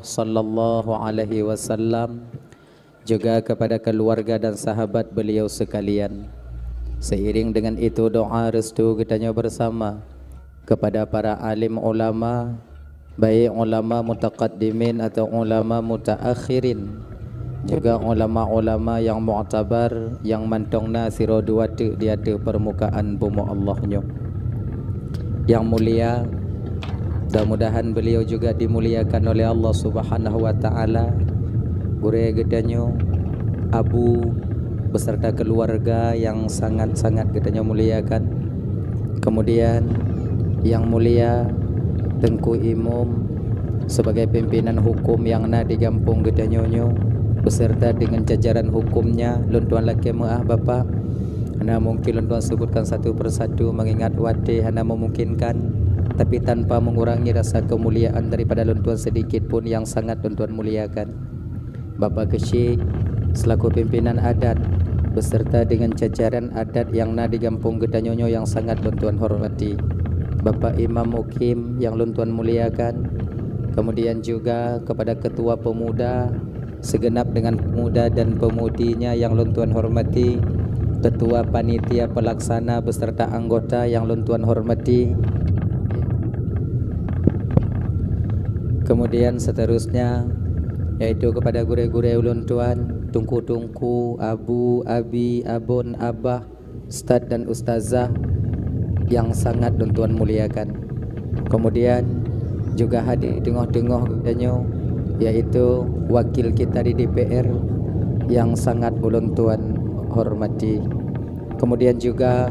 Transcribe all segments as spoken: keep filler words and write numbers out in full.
Sallallahu Alaihi Wasallam, juga kepada keluarga dan sahabat beliau sekalian. Seiring dengan itu, doa restu geutanyoe bersama kepada para alim ulama, baik ulama mutaqaddimin atau ulama mutaakhirin, juga ulama-ulama yang muktabar, yang mantong na sidroe dua teuk di ateueh permukaan bumoe Allah nyoe. Yang mulia, mudah-mudahan beliau juga dimuliakan oleh Allah Subhanahu wa Ta'ala, gurée geutanyoe, Abu, beserta keluarga yang sangat-sangat geutanyoe muliakan. Kemudian, yang mulia, Teungku Imum, sebagai pimpinan hukum yang na di gampông geutanyoe nyoe, beserta dengan jajaran hukumnya, lôn tuan lakée meuáh, Bapak. Hana mungkin lôn tuan sebutkan satu persatu, mengingat watée hana memungkinkan, tapi tanpa mengurangi rasa kemuliaan daripada lôn tuan sedikit pun yang sangat lôn tuan muliakan. Bapak Keuchik, selaku pimpinan adat, beserta dengan jajaran adat yang na di gampông geutanyoe nyoe yang sangat lôn tuan hormati. Bapak Imam Mukim yang lôn tuan muliakan, kemudian juga kepada ketua pemuda, segenap dengan pemuda dan pemudinya yang lôn tuan hormati, ketua panitia pelaksana beserta anggota yang lôn tuan hormati. Kemudian seterusnya, yaitu kepada gurée-gurée ulôn tuan, teungku-teungku, abu, abi, abon, abah, ustaz dan ustazah yang sangat lôn tuan muliakan. Kemudian juga hadir teungoh-teungoh geutanyoe, yaitu wakil kita di D P R yang sangat ulôn tuan hormati. Kemudian juga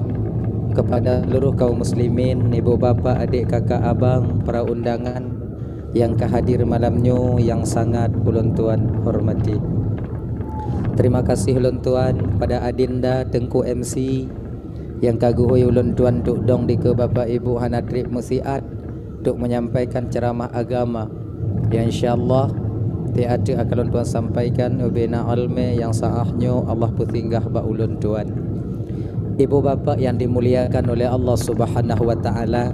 kepada seluruh kaum muslimin, ibu, bapak, adik, kakak, abang, para undangan yang ka hadir malam nyoe yang sangat ulôn tuan hormati. Terima kasih ulôn tuan pada Adinda Teungku M C yang ka geuhôi ulôn tuan duk dong dikeue bapak ibu hana treb meusiat duk menyampaikan ceramah agama. Ya, insya Allah, tiep-tiep akan lôn tuan sampaikan ubena almé nyang saah nyoe Allah peusinggah bak ulôn tuan. Ibu bapak yang dimuliakan oleh Allah Subhanahu wa Ta'ala,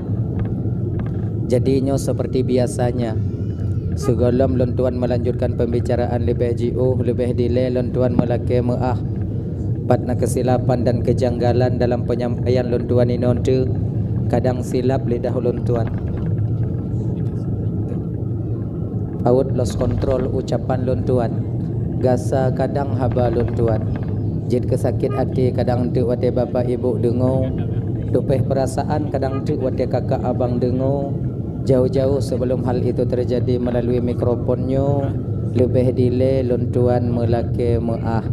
jadi nyoe seperti biasanya, sigohlom lôn tuan melanjutkan pembicaraan leubeh jiôh, leubeh dilée lôn tuan meulakée meuáh. Pat na keusilapan dan keujanggalan dalam penyampaian lôn tuan inoe teuk, kadang silap lidah lôn tuan. Awot lost control ucapan lôn tuan, gasa kadang haba lôn tuan. Jeuet keu sakét até kadang teuk watée bapak ibu deungoe, tupéh peurasaan kadang teuk watée kakak abang deungoe. Jauh-jauh sebelum hal itu terjadi melalui mikrofon nyoe, leubeh dilée lôn tuan meulakée meuáh.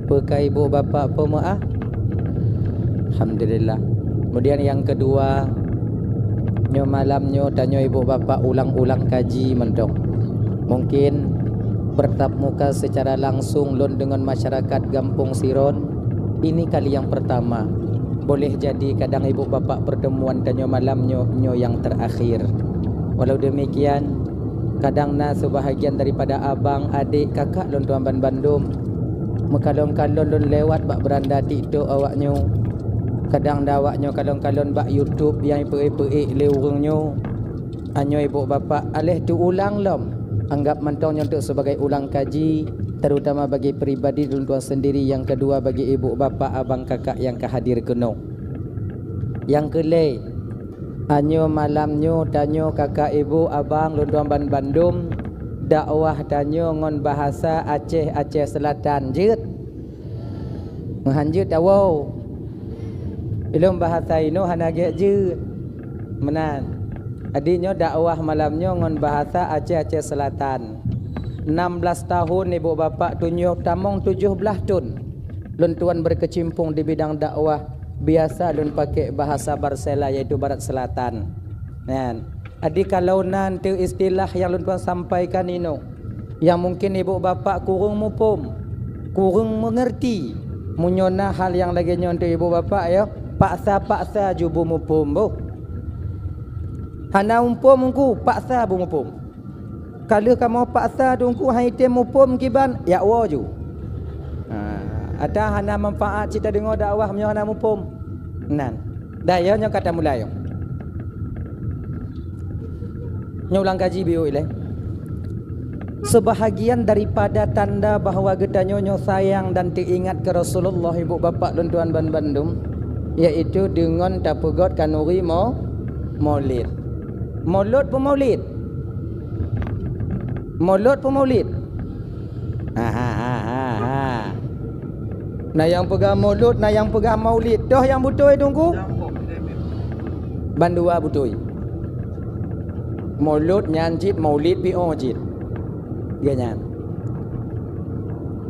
Peu ka ibu bapak peumeuáh? Alhamdulillah. Kemudian yang kedua, nyoe malam nyoe tanyoe ibu bapak ulang-ulang kaji mantong. Mungkin bertatap muka secara langsung lôn deungon masyarakat Gampông Siron, ini kali yang pertama. Boleh jadi kadang ibu bapak pertemuan tanyoe malam nyoe, nyoe yang terakhir. Walau demikian, kadang na seubahagian daripada abang, adék, kakak lôn tuan banbandum meukalon-kalon lôn lewat bak beuranda TikTok awaknyoe. Kadang na awaknyoe kalon-kalon bak YouTube nyang ipeuék-peuék lé ureuëng nyoe. Anyoe ibu bapak, aléh teuulang lom. Anggap mantong nyoe teuk sebagai ulang kaji, terutama bagi pribadi lôn tuan sendiri, yang kedua bagi ibu bapak, abang, kakak nyang ka hadir keunoe. Nyang keu lhée, anyoe malam nyoe tanyoe kakak ibu abang lôn tuan banbandum dakwah tanyoe ngon bahasa Aceh, Aceh Selatan. Jeuet? Meuhan jeuet, awoe. Ilôn bahasa inoe hana gét jeuet. Meunan. Jadi nyoe dakwah malam nyoe ngon bahasa Aceh, Aceh Selatan. Enam belas tahun ibu bapak tujoh, tamong tujoh blaih thon. Lôn tuan berkecimpung di bidang dakwah, biasa lôn pakai bahasa Barsela, yaitu Barat Selatan. Nyan. Jadi kalau na enteuk istilah nyang lôn tuan sampaikan inoe, nyang mungkin ibu bapak kureueng muphom, kureueng meungeurti. Meunyoe na hal nyang lagée nyoe enteuk ibu bapak, ya, paksa-paksa ju beumuphom boh. Hana muphom Teungku, paksa beumuphom. Ka lheueh kamoe paksa Teungku han item muphom kiban, jak woe ju. Ha, ata hana manfaat cit tadeungoe dakwah meunyoe hana muphom. Nan. Dah, ya, nyoe ka tamulai, ya. Nyoe ulang kaji biôh ilée. Sebahagian daripada tanda bahwa geutanyoe nyoe sayang dan teuingat keu Rasulullah, ibu bapak lôn tuan ban bandum, yaitu deungon tapeugöt khanuri mo-, molid. Molot peu maulid? Molot peu maulid? Ha, ha, ha, ha, ha. Na nyang peugah molot, na nyang peugah maulid. Toh nyang beutôi, Teungku? Bandua beutôi. Molot nyan cit, maulid pih oh cit. Geuh nyan.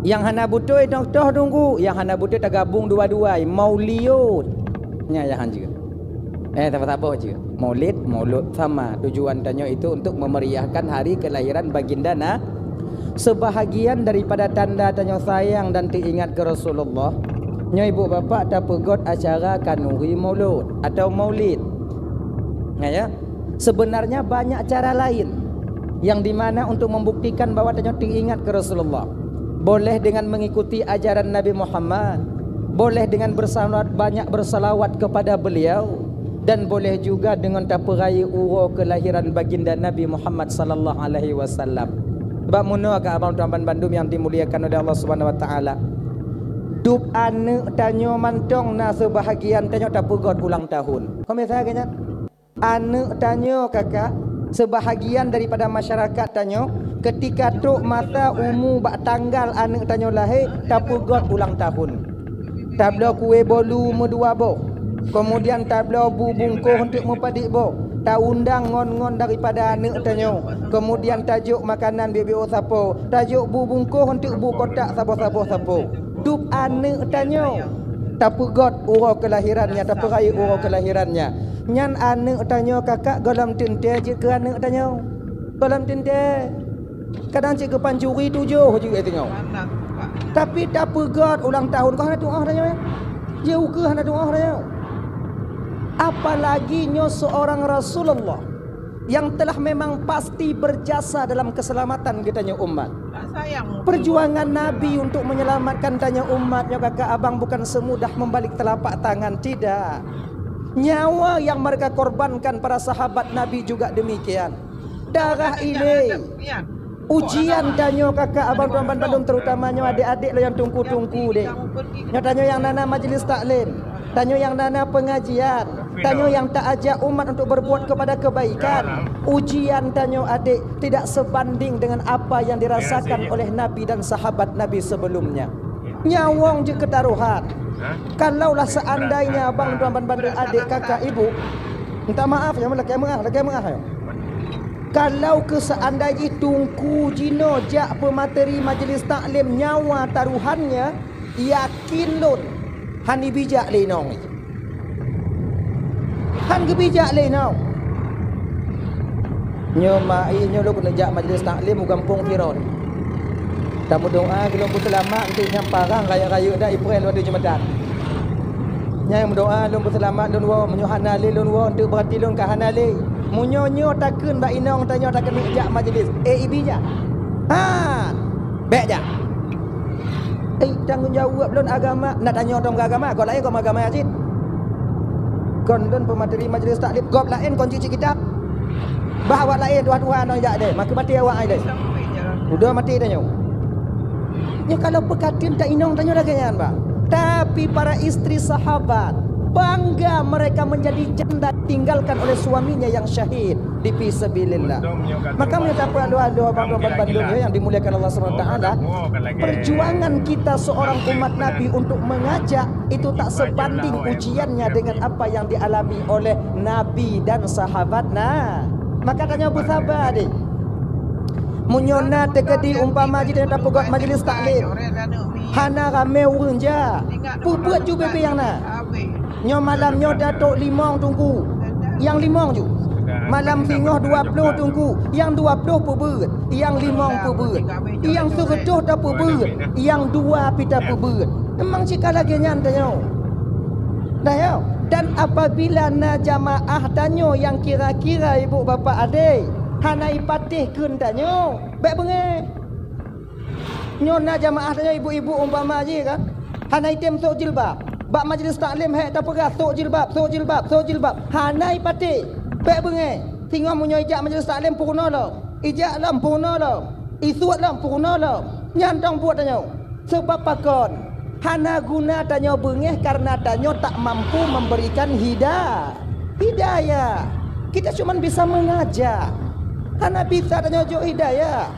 Nyang hana beutôi toh, toh, Teungku, nyang hana beutôi tagabong dua-dua, mauliot. Nyan nyang hanjeuet. Eh, saboh-saboh cit. Maulid, molot sama. Tujuan tanyoe itu untuk memeriahkan hari kelahiran baginda na-, sebahagian daripada tanda tanyoe sayang dan teuingat keu Rasulullah. Nyoe ibu bapak tapeugöt acara khanuri molot atau maulid. Nah, ya. Sebenarnya banyak cara lain yang dimana untuk membuktikan bahwa tanyoe teuingat keu Rasulullah. Boleh dengan mengikuti ajaran Nabi Muhammad, boleh dengan bersalawat, banyak bersalawat kepada beliau, dan boleh juga dengan tapeurayeuk uroe kelahiran baginda Nabi Muhammad sallallahu alaihi wasallam. Bak meunoe ka abang tuan ban bandum yang dimuliakan oleh Allah Subhanahu wa taala. Dub aneuk tanyoe mantong na seubahagian tanyoe tapeugöt ulang tahun. Kau misalnya kan? Aneuk tanyoe, kakak, seubahagian daripada masyarakat tanyoe, keutika trok masa umu bak tanggal aneuk tanyoe lahé, tapeugöt ulang tahun. Tabloe kué bolu meudua boh, keumudian tabloe bu bungkôh eunteuk meupadit boh, taundang ngon-ngon daripada aneuk tanyoe, keumudian tajok makanan biôh-biôh sapo, tajok bu bungkôh eunteuk bu kotak saboh-saboh sapo. Dub aneuk tanyoe tapeugöt uroe keulahirannya, tapeurayeuk uroe keulahirannya. Nyan aneuk tanyoe, kakak, gohlom teuntèe jeuet keu aneuk tanyoe. Gohlom teuntèe. Kadang cit keu pancuri tujoh jeuet tanyoe. Tapi tapeugöt ulang tahun, keu hana tu'oh tanyoe, ya? Ya, ukeue hana tu'oh tanyoe. Apalagi nyoe seorang Rasulullah yang telah memang pasti berjasa dalam keselamatan geutanyoe umat. Perjuangan Nabi untuk menyelamatkan tanyoe umat nyoe, kakak abang, bukan semudah membalik telapak tangan, tidak. Nyawa yang mereka korbankan para sahabat Nabi juga demikian. Darah ilée. Ujian tanyoe, kakak abang tuan ban bandum, terutama nyoe adék-adék lôn nyang teungku-teungku deh. Nyoe tanyoe nyang na-na majlis taklim, tanyoe nyang na-na pengajian, tanyoe nyang ta-ajak umat untuk berbuat kepada kebaikan. Ujian tanyoe, adék, tidak sebanding dengan apa yang dirasakan oleh Nabi dan sahabat Nabi sebelumnya. Nyawöng jeuet keutarohan. Kalaulah seandainya abang tuan ban bandum, adék, kakak, ibu, minta maaf ya, lakèe meu'ah, lakèe meu'ah ya. Kalau keu seandai jih teungku jinoe jak peumateri majlis taklim nyawa tarohannya, yakin lôn, hana bijak lé inong. Hana geubijak lé inong. Nyoe ma-, nyoe lôn keuneuk jak majlis taklim u gampông Tiron. Tameudoa keu lôn peuseulamat, eunteuk nyang parang rayeuk-rayeuk dak ipreh lôn ateueh jeumeutan. Nyang meudoa lôn peuseulamat lôn woe, meunyoe hana lé lôn woe, eunteuk beurati lôn ka hana lé. Meunyoe nyoe takheun bak inong tanyoe takeuneuk jak majlis, eh, ibi jak. Ha! Bèk jak. Eh, tanggong jaweueb lôn agama, na tanyoe tom agama, gob laén gob agama cit. Kon lôn peumateri majlis taklim, gob laén kon cit-cit kitab. Bah awak laén tuha-tuha nyoe jak deh, makeu maté awak ai deh. Udah maté tanyoe. Nyoe kalau peukateun ta inong tanyoe lagèe nyan, bah. Tapi para istri sahabat bangga mereka menjadi janda ditinggalkan oleh suaminya yang syahid di fi sabilillah. Maka meunyoe tapeue aloe-aloe abang tuan ban bandum nyoe yang dimuliakan Allah Subhanahu wa taala, perjuangan kita seorang umat Nabi untuk mengajak itu tak sebanding ujiannya dengan apa yang dialami oleh Nabi dan sahabat. Nah, maka tanyoe beusabar deh. Meunyoe na teukeudi umpama jih tanyoe tapeugöt majlis taklim, hana ramé ureueng jak, peubeuet ju bebe nyang na. Nyoe malam nyoe dato limong teungku, nyang limong ju. Malam singoh dua ploh teungku, nyang dua ploh peubeuet, nyang limong peubeuet, nyang sireutôh tapeubeuet, nyang dua pih tapeubeuet. Memang cit ka lagèe nyan tanyoe. Nah, ya. Dan apabila na jamaah tanyoe nyang kira-kira ibu bapak adé, hana ipatéh kheun tanyoe, bèk beungéh. Nyoe na jamaah tanyoe ibu-ibu umpama jih kan, hana item sôk jilbab. Bak majlis taklim hék tapeugah sôk jilbab, sôk jilbab, sôk jilbab. Hana ipatéh, bèk beungéh. Singoh meunyoe ijak majlis taklim peurunoe lom, ijak lom peurunoe lom. Isuet lom, peurunoe lom. Nyan dong buet tanyoe. Sabab pakon? Hana guna tanyoe beungéh karena tanyoe tak mampu memberikan hida-, hidayah. Kita cuma bisa mengajak. Hana bisa tanyoe jok hidayah.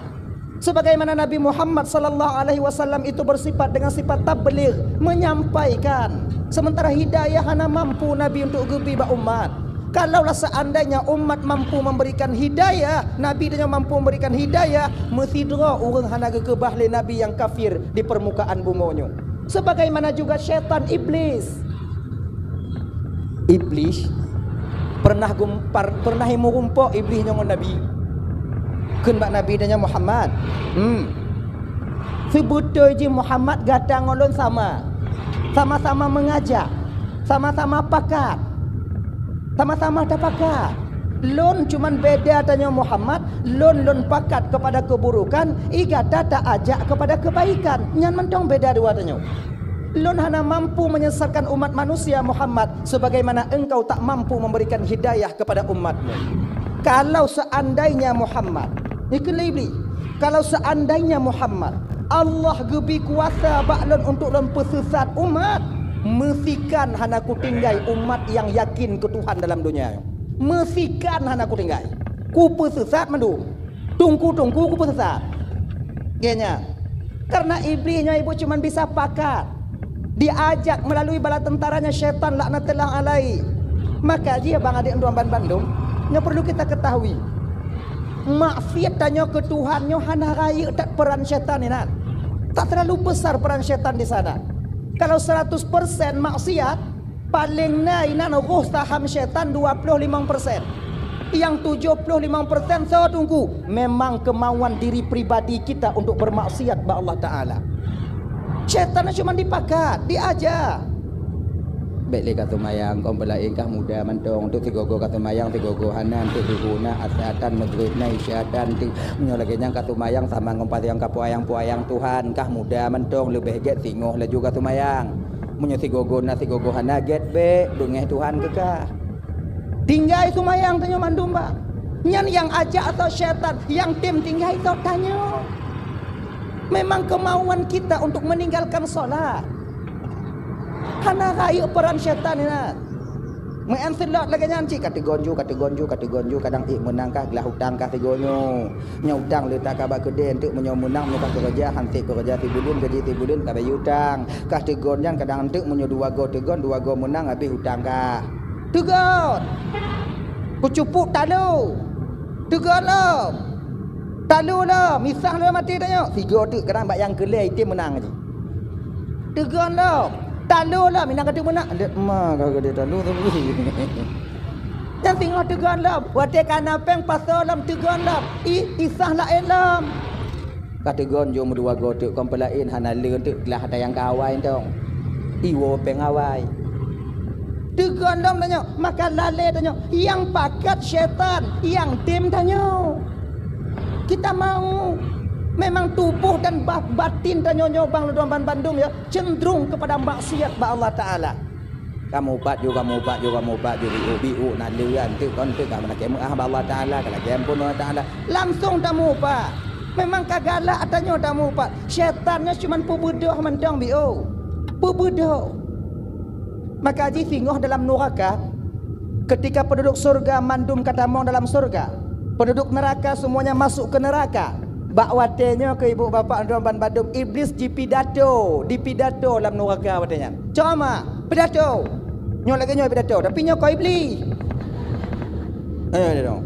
Sebagaimana Nabi Muhammad sallallahu alaihi wasallam itu bersifat dengan sifat tabligh, menyampaikan. Sementara hidayah hana mampu Nabi untuk geubri bak umat. Kalaulah seandainya umat mampu memberikan hidayah, Nabi tanyoe mampu memberikan hidayah, meusidroe ureuëng hana geukeubah lé Nabi nyang kafir di permukaan bumoe nyoe. Sebagaimana juga syaitan iblis. Iblis pernah gum-, par-, pernah imeurumpok iblis nyoe ngon Nabi. Kheun bak Nabi tanyoe, "Muhammad, hmm, seubeutôi jih Muhammad gata ngon lôn sama. Sama-sama mengajak, sama-sama pakat, sama-sama tapakat. Lôn cuman beda tanyoe Muhammad, lôn, lôn pakat kepada keburukan, i gata ta-ajak kepada kebaikan. Nyan mantong beda dua tanyoe. Lôn hana mampu menyesatkan umat manusia Muhammad sebagaimana engkau tak mampu memberikan hidayah kepada umatmu." Kalau seandainya Muhammad, ikheun lé iblis, kalau seandainya Muhammad, Allah geubri kuasa bak lôn untuk lôn peuseusat umat, meusikan hana kutinggai umat nyang yakin keu Tuhan dalam donya nyoe. Meusikan hana kutinggai. Kupeuseusat mandum. Teungku-teungku kupeuseusat. Geuh nyan. Karena iblis nyoe ibu cuman bisa pakat. Diajak melalui bala tentaranya syaitan laknatullah alaihi. Maka jih bang adek tuan bandum, nyoe perlu kita ketahui. Maksiat tanyoe keu Tuhan nyoe hana rayeuk that peran syaitan inan. Tak terlalu besar peran syaitan di sana. Kalau seratus persen maksiat, paling na inan roh saham syaitan dua puluh lima persen. Nyang tujuh puluh lima persen soe teungku? Memang kemauan diri pribadi kita untuk bermaksiat bak Allah Taala. Syaitan cuma dipakat, diaja. Bèk lé ka seumayang, kon peulaén kah muda mantong. Teuk sigoe-goe ka seumayang, sigoe-goe hana, teuk suboh na, asar na, magrib na, isya na, teuk. Meunyoe lagèe nyan ka seumayang sama ngon pareuen ka peuyang-peuyang Tuhan, kah muda mantong, leubeh gèt singoh laju ka seumayang. Meunyoe sigoe-goe na, sigoe-goe hana, gèt bèk, beungèh Tuhan keu kah. Tinggai seumayang tanyoe mandum, bah. Nyan nyang ajak soe syaitan, nyang tem tinggai soe tanyoe. Memang kemauan kita untuk meninggalkan salat. Hana rayeuk peran syaitan inan. Meu'en seulot lagèe nyan cit, ka teugon ju, ka teugon ju, ka teugon ju, kadang ék meunang kah, glah utang kah teugon nyoe. Nyoe utang le that ka bak keudè, enteuk meunyoe meunang, meunyoe ka keureuja, han sép keureuja sibuleuen, gaji sibuleuen ka bayeue utang. Kah teugon nyan, kadang enteuk meunyoe dua goe teugon, dua goe meunang, habéh utang kah. Teugon! Kucupuk talu! Teugon lom! Talu lom! Isah lom até tanyoe! Sigoe teuk kadang bak nyang keu lhèe item meunang jih. Teugon lom! Talu lom! Inan ka teuk meunang! Lé ma ka geude talu tapi. Nyan singoh teugon lom! Watèe ka na pèng pasoe lom teugon lom! I, isah laén lom! Ka teugon jom dua goe teuk, kon peulaén hana le teuk, glah ata nyang ka awai tong. Iwoe pèng awai. Teugon lom tanyoe, maka lalè tanyoe, nyang pakat syaitan, nyang tem tanyoe. Kita mau, memang tuboh dan ba-, batin tanyoe nyoe bang lôn ban bandum ya, cenderung kepada maksiat bak Allah Taala. Kamu upat ju, kamu upat ju, kamu upat ju, biuk, biuk, na leuan teuk kon teuk ka meunakém meuah bak Allah Taala, ka lakém pun Allah Taala. Langsung tamupat. Memang ka galak tanyoe tamupat. Syaitan nyoe cuman peubeudoh mantong biuk. Peubeudoh. Maka jih singoh dalam nuraka, ketika penduduk surga mandum ka tamong dalam surga, penduduk neraka semuanya masuk ke neraka. Bak watèe nyoe keu ibu bapak droe ban bandum, Iblis jipidato, dipidato lam nuraka watèe nyan. Ceramah, pidato. Nyoe lagèe nyoe pidato, tapi nyoe kon Iblis. Ayo, ayo, ayo.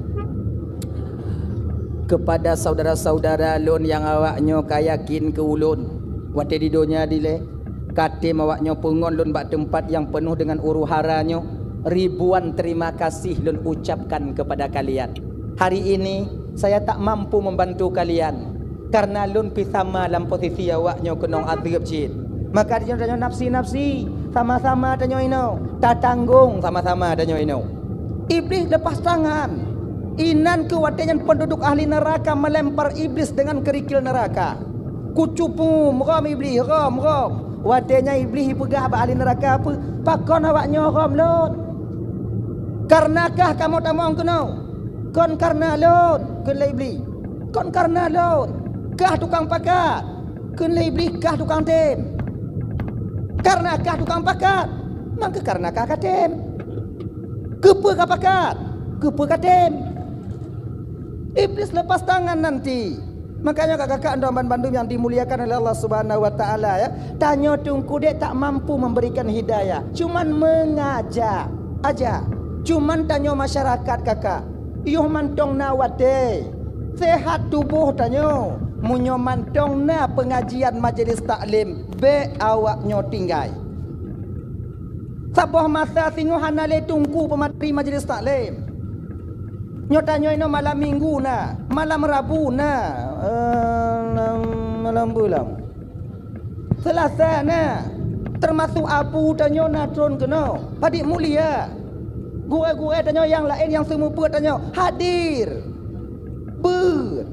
Kepada saudara-saudara lôn nyang awak nyoe ka yakin keu ulôn, watèe di donya dilèe, ka tem awak nyoe peungon lôn bak teumpat nyang peunoh deungon huru-hara nyoe, ribuan terima kasih lôn ucapkan kepada kalian. Hari ini, saya tak mampu membantu kalian, karena lôn pih sama lam posisi awak nyoe keunong azeub cit. Maka di nyoe tanyoe nafsi-nafsi, sama-sama tanyoe inoe, tatanggong sama-sama tanyoe inoe. Iblis lepas tangan. Inan keuh watèe nyan penduduk ahli neraka melempar Iblis dengan kerikil neraka. Kucupum, rhom Iblis, rhom, rhom. Watèe nyan Iblis jipeugah bak ahli neraka peue, "Pakon awak nyoe rhom lôn? Kareuna kah kamoe tamong keunoe?" "Kon kareuna lôn," kheun lé Iblis. "Kon kareuna lôn. Kah tukang pakat, kheun lé Iblih kah tukang tem. Kareuna kah tukang pakat, maka kareuna kah ka tem. Keupeue ka pakat? Keupeue ka tem? Iblih lepas tangan nanti. Makanya kakak-kakak dan bandum yang dimuliakan oleh Allah Subhanahu wa Taala, ya, tanyoe teungku dek tak mampu memberikan hidayah, cuman mengajak aja. Cuman tanyoe masyarakat kakak, yoh mantong na watée, sehat tuboh tanyoe. Meunyoe mantong na pengajian majelis taklim, bék awak nyoe tinggai. Saboh masa singoh hana lé teungku peumati majelis taklim. Nyoe tanyoe inoe malam minggu na, malam rabu na, eh, malam bulan. Selasa na, termasuk abu tanyoe na tron keunoe. Padit mulia. Gurée-gurée tanyoe nyang laén nyang seumeubeuet tanyoe hadir. Beuet.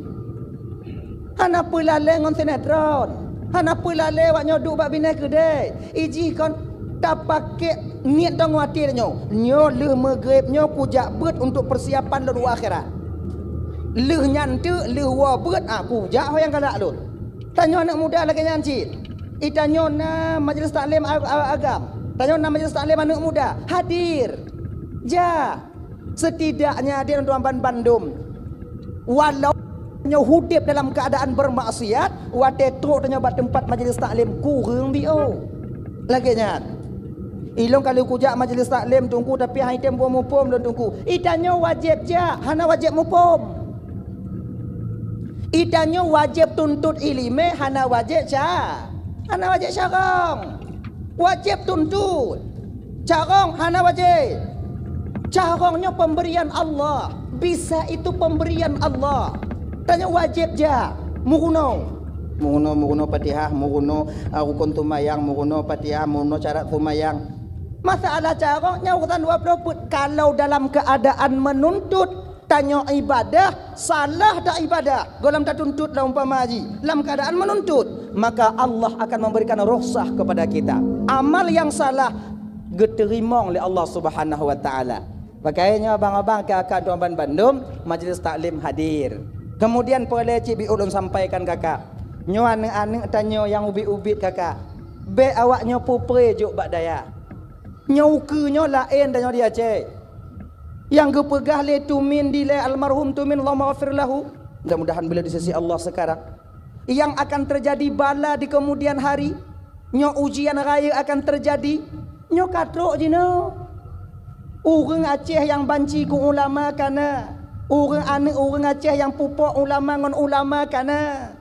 Hana peulalée ngon sinetron. Hana peulalée awak nyoe duek bak binéh keudée. Ijih kon tapakék niet tanyoe até tanyoe. Nyoe lheueh meugreb nyoe kujak beuet untuk persiapan lôn u akhirat. Lheueh nyan teuk, lheueh woe beuet, ah, kujak ho nyang galak lôn. Tanyoe aneuk muda lagée nyan cit. Itanyoe na majelis taklim a-, a-, agam. Tanyoe na majelis taklim aneuk muda. Hadir. Ja. Setidaknya di teman bandum, walau nyoe udeb dalam keadaan bermaksiat, watée trok tanyoe bak teumpat majelis taklim kureueng biôh. Lagée nyan. Ilôn ka lheueh kujak majelis taklim teungku, tapi han item buet muphom lôn teungku. Itanyoe wajéb jak, hana wajéb muphom. Itanyoe wajéb tuntot iéleumé, hana wajéb ca-, hana wajéb carông. Wajéb tuntot. Carông hana wajéb. Carông nyoe pemberian Allah. Bisa itu pemberian Allah. Tanyoe wajéb jak. Meurunoe. Meurunoe, meurunoe Fatihah, meurunoe, ah, rukon seumayang, meurunoe Fatihah, meurunoe syarat seumayang. Masalah carông nyoe urusan dua ploh peuet. Kalau dalam keadaan menuntut, tanyoe ibadah, salah dak ibadah, gohlom tatuntot lah umpama jih, lam keadaan menuntut, maka Allah akan memberikan rukhsah kepada kita. Amal nyang salah geuteurimong lé Allah Subhanahu wa Taala. Pakaian nyoe abang-abang ka, ka tuan ban bandum, majelis taklim hadir. Kemudian peureulée cit biôh ulôn sampaikan kakak. Nyoe aneuk-aneuk tanyoe nyang ubit-ubit kakak. Bék awak nyoe peupré jok bak dayah. Nyoe ukeue nyoe laén tanyoe di Aceh. Nyang geupeugah lé Tumin dilée almarhum Tumin, Allahumma ghafir lahu. Mudah-mudahan beliau di sisi Allah sekarang. Yang akan terjadi bala di kemudian hari, nyoe ujian raya akan terjadi, nyoe ka trok jinoe. Ureuëng Aceh nyang banci keu ulama ka na, ureuëng aneuk ureuëng Aceh nyang pupok ulama ngon ulama ka na.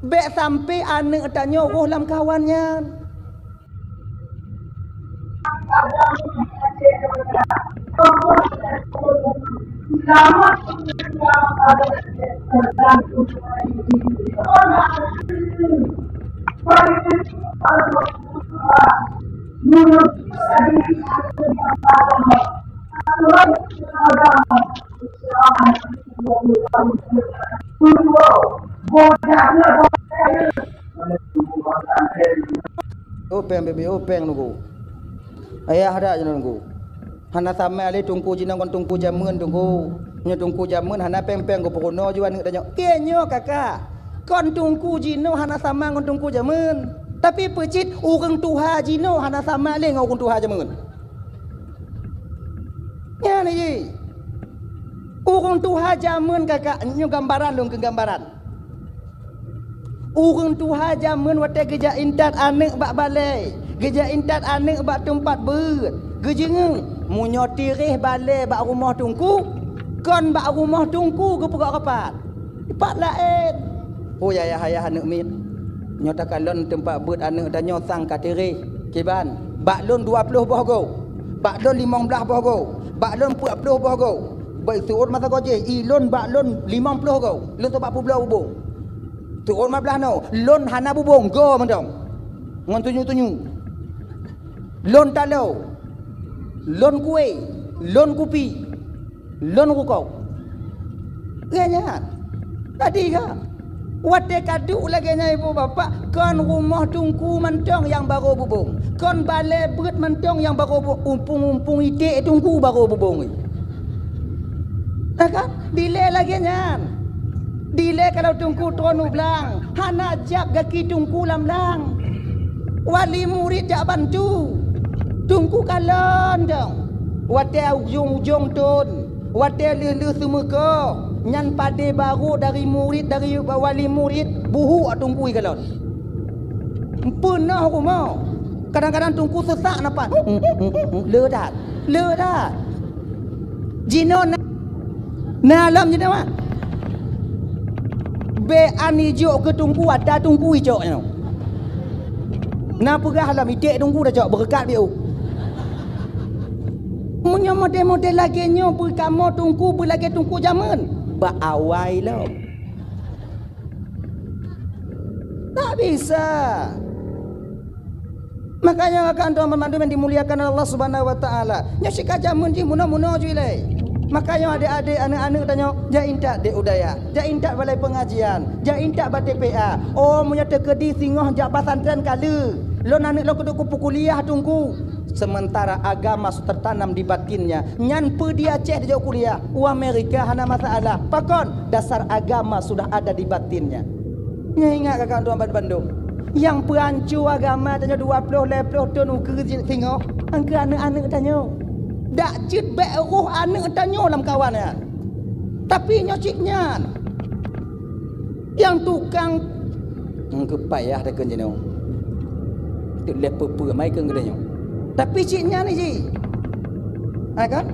Bék sampai aneuk tanyoe roh lam kawan nyan. Upeng bibi upeng nunggu. Ayah ada je nunggu. Hana sama lé teungku jinoe ngon teungku jameun teungku. Nyoe teungku jameun hana péng-péng geupeurunoe ju aneuk tanyoe. Keu nyoe kakak, kon teungku jinoe hana sama ngon teungku jameun. Tapi peucit ureuëng tuha jinoe hana sama lé ngon ureuëng tuha jameun. Nyan jih. Ureuëng tuha jameun kakak, nyoe gambaran lôn keu gambaran. Ureuëng tuha jameun watée geujak intat aneuk bak balée, geujak intat aneuk bak teumpat beuet, geujeungeung, meunyoe tiréh balée bak rumoh teungku, kon bak rumoh teungku geupeugah rapat. Pat laén. Oh, yah, yah, yah, aneuk miet. Nyoe takalon teumpat beuet aneuk tanyoe sang ka tiréh. Kiban, bak lôn dua ploh boh goe. Bak lôn limong blaih boh goe. Bak lôn peuet ploh boh goe. Baik seuôt masa goe jih, i lôn bak lôn limong ploh goe. Lôn seubat peubloe bubông. Seuôt ma blaih noe, lôn hana bubông, goe mantong. Ngon tunyuk-tunyuk. Lôn taloe. Lôn kueh. Lôn kupi. Lôn rukok. Lagée nyan. Tadi ka. Watée ka duek lagée nyan ibu bapak, kon rumoh teungku mantong nyang barô bubông. Kon balée beuet mantong nyang barô bu-, umpung-umpung iték teungku barô bubông. Nah kan? Dilée lagée nyan. Dilée kalau teungku tron u blang, hana jak gaki teungku lam blang. Wali murit jak bantu. Teungku kalon dong. Watée ujong-ujong thon, watée lheueh-lheueh seumeuko, nyan padé barô dari murit, dari wali murit, buhuk teungku ikalon. Peunoh rumoh. Kadang-kadang teungku seusak nafas. Le that. Le that. Jinoe na, na lom jinoe. Bèk an ijok keu teungku, ata teungku ijok nyoe. Na peugah lom iték teungku dah cok beureukat biu. Meunyoe model-model lagèe nyoe beukamoe teungku beulagèe teungku jameun, bak awai lom. Tak bisa. Makanya rakan tuan banmandum yang dimuliakan oleh Allah Subhanahu wa taala, nyoe sikajameun jih munoe-munoe ju ilèe. Makanya adek-adek, aneuk-aneuk tanyoe, jak intat di u dayah, jak intat balai pengajian, jak intat bak T P A. Oh, meunyoe teukeudi singoh jak pesantren ka le. Lôn aneuk lôn keuduek kuliah teungku. Sementara agama su tertanam di batinnya. Nyan peue di Aceh dijok kuliah, u Amerika hana masalah. Pakon? Dasar agama sudah ada di batinnya. Nyoe ingat kakak tuan bandum. Nyang peuhanco agama tanyoe dua ploh lhèe ploh thon ukeue singoh, angkeu aneuk-aneuk tanyoe. Dak jeuet bèk roh aneuk tanyoe lam kawan nyan. Tapi nyoe cit nyan. Nyang tukang, hmm, keu payah takheun jinoe. Teuk lheueh peue-peue mai keu geutanyoe. Tapi cit nyan jih. Hai kan?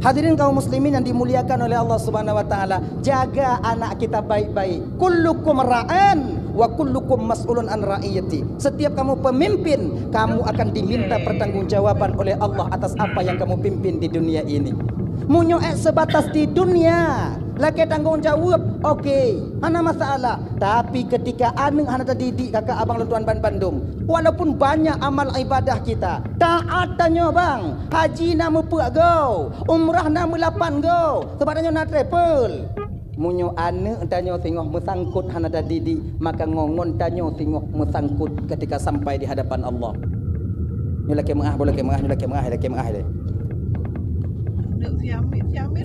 Hadirin kaum muslimin yang dimuliakan oleh Allah Subhanahu wa taala, jaga anak kita baik-baik. Kullukum ra'in wa kullukum mas'ulun an ra'iyati. Setiap kamu pemimpin, kamu akan diminta pertanggungjawaban oleh Allah atas apa yang kamu pimpin di dunia ini. Meunyoe ék sebatas di dunia, lakèe tanggong jaweueb, oke, hana masalah. Tapi ketika aneuk hana tadidik, kakak abang lôn tuan ban bandum, walaupun banyak amal ibadah kita, taat tanyoe bang, haji na meupeuk go, umrah na meulapan go, sabab tanyoe na travel. Meunyoe aneuk tanyoe singoh meusangkot hana tadidik, maka ngon-ngon tanyoe singoh meusangkot ketika sampai di hadapan Allah. Nyoe lakèe meu'ah, boh lakèe meu'ah, nyoe lakèe meu'ah, lakèe meu'ah lé.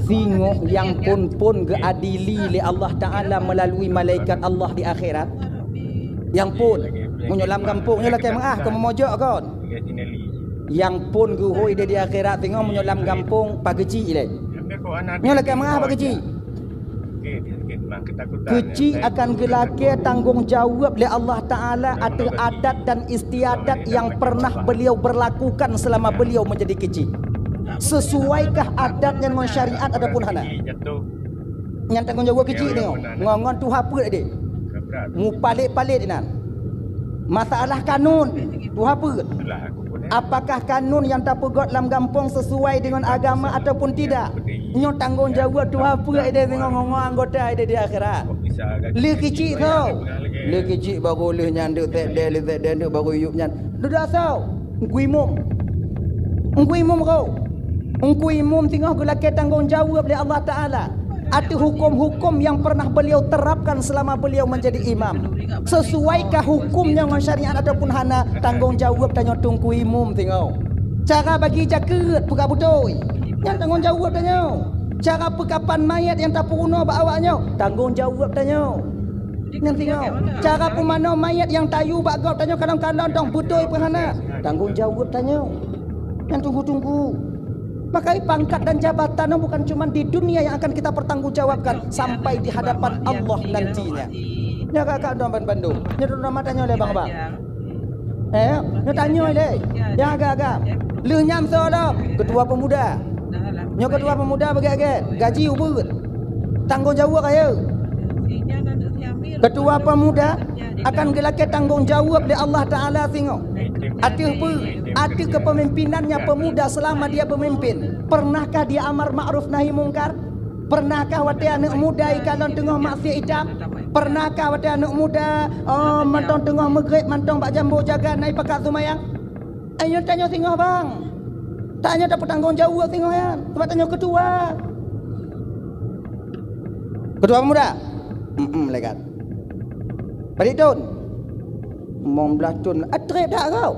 Singoh nyang phon-phon geuadili lé Allah Taala melalui malaikat Allah di akhirat. Nyang phon, meunyoe lam gampông, nyoe lakèe meu'ah, keu meumojok kon. Nyang phon geuhôi di, di akhirat singoh meunyoe lam gampông, pakeuci lé. Nyoe lakèe meu'ah pakeuci. Keuci akan geulakèe tanggong jaweueb lé Allah Taala ateueh adat dan istiadat nyang pernah beliau berlakukan selama beliau menjadi keuci. Sesuaikah adat nyan ngon syariat ataupun hana? Nyan tanggong jaweueb keuci nyoe. Ngon, ngon tuha peuet deh. Mupalét-palét inan. Masalah kanun, tuha peuet. Apakah kanun nyang tapeugöt lam gampông sesuai deungon agama ataupun tidak? Nyoe tanggong jaweueb tuha peuet ideh singoh ngon anggota ideh di akhirat. Lheueh keuci soe? Lheueh keuci baru lheueh nyan deuk tek deh, lheueh tek deh deuk baru yub nyan. Dudoe soe? Teungku Imum. Teungku Imum ko. Teungku Imum singoh geulakèe tanggong jaweueb lé Allah Taala ateueh huköm-huköm nyang pernah beliau terapkan selama beliau menjadi imam. Sesuaikah huköm nyan ngon syariat ataupun hana, tanggong jaweueb tanyoe Teungku Imum singoh. Cara bagi jakeuet peugah beutôi, nyan tanggong jaweueb tanyoe. Cara peukapan mayét nyang tapeurunoe bak awak nyoe, tanggong jaweueb tanyoe. Nyan singoh. Cara peumanoe mayét nyang tayue bak gob tanyoe kalon-kalon dong beutôi peue hana, tanggong jaweueb tanyoe. Nyan teungku-teungku. Makanya pangkat dan jabatan bukan cuma di dunia yang akan kita pertanggungjawabkan, sampai di hadapan Allah nantinya. Nyoe kakak dong ban bandum. Nyoe dong mata nyoe lé bang-bang. Eh, nyoe tanyoe lé. Nyang agam-agam. Lheueh nyan soe lom? Ketua pemuda. Nyoe ketua pemuda bagi agen. Gaji ubeut. Tanggong jaweueb ayo. Ketua pemuda akan geulakèe tanggong jaweueb lé Allah Taala singoh. Ateueh peue? Ateueh kepemimpinannya pemuda selama dia memimpin. Pernahkah dia amar ma'ruf nahi mungkar? Pernahkah watèe aneuk muda ikalon teungoh maksiat itam? Pernahkah watèe aneuk muda, oh, mantong teungoh meugréb mantong bak jambo jaga na ipakat seumayang? Ayo tanyoe singoh bang. Tanyoe tapeutanggong jaweueb singoh nyan. Sabab tanyoe ketua. Ketua pemuda? Hmm, lé kat. Padit thon? Limong blaih thon. Atrép dak kau?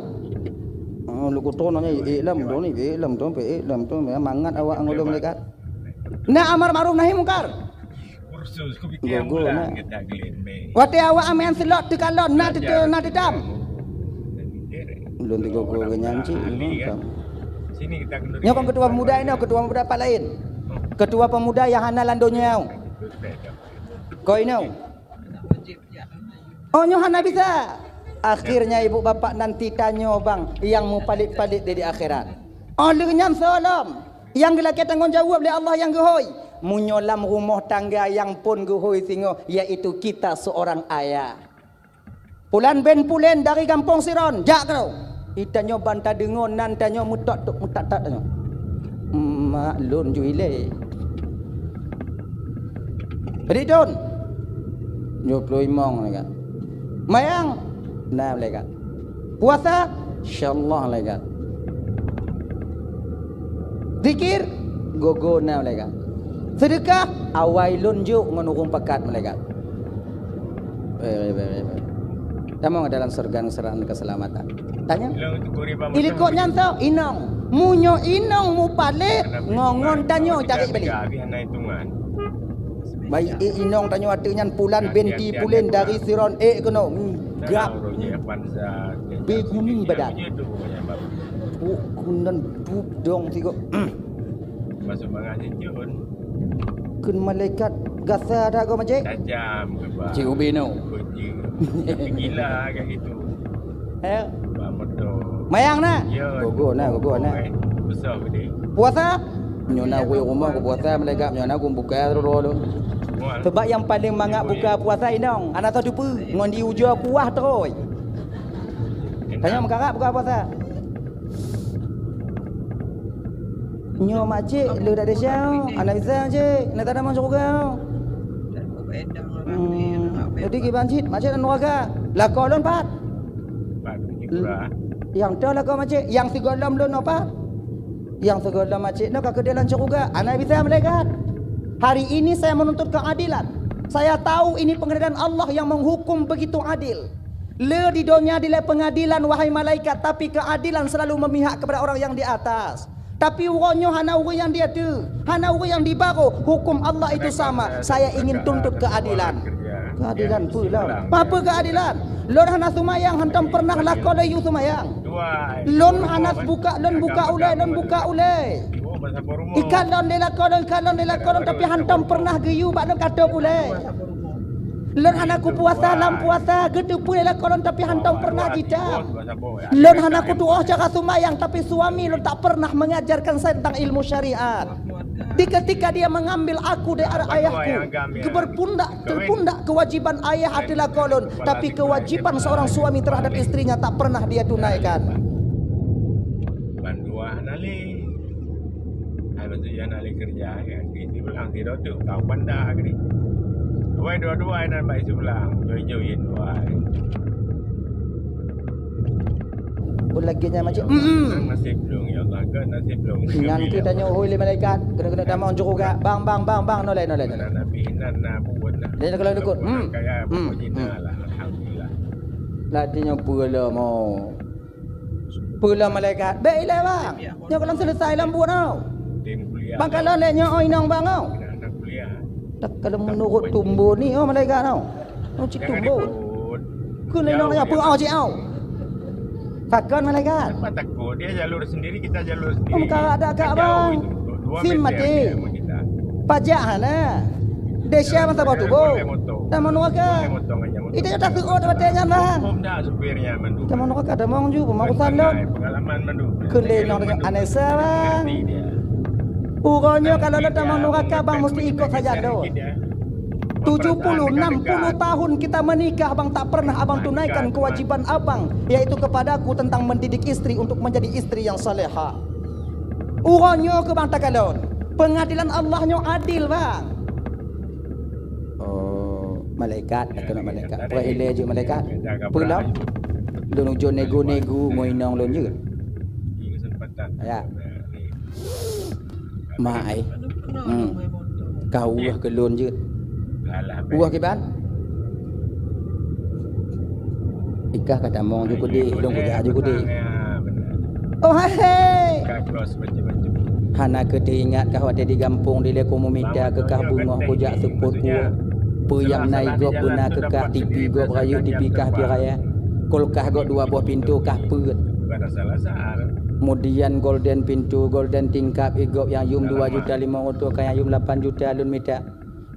Oh, leuku thon nyan, eh, lam thon ni, eh, lam thon, eh, lam thon, mangat awak ngolom lé kat. Na amar ma'ruf nahi mungkar. Gogo na. Watèe awak amèan seulok teukalon na teuta-, na teutam. Ulôn teugogo keu nyan cit, nyoe kon ketua pemuda inoe, ketua pemuda pat laén. Ketua pemuda nyang hana lam donya. Ko inoe. Oh, nyoe hana bisa. Akhirnya ibu bapak nanti tanyoe bang nyang mupalét-palét di, di akhirat. Oh, lheueh nyan soe lom nyang geulakèe tanggong jaweueb lé Allah nyang geuhôi. Meunyoe lam rumoh tangga nyang phon geuhôi singoh, yaitu kita seorang ayah. Pulan bin Pulen dari gampông Siron, jak keunoe. Itanyoe ban tadeungoe nan tanyoe meutot-tot meutat-tat tanyoe. Mak lôn ju ilèe. Ridon. Nyoe ploh imong lagak. Mayang. Na lagak. Puasa. Insyaallah lagak. Zikir. Gogo na lagak. Seudeukah. Awai lôn jok ngon ureueng pakat malaikat. Tamong dalam syurga ngon keselamatan. Tanya. Ilikot nyan tau, inong. Meunyoe inong mupalét, ngon-ngon tanyoe cari beli. Baik, eh, inong tanyoe ateueh nyan Pulan binti Pulen dari Siron, eh, keunoe. Gap. Beguni badan. Puk kunan dub dong tiga. Masuk mangat jijun. Kheun malaikat gasa dak go majek? Tajam ke, Bang? Cik Ubin tu. Gila kat situ. Eh? Bang motor. Mayang na? Ya. Gogo na, gogo na. Besar gede. Puasa? Nyoe na wei rumah ku puasa malaikat, nyoe na ku buka terus dulu. Sebab nyang paling mangat buka puasa inong, anak tau teupeu ngon di ujoe kuah terus. Tanya meukarat buka puasa. Nyoe makcik le dak desya, anak bisa makcik, nak tada masuk syurga. Hmm, jadi kiban cit, makcik dan neraka. Lakoe lôn pat. Nyang toh lakoe makcik, nyang sigohlom lôn pat. Nyang sigohlom makcik nyoe ka keudéh lam syurga, anak bisa malaikat. Hari ini saya menuntut keadilan. Saya tahu ini pengadilan Allah yang menghukum begitu adil. Le di donya dilèe pengadilan, wahai malaikat, tapi keadilan selalu memihak kepada orang yang di atas. Tapi uroe nyoe hana ureueng nyang di ateueh, hana ureueng nyang di barô. Hukum Allah itu sama. Saya ingin tuntut keadilan. Keadilan peue lom? Apa keadilan? Lôn hana seumayang, hantom pernah lakoe lôn yue seumayang. Lôn hana buka, lôn buka ulèe, lôn buka ulèe. Ikalon lé lakoe lôn, ikalon lé lakoe lôn, tapi hantom pernah geuyue bak lôn ka tôb ulèe. Lôn hana kupuasa lam puasa, geuteupeue lé lakoe lôn, tapi hantom pernah jitap. Lôn hana kutuoh cara seumayang, tapi suami lôn tak pernah mengajarkan saya tentang ilmu syariat. Di ketika dia mengambil aku dari ayahku, berpundak, terpundak kewajiban ayah ateueh lakoe lôn, tapi kewajiban seorang suami terhadap istrinya tak pernah dia tunaikan. Ban dua hana lé. Hai, maksud nyan hana lé keureuja, kan? Di sibeulang sidroe tu, kawan dah, kan? Wai dua-dua nan baik sibeulang, jauh-jauh yin wai. Oh, lagèe nyan makcik. Hmm. Nasib lôn, ya Allah, kan nasib lôn. Nyan keuh tanyoe hôi lé malaikat, keuneuk-keuneuk tamong syurga. Bang, bang, bang, bang, nolai, nolai, nolai. Nabi nan na buet lah. Dia kalau dukut. Hmm. Kaya, hmm. Alhamdulillah. Lati nyoe peue lom, oh. Peue lom malaikat? Bèk ilèe, bang. Nyoe ka lom seuleusai lom buet nyoe. Bang, ka lom lé nyoe, oh, inong bang, oh. Tak kalau menurut tumbo ni, oh, malaikat, oh. Oh, cit tumbo. Keu inong nyoe peue, oh, cit, oh. Pakon malaikat? Takut dia jalur sendiri, kita jalur sendiri. Oh, meukarat dak, bang. Sim mati. Pajak hana. Desya masa bak tuboh. Tamong neraka. Itu nyata seuôt watèe nyan, bang. Tamong neraka, tamong ju, pemangkusan lom. Keu lé inong deungon Anesa, bang. Uroe nyoe kalau lôn tamong neraka, bang, mesti ikot sajan lôn. Tujuh puluh, enam puluh tahun kita menikah, bang, tak pernah abang tunaikan kewajiban abang, yaitu kepadaku tentang mendidik istri untuk menjadi istri yang salehah. Uroe nyoe keu bang takalon, pengadilan Allah nyoe adil, bang. Oh, malaikat, kata nak malaikat. Peue ilèe jeuet malaikat? Peue lom? Lôn ujoe nego-nego ngon inong lôn jeuet. Ya. Mak ai. Hmm. Ka ueh keu lôn jeuet. Ueh kiban? Ikah ka tamong ju keudeh, lôn kujak ju keudeh. Oh, hai, hai. Hana keu teuingat kah watée di gampông dilée kamoe mita keu kah beungoh kujak seupôt kuwoe. Peue nyang na i gob beuna keu kah, tipi gob rayeuk tipi kah pih raya. Kulkas gob dua boh pintoe kah peuet. Kemudian golden pintoe, golden tingkap i gob nyang yum dua juta limong reutôh, kah nyang yum lapan juta lôn mita.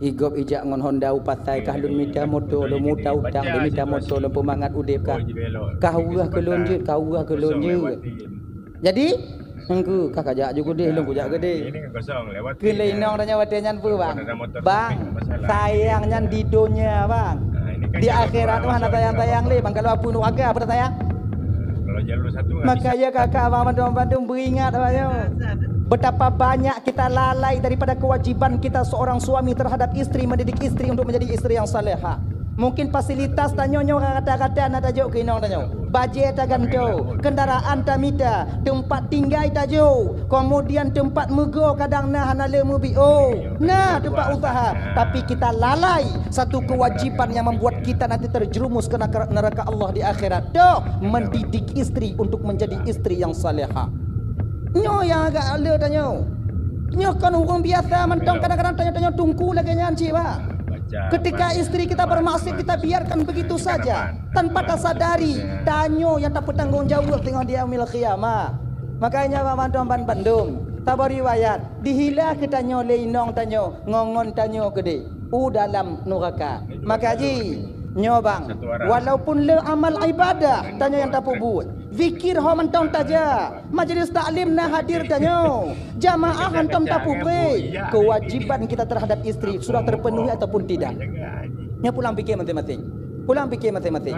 I gob ijak ngon Honda u pasai kah lôn mita moto, lôn muta utang, lôn mita moto, lôn peumangat udeb kah. Kah weueh keu lôn jeuet, kah weueh keu lôn jeuet. Jadi, engku kah kajak ju geudeh, lôn kujak geudeh. Keu lé inong tanyoe watée nyan peue, Bang? Bang, sayang nyan di donya, Bang. Di akhirat mah hana sayang-sayang lé, Bang. Kalau apui nu aga, apa sayang? Kalau jalur satu nggak bisa. Maka ya kakak, abang bandum-bandum beringat, abang, ya. Betapa banyak kita lalai daripada kewajiban kita seorang suami terhadap istri, mendidik istri untuk menjadi istri yang salehah. Mungkin fasilitas tanyoe nyoe rata-rata na tajok keu inong tanyoe. Bajée tagantoe, kendaraan tamita, tempat tinggai tajok, kemudian tempat meugo kadang na hana le meubi. Oh, na tempat usaha, tapi kita lalai satu kewajiban yang membuat kita nanti terjerumus ke neraka, neraka Allah di akhirat. Toh, mendidik istri untuk menjadi istri yang salehah. Nyoe nyang agak le tanyoe. Nyoe kon ureuëng biasa mantong, kadang-kadang tanyoe-tanyoe teungku lagée nyan cit, Bang. Ketika istri kita bermaksiat, kita biarkan begitu saja tanpa tasadari. Tanyoe nyang tapeutanggung jaweueb teungoh di yaumil qiyamah. Makanya, Bang, mantong ban bandum, saboh riwayat, dihila keu tanyoe lé inong tanyoe, ngon-ngon tanyoe keudeh u dalam nuraka. Maka ji, nyoe, Bang, walaupun le amal ibadah tanyoe nyang tapeubuet, zikir ho mantong taja, majelis taklim na hadir tanyoe, jamaah hantom tapeubre, kewajiban kita terhadap istri sudah terpenuhi ataupun tidak? Nyoe pulang pikir masing-masing. Pulang pikir masing-masing.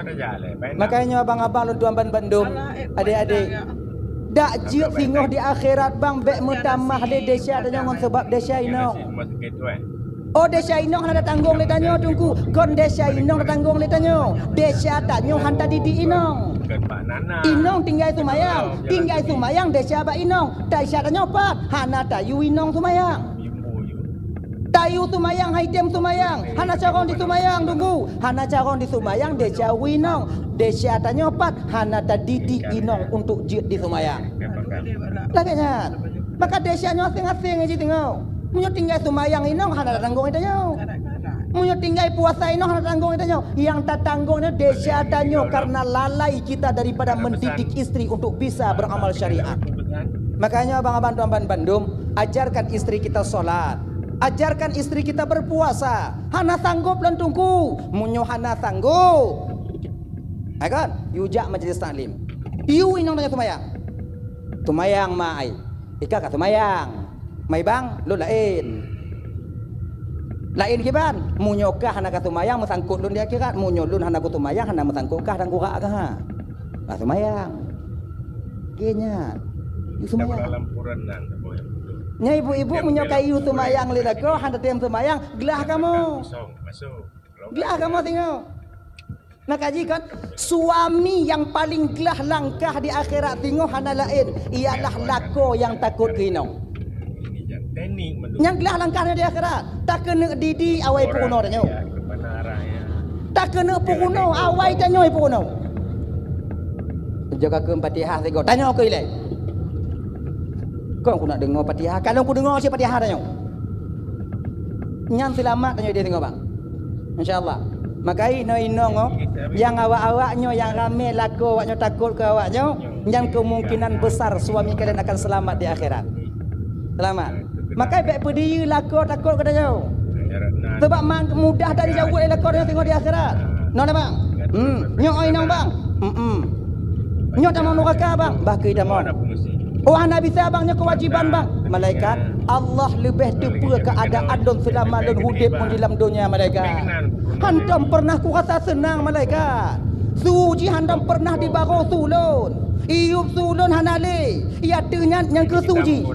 Makanya nyoe abang-abang lôn tuan ban bandum, adek-adek, dak jeuet singoh di akhirat, Bang, bék meutamah lé desya tanyoe ngon sabab desya inong. Oh, desya inong hana tatanggong lé tanyoe, Teungku. Kon desya inong tatanggong lé tanyoe. Desya tanyoe hana tadidik inong. Inong tinggai sumayang, tinggai sumayang desya bak inong. Desya tanyoe pat, hana tayue inong sumayang. Tayue sumayang, hai tem sumayang, hana carông di sumayang, Teungku. Hana carông di sumayang, desya inong. Desya tanyoe pat, hana tadidik inong untuk jeuet di sumayang. Lagée nyan. Maka desya nyoe asing-asing jih teungoh. Meunyoe tinggai sumayang inong hana tatanggong tanyoe. Meunyoe tinggai puasa inong hana tatanggong tanyoe. Nyang tatanggong nyoe desya tanyoe karena lalai kita daripada mendidik istri untuk bisa beramal syariat. Makanya abang-abang tuan ban bandum, ajarkan istri kita sholat. Ajarkan istri kita berpuasa. Hana sanggup lôn Teungku. Meunyoe hana sanggup, hai kon, yue jak majelis taklim. Yue inong tanyoe sumayang. Sumayang ma ai. Ika ka sumayang. Mai bang, lôn laén. Laén kiban? Meunyoe kah hana ka sumayang, meusangkot lôn di akhirat. Meunyoe lôn hana kusumayang, hana meusangkot kah dan kurak kah. Ka sumayang. Oke nyan. Yue sumayang. Nyan ibu-ibu meunyoe ka yue sumayang lé lakoe, hana tem sumayang, glah kamoe. Glah kamoe singoh. Maka jih kan, suami nyang paléng glah langkah di akhirat singoh hana laén, ialah lakoe nyang takot keu inong. Nyang glah langkah di akhirat, takeuneuk didik awai peurunoe tanyoe. Takeuneuk peurunoe awai tanyoe peurunoe. Jaga keu Fatihah sigoe, tanyoe keu ilée. Kon ku nak deungoe Fatihah, ka lôn kudeungoe cit Fatihah tanyoe. Nyan seulamat tanyoe di singoh bang. Insya Allah. Maka inoe inong oh, nyang awak-awak nyoe nyang ramé lakoe awak nyoe takot keu awak nyoe, nyan kemungkinan besar suami kalian akan selamat di akhirat. Selamat. Maka bék peudiyeu lakoe takot keu tanyoe. Sebab mudah dari jauh lakoe nyoe tengok di akhirat. Nyoe bang. Hmm. Nyoe inong bang. Hmm. Nyoe tamong nuraka bang. Bah keu tamong. Oh hana bisa bang, nyoe kewajiban bang. Malaikat, Allah leubeh teupeue keuadaan lôn seulama lôn udeb ngon di lam donya, malaikat. Hantom pernah kurasa seunang, malaikat. Su jih hantom pernah dibaroe su lôn. Iyup su lôn hana lé. Iya teuh nyan nyang keu su jih.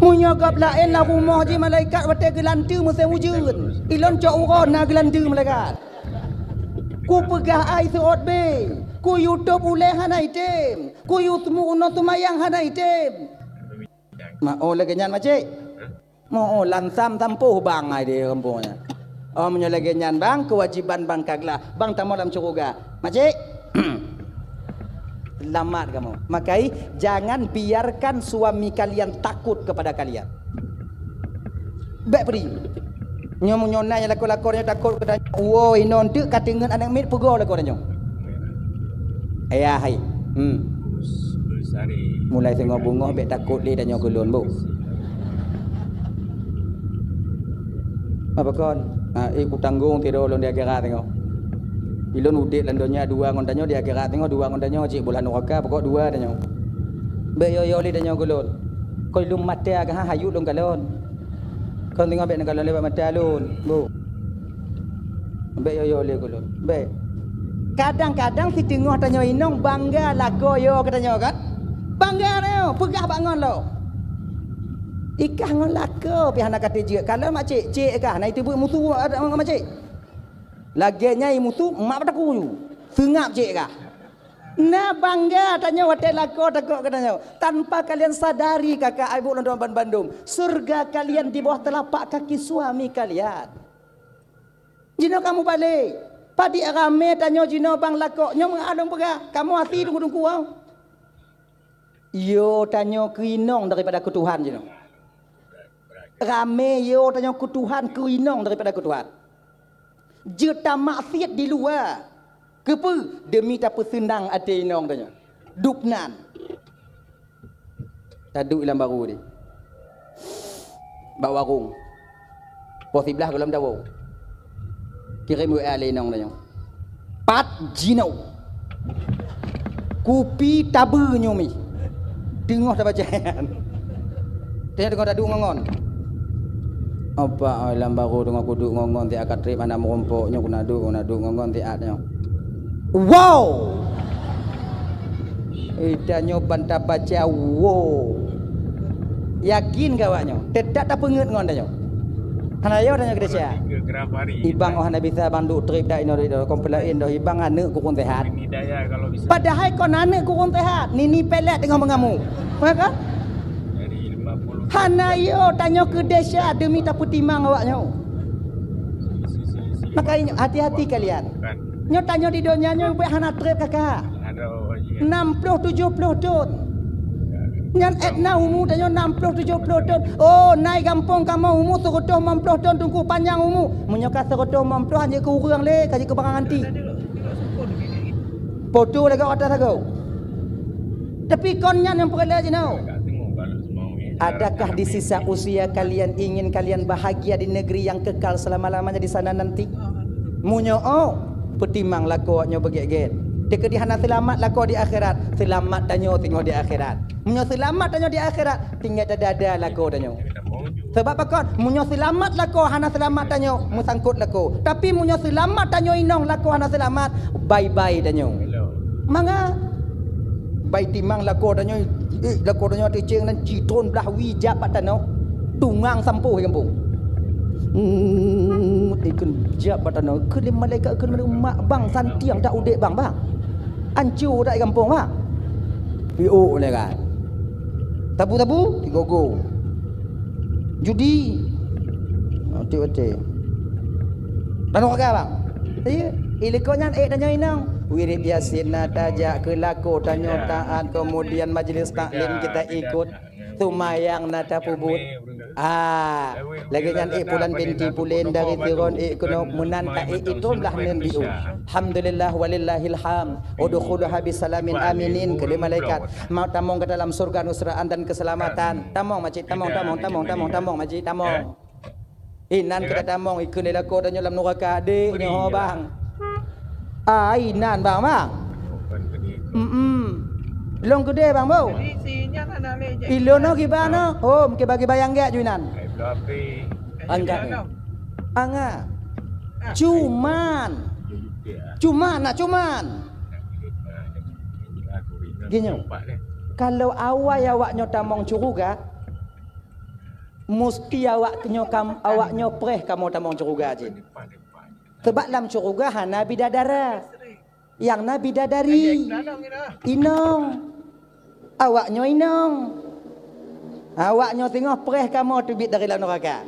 Meunyoe gob laén lam rumoh jih, malaikat, watée geulanteue musém ujeuen. Ilôn cok uroe na geulanteue, malaikat. Kupeugah ai seuôt bé. Kuyue tôb ulée hana item. Kuyue seumu unoe seumayang hana item. Ma oh lagée nyan macik. Ma oh lansam sampôh bang ai di gampông nyan. Oh meunyoe lagée nyan bang, kewajiban bang ka glah. Bang tamong lam syeuruga. Macik. Selamat kamoe. Makai, jangan biarkan suami kalian takut kepada kalian. Bèk peudeh. Nyoe meunyoe na nyang lakoe-lakoe nyoe takot keu tanyoe, woe inong teuk ka teungeut aneuk miet peugah lakoe tanyoe. Ayah hai. Hmm. Mulai singoh beungoh bèk takot lé tanyoe keu lôn, Bu. Apa kon? Ha, eh, kutanggong sidroe lôn di akhirat singoh. Ilôn udép lam donya dua ngon tanyoe, di akhirat singoh dua ngon tanyoe, cit boh lam nuraka pokok dua tanyoe. Bèk yo-yo lé tanyoe keu lôn. Kon lôn mata kah, hayut lôn kalon. Kon singoh bèk neukalon lé bak mata lôn, Bu. Bèk yo-yo lé keu lôn. Bèk. Kadang-kadang siteungoh tanyoe inong bangga lakoe yo keu tanyoe kan? Bangga tanyoe, peugah bak ngon lom. Ikah ngon lakoe pih hana ka teujeuet. Kalon mak cik, cik kah na iteubiet musu ngon mak cik. Lagèe nyan musu mak bak takue. Seungab cik kah. Na bangga tanyoe watèe lakoe takot keu tanyoe. Tanpa kalian sadari, kakak, ibu lôn tuan bandum, surga kalian di bawah telapak kaki suami kalian. Jinoe kamoe balek. Padit ramè tanyoe jinoe bang lakoe nyoe meualong peugah. Kamoe até teungku-teungku. Yo tanyoe keu inong daripada keu Tuhan jinoe. Ramè yo tanyoe keu Tuhan, keu inong daripada keu Tuhan. Jeuet tamaksiet di luwa. Keupeue? Demi tapeuseunang até inong tanyoe. Dubnan. Taduek lam baru di. Bak warong. Poh siblaih gohlom tawoe. Kirém W A lé inong tanyoe. Pat jinoe. Kupi tabeue nyoe mi. Teungoh tabaca nyan. Tanyoe teungoh taduek ngon-ngon. Apa ai lam baru teungoh kuduek ngon-ngon siat ka trép hana meurumpok nyoe, keuneuk duek, keuneuk duek ngon-ngon siat nyoe. Wow! Eh, tanyoe ban tabaca wow. Yakin keu awak nyoe? Teutap tapeungeut ngon tanyoe. Hana yo tanyoe keu desya. Ibang oh hana bisa bang duek trép dak inoe inoe, kon peulaén doh ibang aneuk kureueng sehat. Padahai kon aneuk kureueng sehat, nini pelet teungoh meungamu. Maka? Hana yo tanyoe keu desya demi tapeutimang awak nyoe. Maka ingat, hati-hati kalian. Nyoe tanyoe di donya nyoe bèk hana trép kakak. Enam puluh tujuh puluh thon. Nyan ék na umu tanyoe enam puluh tujuh puluh thon. Oh, na i gampông kamoe umu seratus lima puluh thon teungku panyang umu. Meunyoe ka seratus lima puluh han jeuet keu ureueng lé, ka jeuet keu barang anti. Poto lagèe atas lagoe. Tapi kon nyan nyang peureulèe jinoe. Adakah di sisa usia kalian ingin kalian bahagia di negeri yang kekal selama-lamanya di sana nanti? Meunyoe oh, peutimang lakoe nyoe beugèt-gèt. Teukeudi hana seulamat lakoe di akhirat, seulamat tanyoe singoh di akhirat. Meunyoe seulamat tanyoe di akhirat, tinggai tadada lakoe tanyoe. Sabab pakon? Meunyoe seulamat lakoe hana seulamat tanyoe, meusangkot lakoe. Tapi meunyoe seulamat tanyoe inong lakoe hana seulamat, bye-bye tanyoe. Mangat. Bai timang lakoe tanyoe, eh, lakoe tanyoe teuceng nan citron blah wie jak bak tanoh. Tungang sampôh di gampông. Hmm, ikheun jak bak tanoh. Kheun lé malaikat, kheun malaikat, mak bang santiang dak udép bang, bang. Anco dak di gampông, bang. Piôh lé kan. Tabu-tabu, digogo. Judi. Oté-oté. Lalu agak bang. Iya, ilikot nyan ék tanyoe inong. Wirid Yasin na tajak keu lakoe tanyoe taat, kemudian majlis taklim kita ikut. Sumayang na tapeubuet. Ah, lagèe nyan ék pulan binti pulen dari Tiron ék keunoe meunan ka ék itron blah neun biu. Alhamdulillah walillahil hamd. Udkhuluha bisalamin aminin, kheun lé malaikat. Mau tamong ke dalam surga nusraan dan keselamatan. Tamong, makcik, tamong, tamong, tamong, tamong, tamong, makcik, tamong. Inan kita tamong, ikheun lé lakoe tanyoe lam nuraka, dek nyoe bang. Ah, inan bang, bang. Mm-mm. Lôn keudeh bang, bu. Ilôn nyoe kiban nyoe. Oh, mungkin bagi bayang gèt ju inan. Angkat ni. Angkat. Cuman. Cuman, nak cuman. Gini, kalau awai awak nyoe tamong syeuruga, musti awak nyoe kam, awak nyoe preh kamoe tamong syeuruga jih. Sebab lam syeuruga hana bidadara. Nyang na bidadari. Inong. Awak nyoe inong. Awak nyoe singoh preh kamoe teubiet dari lam nuraka.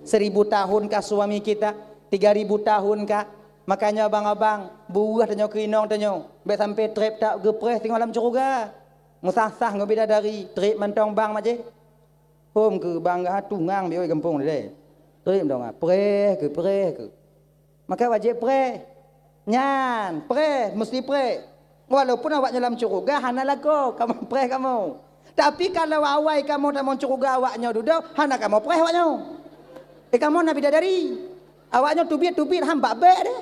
Seribu tahun kah suami kita? Tiga ribu tahun kah? Makanya abang-abang, buweuh tanyoe keu inong tanyoe, bèk sampai trép that geupreh singoh lam syeuruga. Meusah-sah ngon bidadari, trép mantong bang maje. Hom keu bang geuh tungang biôh gampông deh. Trép mantong ah, preh keu, preh keu. Maka wajéb preh. Nyan, preh, meusti preh. Walaupun awaknyoe lam syeuruga hana lakoe, kamoe preh kamoe. Tapi kalau awai kamoe tamong syeuruga awaknyoe dudoe, hana kamoe preh awaknyoe. Eh, kamoe na bidadari. Awaknyoe teubiet-teubiet han bak bèk deh.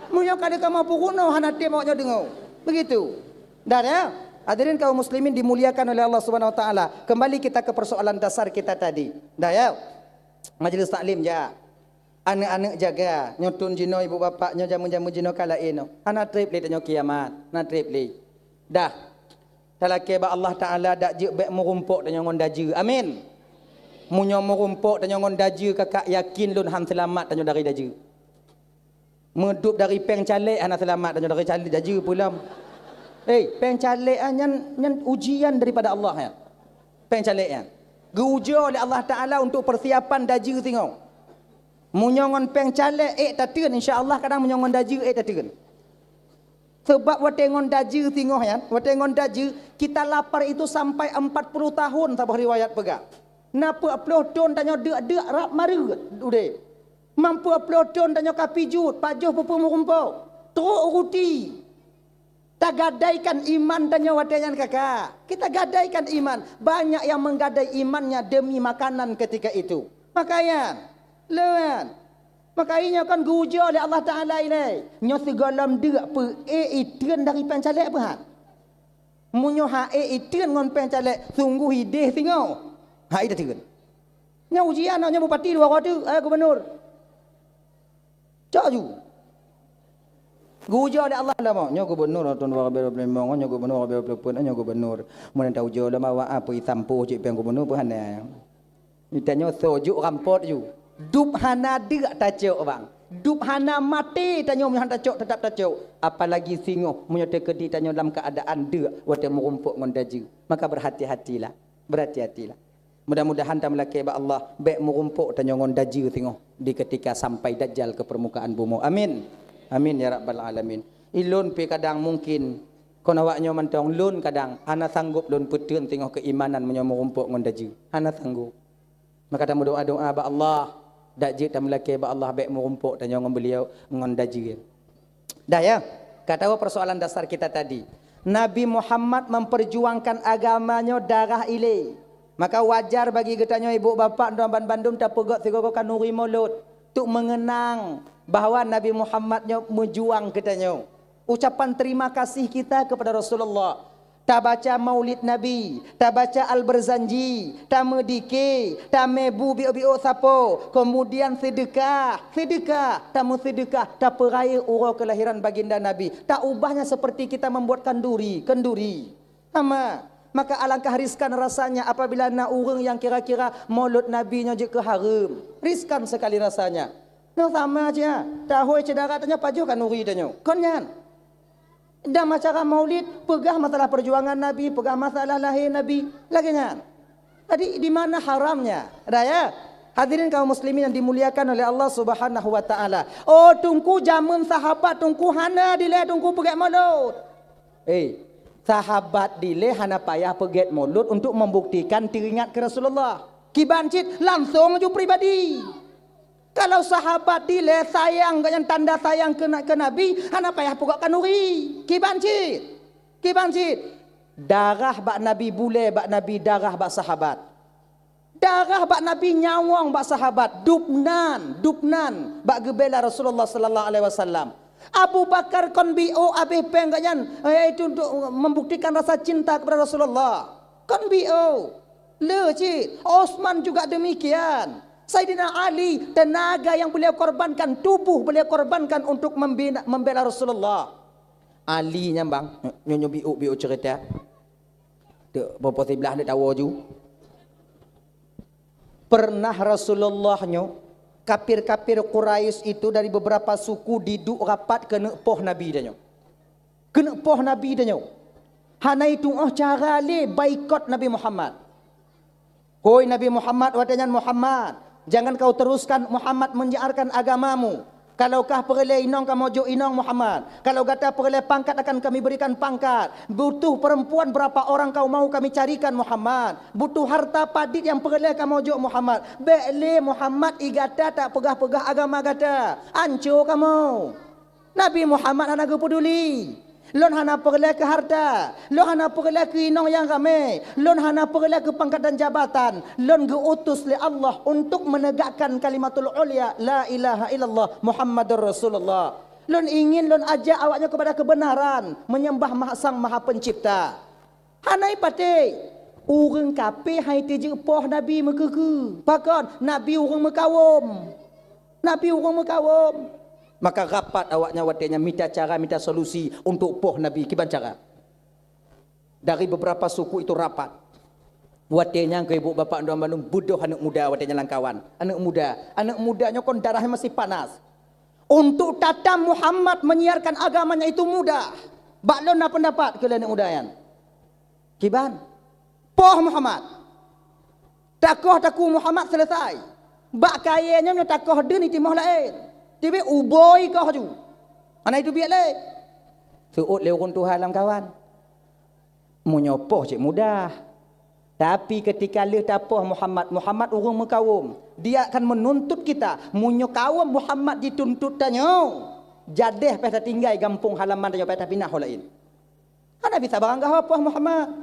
Meunyoe ka lheueh kamoe peurunoe hana tem awaknyoe deungoe. Begitu. Dan ya, hadirin kaum muslimin dimuliakan oleh Allah Subhanahu wa taala. Kembali kita ke persoalan dasar kita tadi. Dah ya. Majelis taklim jak. Aneuk-aneuk jaga, nyoe thon jinoe ibu bapak, nyoe jameun-jameun jinoe ka laén nyoe. Hana trép lé tanyoe kiamat, hana trép lé. Dah. Talakée bak Allah Taala dak jeuet bèk meurumpok tanyoe ngon dajeue. Amin. Meunyoe meurumpok tanyoe ngon dajeue, kakak yakin lôn han seulamat tanyoe dari dajeue. Meudup dari péng calék hana seulamat tanyoe dari calék dajeue peue lom. Hei, péng calék ah nyan, nyan ujian daripada Allah nyan. Péng calék nyan. Geuujoe lé Allah Taala untuk persiapan dajeue singoh. Meunyoe ngon péng calék ék tateun, insya Allah, kadang meunyoe ngon dajeue ék tateun. Sebab watée ngon dajeue singoh nyan, watée ngon dajeue, kita lapar itu sampai empat puluh tahun, saboh riwayat peugah. Na peuet ploh thon tanyoe deuk-deuk rab mareuet udeb. Mam peuet ploh thon tanyoe ka pijuet, pajoh peue-peue meurumpok, trok ruti. Tagadaikan iman tanyoe watée nyan, kakak. Kita gadaikan iman. Banyak yang menggadai imannya demi makanan ketika itu. Makanya, leuan. Maka inyoe kan geuujoe lé Allah Taala ilée. Nyoe sigohlom deuk peuék iteun dari péng calék peuhat. Meunyoe ha'ék iteun ngon péng calék, sungguh ideh singoh. Ha'ék iteun. Nyoe ujian, nyoe bupati dua roh teuk, eh, gubernur. Cok ju. Geuujoe lé Allah lom, nyoe gubernur tahun dua ribu dua puluh lima, nyoe gubernur dua ribu dua puluh empat, nyoe gubernur. Meunyoe taujoe lom awak, apa isampoh cit péng gubernur peuhana. Tanyoe soe jok rampot ju. Dup hana deuk tacok, bang. Dup hana maté tanyoe meunyoe han tacok, tetap tacok. Apalagi singoh meunyoe teukeudi tanyoe lam keuadaan deuk watée meurumpok ngon dajeue. Maka berhati-hatilah. Berhati-hatilah. Mudah-mudahan tameulakée bak Allah, bèk meurumpok tanyoe ngon dajeue singoh di ketika sampai Dajjal ke permukaan bumoe. Amin. Amin ya rabbal alamin. Ilôn pi kadang mungkin kon awaknyoe mantong, lôn kadang hana sanggob lôn peuteun singoh keuimanan meunyoe meurumpok ngon dajeue. Hana sanggob. Maka tameudoá-doá bak Allah, dak jeuet tameulakée bak Allah bèk meurumpok tanyoe ngon beuliau ngon dajeue. Dah ya, ka tahu persoalan dasar kita tadi. Nabi Muhammad memperjuangkan agama nyoe darah ilée. Maka wajar bagi geutanyoe ibu bapak dan bandum tapeugét sigoe-goe khanuri mulod, untuk mengenang bahwa Nabi Muhammad nyoe meujuang keu tanyoe. Ucapan terima kasih kita kepada Rasulullah. Tabaca Maulid Nabi, tabaca Al-Barzanji, tameudiké, tameubu biôk-biôk sapo, kemudian seudeukah, seudeukah, tameuseudeukah, tapeurayeuk uroe keulahiran Baginda Nabi. Taubahnya seperti kita membuat kanduri, kenduri. Sama. Maka alangkah riskan rasanya apabila na ureuëng nyang kira-kira mulod Nabi nyoe jeuet keu hareuem. Riskan sekali rasanya. Nyoe sama cit, tahôi syedara tanyoe pajoh khanuri tanyoe. Kon nyan. Dalam acara maulid, peugah masalah perjuangan Nabi, peugah masalah lahé Nabi, lagée nyan. Jadi, di mana haramnya? Dah ya? Hadirin kaum muslimin yang dimuliakan oleh Allah Subhanahu wa taala. Oh, Teungku, jameun sahabat Teungku hana dilée Teungku peugét mulod. Eh, sahabat dilée hana payah peugét mulod untuk membuktikan teuingat keu Rasulullah. Kiban cit langsung ju pribadi. Kalau sahabat dilée sayang, gobnyan tanda sayang keu na-, keu Nabi, hana payah peugét khanuri. Kiban cit. Kiban cit. Darah bak Nabi bulée, bak Nabi darah bak sahabat. Darah bak Nabi nyawöng bak sahabat, dubnan, dubnan bak geubela Rasulullah sallallahu alaihi wasallam. Abu Bakar kon biôk abéh péng gobnyan, eh, itu untuk membuktikan rasa cinta kepada Rasulullah. Kon biôk. Le cit. Osman juga demikian. Saidina Ali, tenaga yang beliau korbankan, tubuh beliau korbankan untuk membina, membela Rasulullah. Ali nyan bang, nyoe, nyoe biôk-biôk cerita. Tok, popo siblah dek tawo ju. Pernah Rasulullah nyoe, kafir-kafir Quraisy itu dari beberapa suku diduek rapat keuneuk poh Nabi tanyoe. Keuneuk poh Nabi tanyoe. Hana itu'oh cara lé baikot Nabi Muhammad. Hôi Nabi Muhammad, watée nyan Muhammad, jangan kau teruskan Muhammad menyiarkan agamamu. Kalau kah peureulée inong, kamoe jok inong, Muhammad. Kalau gata peureulée pangkat, akan kami berikan pangkat. Butuh perempuan berapa orang kau mau, kami carikan, Muhammad. Butuh harta padit nyang peureulée, kamoe jok, Muhammad. Bék lé, Muhammad, i gata tapeugah-peugah agama gata. Anco kamoe. Nabi Muhammad hana geupeuduli. Lôn hana peureulée keu harta, lôn hana peureulée keu inong nyang ramé, lôn hana peureulée keu pangkat dan jabatan. Lôn geu-utus lé Allah untuk menegakkan kalimatul ulya, la ilaha illallah Muhammadur Rasulullah. Lôn ingin lôn ajak awaknyoe kepada kebenaran, menyembah Maha Sang Maha Pencipta. Hana ipatéh. Ureuëng kafé hai teujeuet poh Nabi meukeue-keue. Pakon? Nabi ureuëng meukawöm. Nabi ureuëng meukawöm. Maka rapat awaknyan watée nyan mita cara, mita solusi untuk poh Nabi. Kiban cara? Dari beberapa suku itu rapat. Watée nyan keu ibu bapak dua mandum beudôh aneuëk muda watée nyan lam kawan. Aneuëk muda. Aneuëk muda nyoe kon darah masih panas. Untuk tatam Muhammad menyiarkan agamanya itu mudah. Bak lôn na pendapat keu lé aneuëk muda nyan. Kiban? Poh Muhammad. Takoh takue Muhammad selesai. Bak kayée nyoe, nyoe takoh deun itimoh laén. Tibée uboi koh ju. Hana itu biet lé. Seuôt lé ureuëng tuha lam kawan. Meunyoe poh cit mudah. Tapi ketika lheueh tapoh Muhammad, Muhammad ureuëng meukawöm. Dia akan menuntut kita. Meunyoe kawöm Muhammad jituntut tanyoe, jadeh payah tatinggai gampông halaman tanyoe, payah tapinah ho laén. Hana bisa baranggaho poh Muhammad.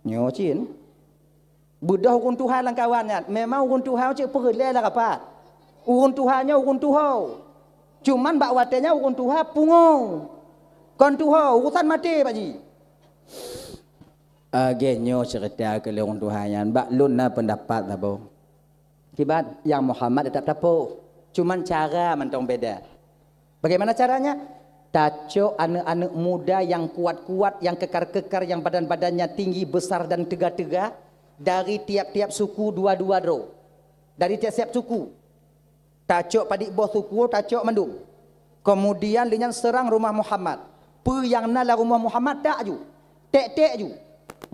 Nyoe cit. Beudôh ureuëng tuha lam kawan nyan. Memang ureuëng tuha cit peureulée lah rapat. Ureuëng tuha nyoe ureuëng tuho. Cuman bak watée nyan ureuëng tuha pungo. Kon tuho, urusan maté bak jih. Lagée nyoe ceurita keu lé ureuëng tuha nyan. Bak lôn na pendapat saboh. Kiban nyang Muhammad teutap tapoh, cuman cara mantong beda. Bagaimana caranya? Tacok aneuëk-aneuëk muda nyang kuat-kuat, nyang kekar-kekar, nyang badan-badannya tinggi, besar dan teuga-teuga dari tiap-tiap suku dua-dua droe. Dari tiap-tiap suku. Tacok padit boh suku, tacok mandum. Kemudian lé nyan seurang rumoh Muhammad. Peue nyang na lam rumoh Muhammad tak ju. Tek-tek ju.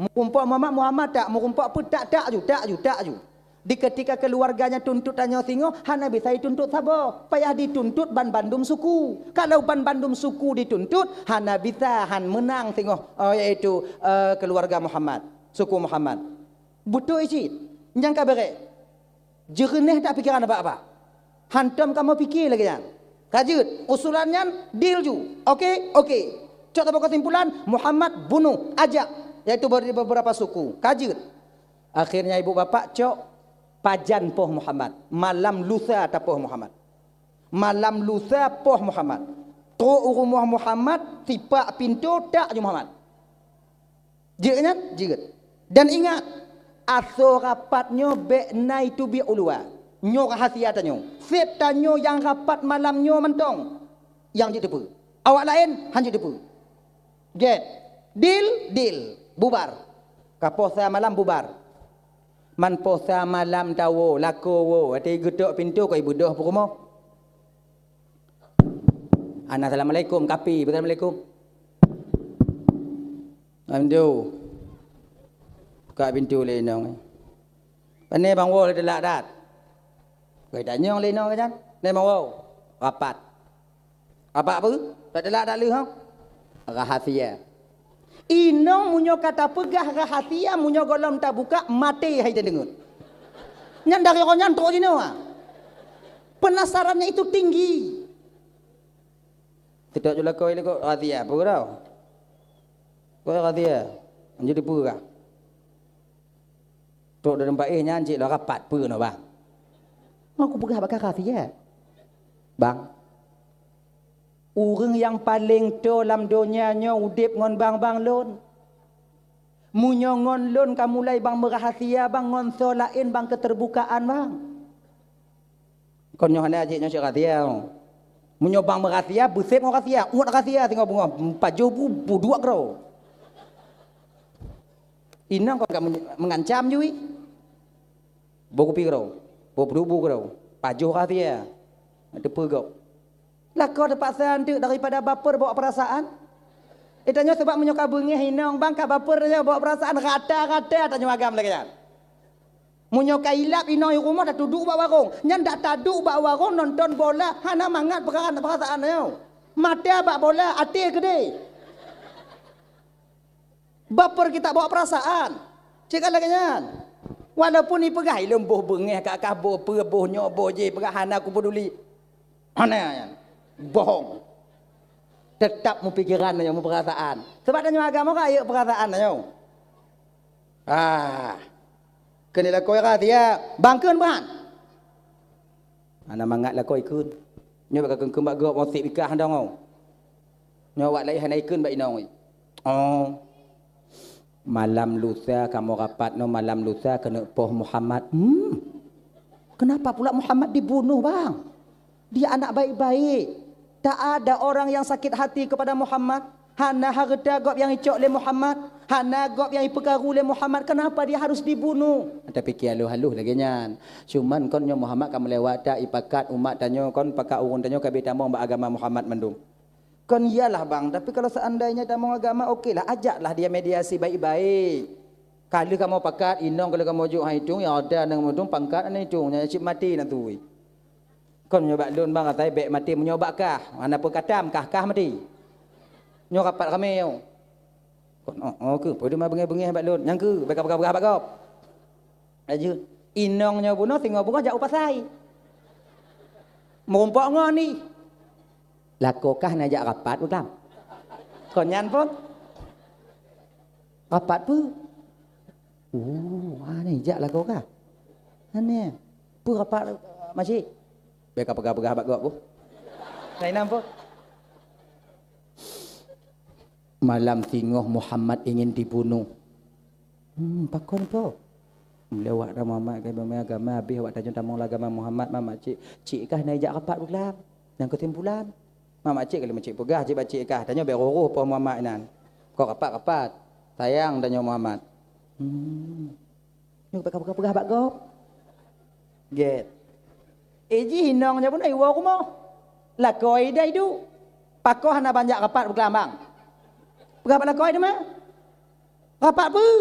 Meurumpok Muhammad, Muhammad tak, meurumpok peue tak, tak ju, tak ju, tak ju. Di ketika keuluwarga nyan tuntut tanyoe singoh, hana bisa jituntut saboh. Payah jituntut ban bandum suku. Kalau ban bandum suku jituntut, hana bisa, han meunang singoh, eh, yaitu, eh, keuluwarga Muhammad, suku Muhammad. Beutôi cit. Nyang ka beurék. Jeureuneh that pikeran Abah-abah. Hantom kamoe pike lagée nyan. Ka jeuet, usulan nyan deal ju. Oke? Oke. Cok saboh kesimpulan, Muhammad bunoh, ajak, yaitu be-, beberapa suku. Ka jeuet. Akhirnya ibu bapak cok pajan poh Muhammad. Malam lusa tapoh Muhammad. Malam lusa poh Muhammad. Trok u rumoh Muhammad, sipak pintoe, tak ju Muhammad. Jeuet nyan? Jeuet. Dan ingat, asoe rapat nyoe bék na iteubiet u luwa. Nyoe rahasia tanyoe. Seb tanyoe nyang rapat malam nyoe mantong nyang jeuet teupeue. Awak laén han jeuet teupeue. Gét. Deal? Deal. Bubar. Ka poh sa malam bubar. Man poh sa malam tawoe, lakoe woe, watée geutok pintoe kok ibeudôh peurumoh. Hana assalamualaikum, kapi, "Assalamualaikum." Alhamdulillah. Buka pintoe lé inong. "Pane bang woe lé teulak dat?" Geutanyong lé inong nyan. "Pane bang woe?" "Rapat." "Rapat peue? Teulak dat lheueh, ha?" "Rahasia." Inong meunyoe ka tapeugah rahasia, meunyoe gohlom tabuka, maté hai tadeungon. Nyan dari roh nyan trok jinoe, ha. Penasarannya itu tinggi. Teutok ju lakoe lé kok rahasia, peue tau? Kok rahasia? Anjeuet dipeugah. Trok dalam paéh nyan cit lôn rapat peue nyoe, bang? Ngon kupeugah bak kah rahasia. Bang, ureuëng nyang paleng toe lam donya nyoe udeb ngon bang-bang lôn. Meunyoe ngon lôn ka mulai bang meurahasia, bang, ngon soe laén bang keuteubukaan, bang. Kon nyoe hana jih nyoe cit rahasia. Meunyoe bang meurahasia, beuseb ngon rahasia, uet rahasia singoh beungoh, pajoh bu, bu duek keudroe. Inong kon ka men-, meungancam jui. Boh kupi keudroe, boh peuduek bu keudroe, pajoh rahasia. Teupeue gob. Lakoe teupaksa anteuk daripada baper bawa perasaan. Geutanyoe sabab meunyoe ka beungéh inong bang ka baper tanyoe bawa perasaan, rata-rata tanyoe agam lagée nyan. Meunyoe ka ilab inong i rumoh, dak taduek bak warong. Nyan dak taduek bak warong nonton bola, hana mangat peurasaan, peurasaan nyoe. Mata bak bola, até keudeh. Baper kita bawa perasaan. Cit ka lagèe nyan. Walaupun ipeugah ilôn boh beungèh, ka, ka boh peue, boh nyoe, boh jéh, peugah hana kupeduli. Hana nyan. Bohong. Tetap mupikeran nyoe, muperasaan. Sebab tanyoe agama ka ayeuek perasaan nyoe. Ah. Keuneuk lakoe rahasia. Bang kheun ban. Hana mangat lakoe kheun. Nyoe bak kakheun-kheun bak gob, meusit bikah dong. Nyoe awak laén hana ikheun bak inong. Oh. Malam lusa kamoe rapat nyoe, malam lusa keuneuk poh Muhammad. Hmm. Kenapa pula Muhammad dibunuh, Bang? Dia anak baik-baik. Tak ada orang yang sakit hati kepada Muhammad. Hana hareuta gob nyang icok lé Muhammad. Hana gob nyang ipeukaru lé Muhammad. Kenapa dia harus dibunuh? Tapike halôh-halôh lagèe nyan. Cuman kon nyoe Muhammad ka meulewat, ipakat umat tanyoe, kon pakat ureueng tanyoe ka beutamong bak agama Muhammad mandum. Kon iyalah, Bang, tapi kalau seandainya tamong agama, okelah, ajaklah dia mediasi baik-baik. Ka lheueh kamoe pakat, inong ka lheueh kamoe jok han itong, ya ada nyang meuitong, pangkat hana itong, nyan cit maté na tui. Kon nyoe bak lôn, Bang, asai bèk maté, meunyoe bak kah, hana peue katam, kah-kah maté. Nyoe rapat ramé nyoe. Kon, oh, oh, keuh, peue teuma beungèh-beungèh bak lôn, nyang keuh, bèk kapeugah-peugah bak gob. Laju, inong nyoe bunoe, singoh beungoh jak u pasai. Meurumpok ngon ni. Lakoe kah na jak rapat beutam. Kon nyan pun. Rapat peue? Oh, ha ni jak lakoe kah. Ha ni. Peue rapat, Makcik? Bèk kapeugah-peugah bak gob, boh. Laén nyan pun. Malam singoh Muhammad ingin dibunuh. Hmm, pakon po? Lewat dah Muhammad ka imeumé agama, habéh awak tanyoe tamong lam agama Muhammad, ma makcik. Cik kah na jak rapat beulam. Nyang keusimpulan, ma makcik ka lheueh makcik peugah, cik bak cik kah, tanyoe bèk rôh-rôh poh Muhammad inan. Kok rapat-rapat. Sayang tanyoe Muhammad. Hmm. Nyoe bèk kapeugah-peugah bak gob. Gèt. Eh, jih inong nyoe pun iwoe rumoh. Lakoe dai duek. Pakon hana ban jak rapat beukeulambang. Peugah bak lakoe teuma. Rapat peue?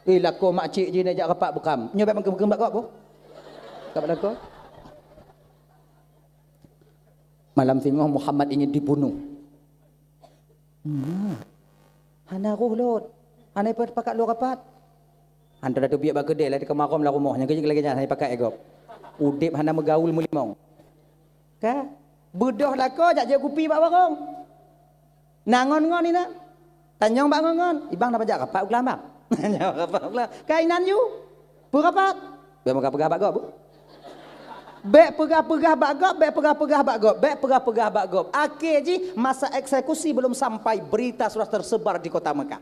Eh, lakoe makcik jih na jak rapat beutam. Nyoe bèk meukeum-keum bak gob, boh. Peugah bak lakoe. Malam singoh Muhammad ingin dibunuh. Hmm. Hana roh lôn. Hana ipakat lôn rapat. Hantom teubiet bak keudè, laju keumarôm lam rumoh. Nyang keujeuet lagèe nyan, hana ipakat lé gob. Udép hana meugaul meulimong. Ka? Beudôh lakoe jak jép kupi bak warong. Na ngon-ngon inan. Tanyong bak ngon-ngon. Ibang na ban jak rapat u keulambang. Rapat u keulambang. Ka inan ju. Peue rapat? Bèk meupeugah-peugah bak gob. Bèk peugah-peugah bak gob, bèk peugah-peugah bak gob, bèk peugah-peugah bak gob. Akhé jih, masa eksekusi belum sampai, berita sudah tersebar di kota Mekah.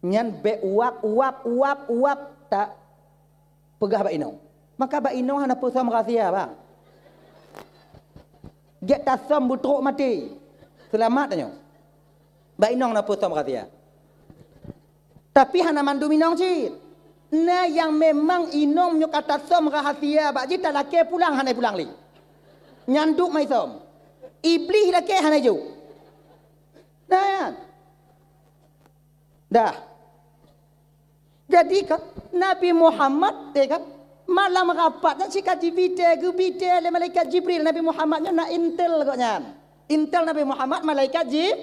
Nyan bèk uap, uap, uap, uap, tapeugah bak inong. Maka bak inong hana peue som rahsia, bang. Gèt tasom beutrok maté. Seulamat tanyoe. Bak inong na peue som rahsia. Tapi hana mandum inong cit. Na nyang memang inong meunyoe ka tasom rahsia bak jih, talakèe pulang hana pulang lé. Nyan duek meusom. Iblih lakèe hana jok. Nah, nyan. Dah. Jadi kan, Nabi Muhammad, ya kan, malam rapat nyan si ka jibitèe, geubitèe lé malaikat Jibril. Nabi Muhammad nyan na intel gobnyan. Intel Nabi Muhammad, malaikat Ji-,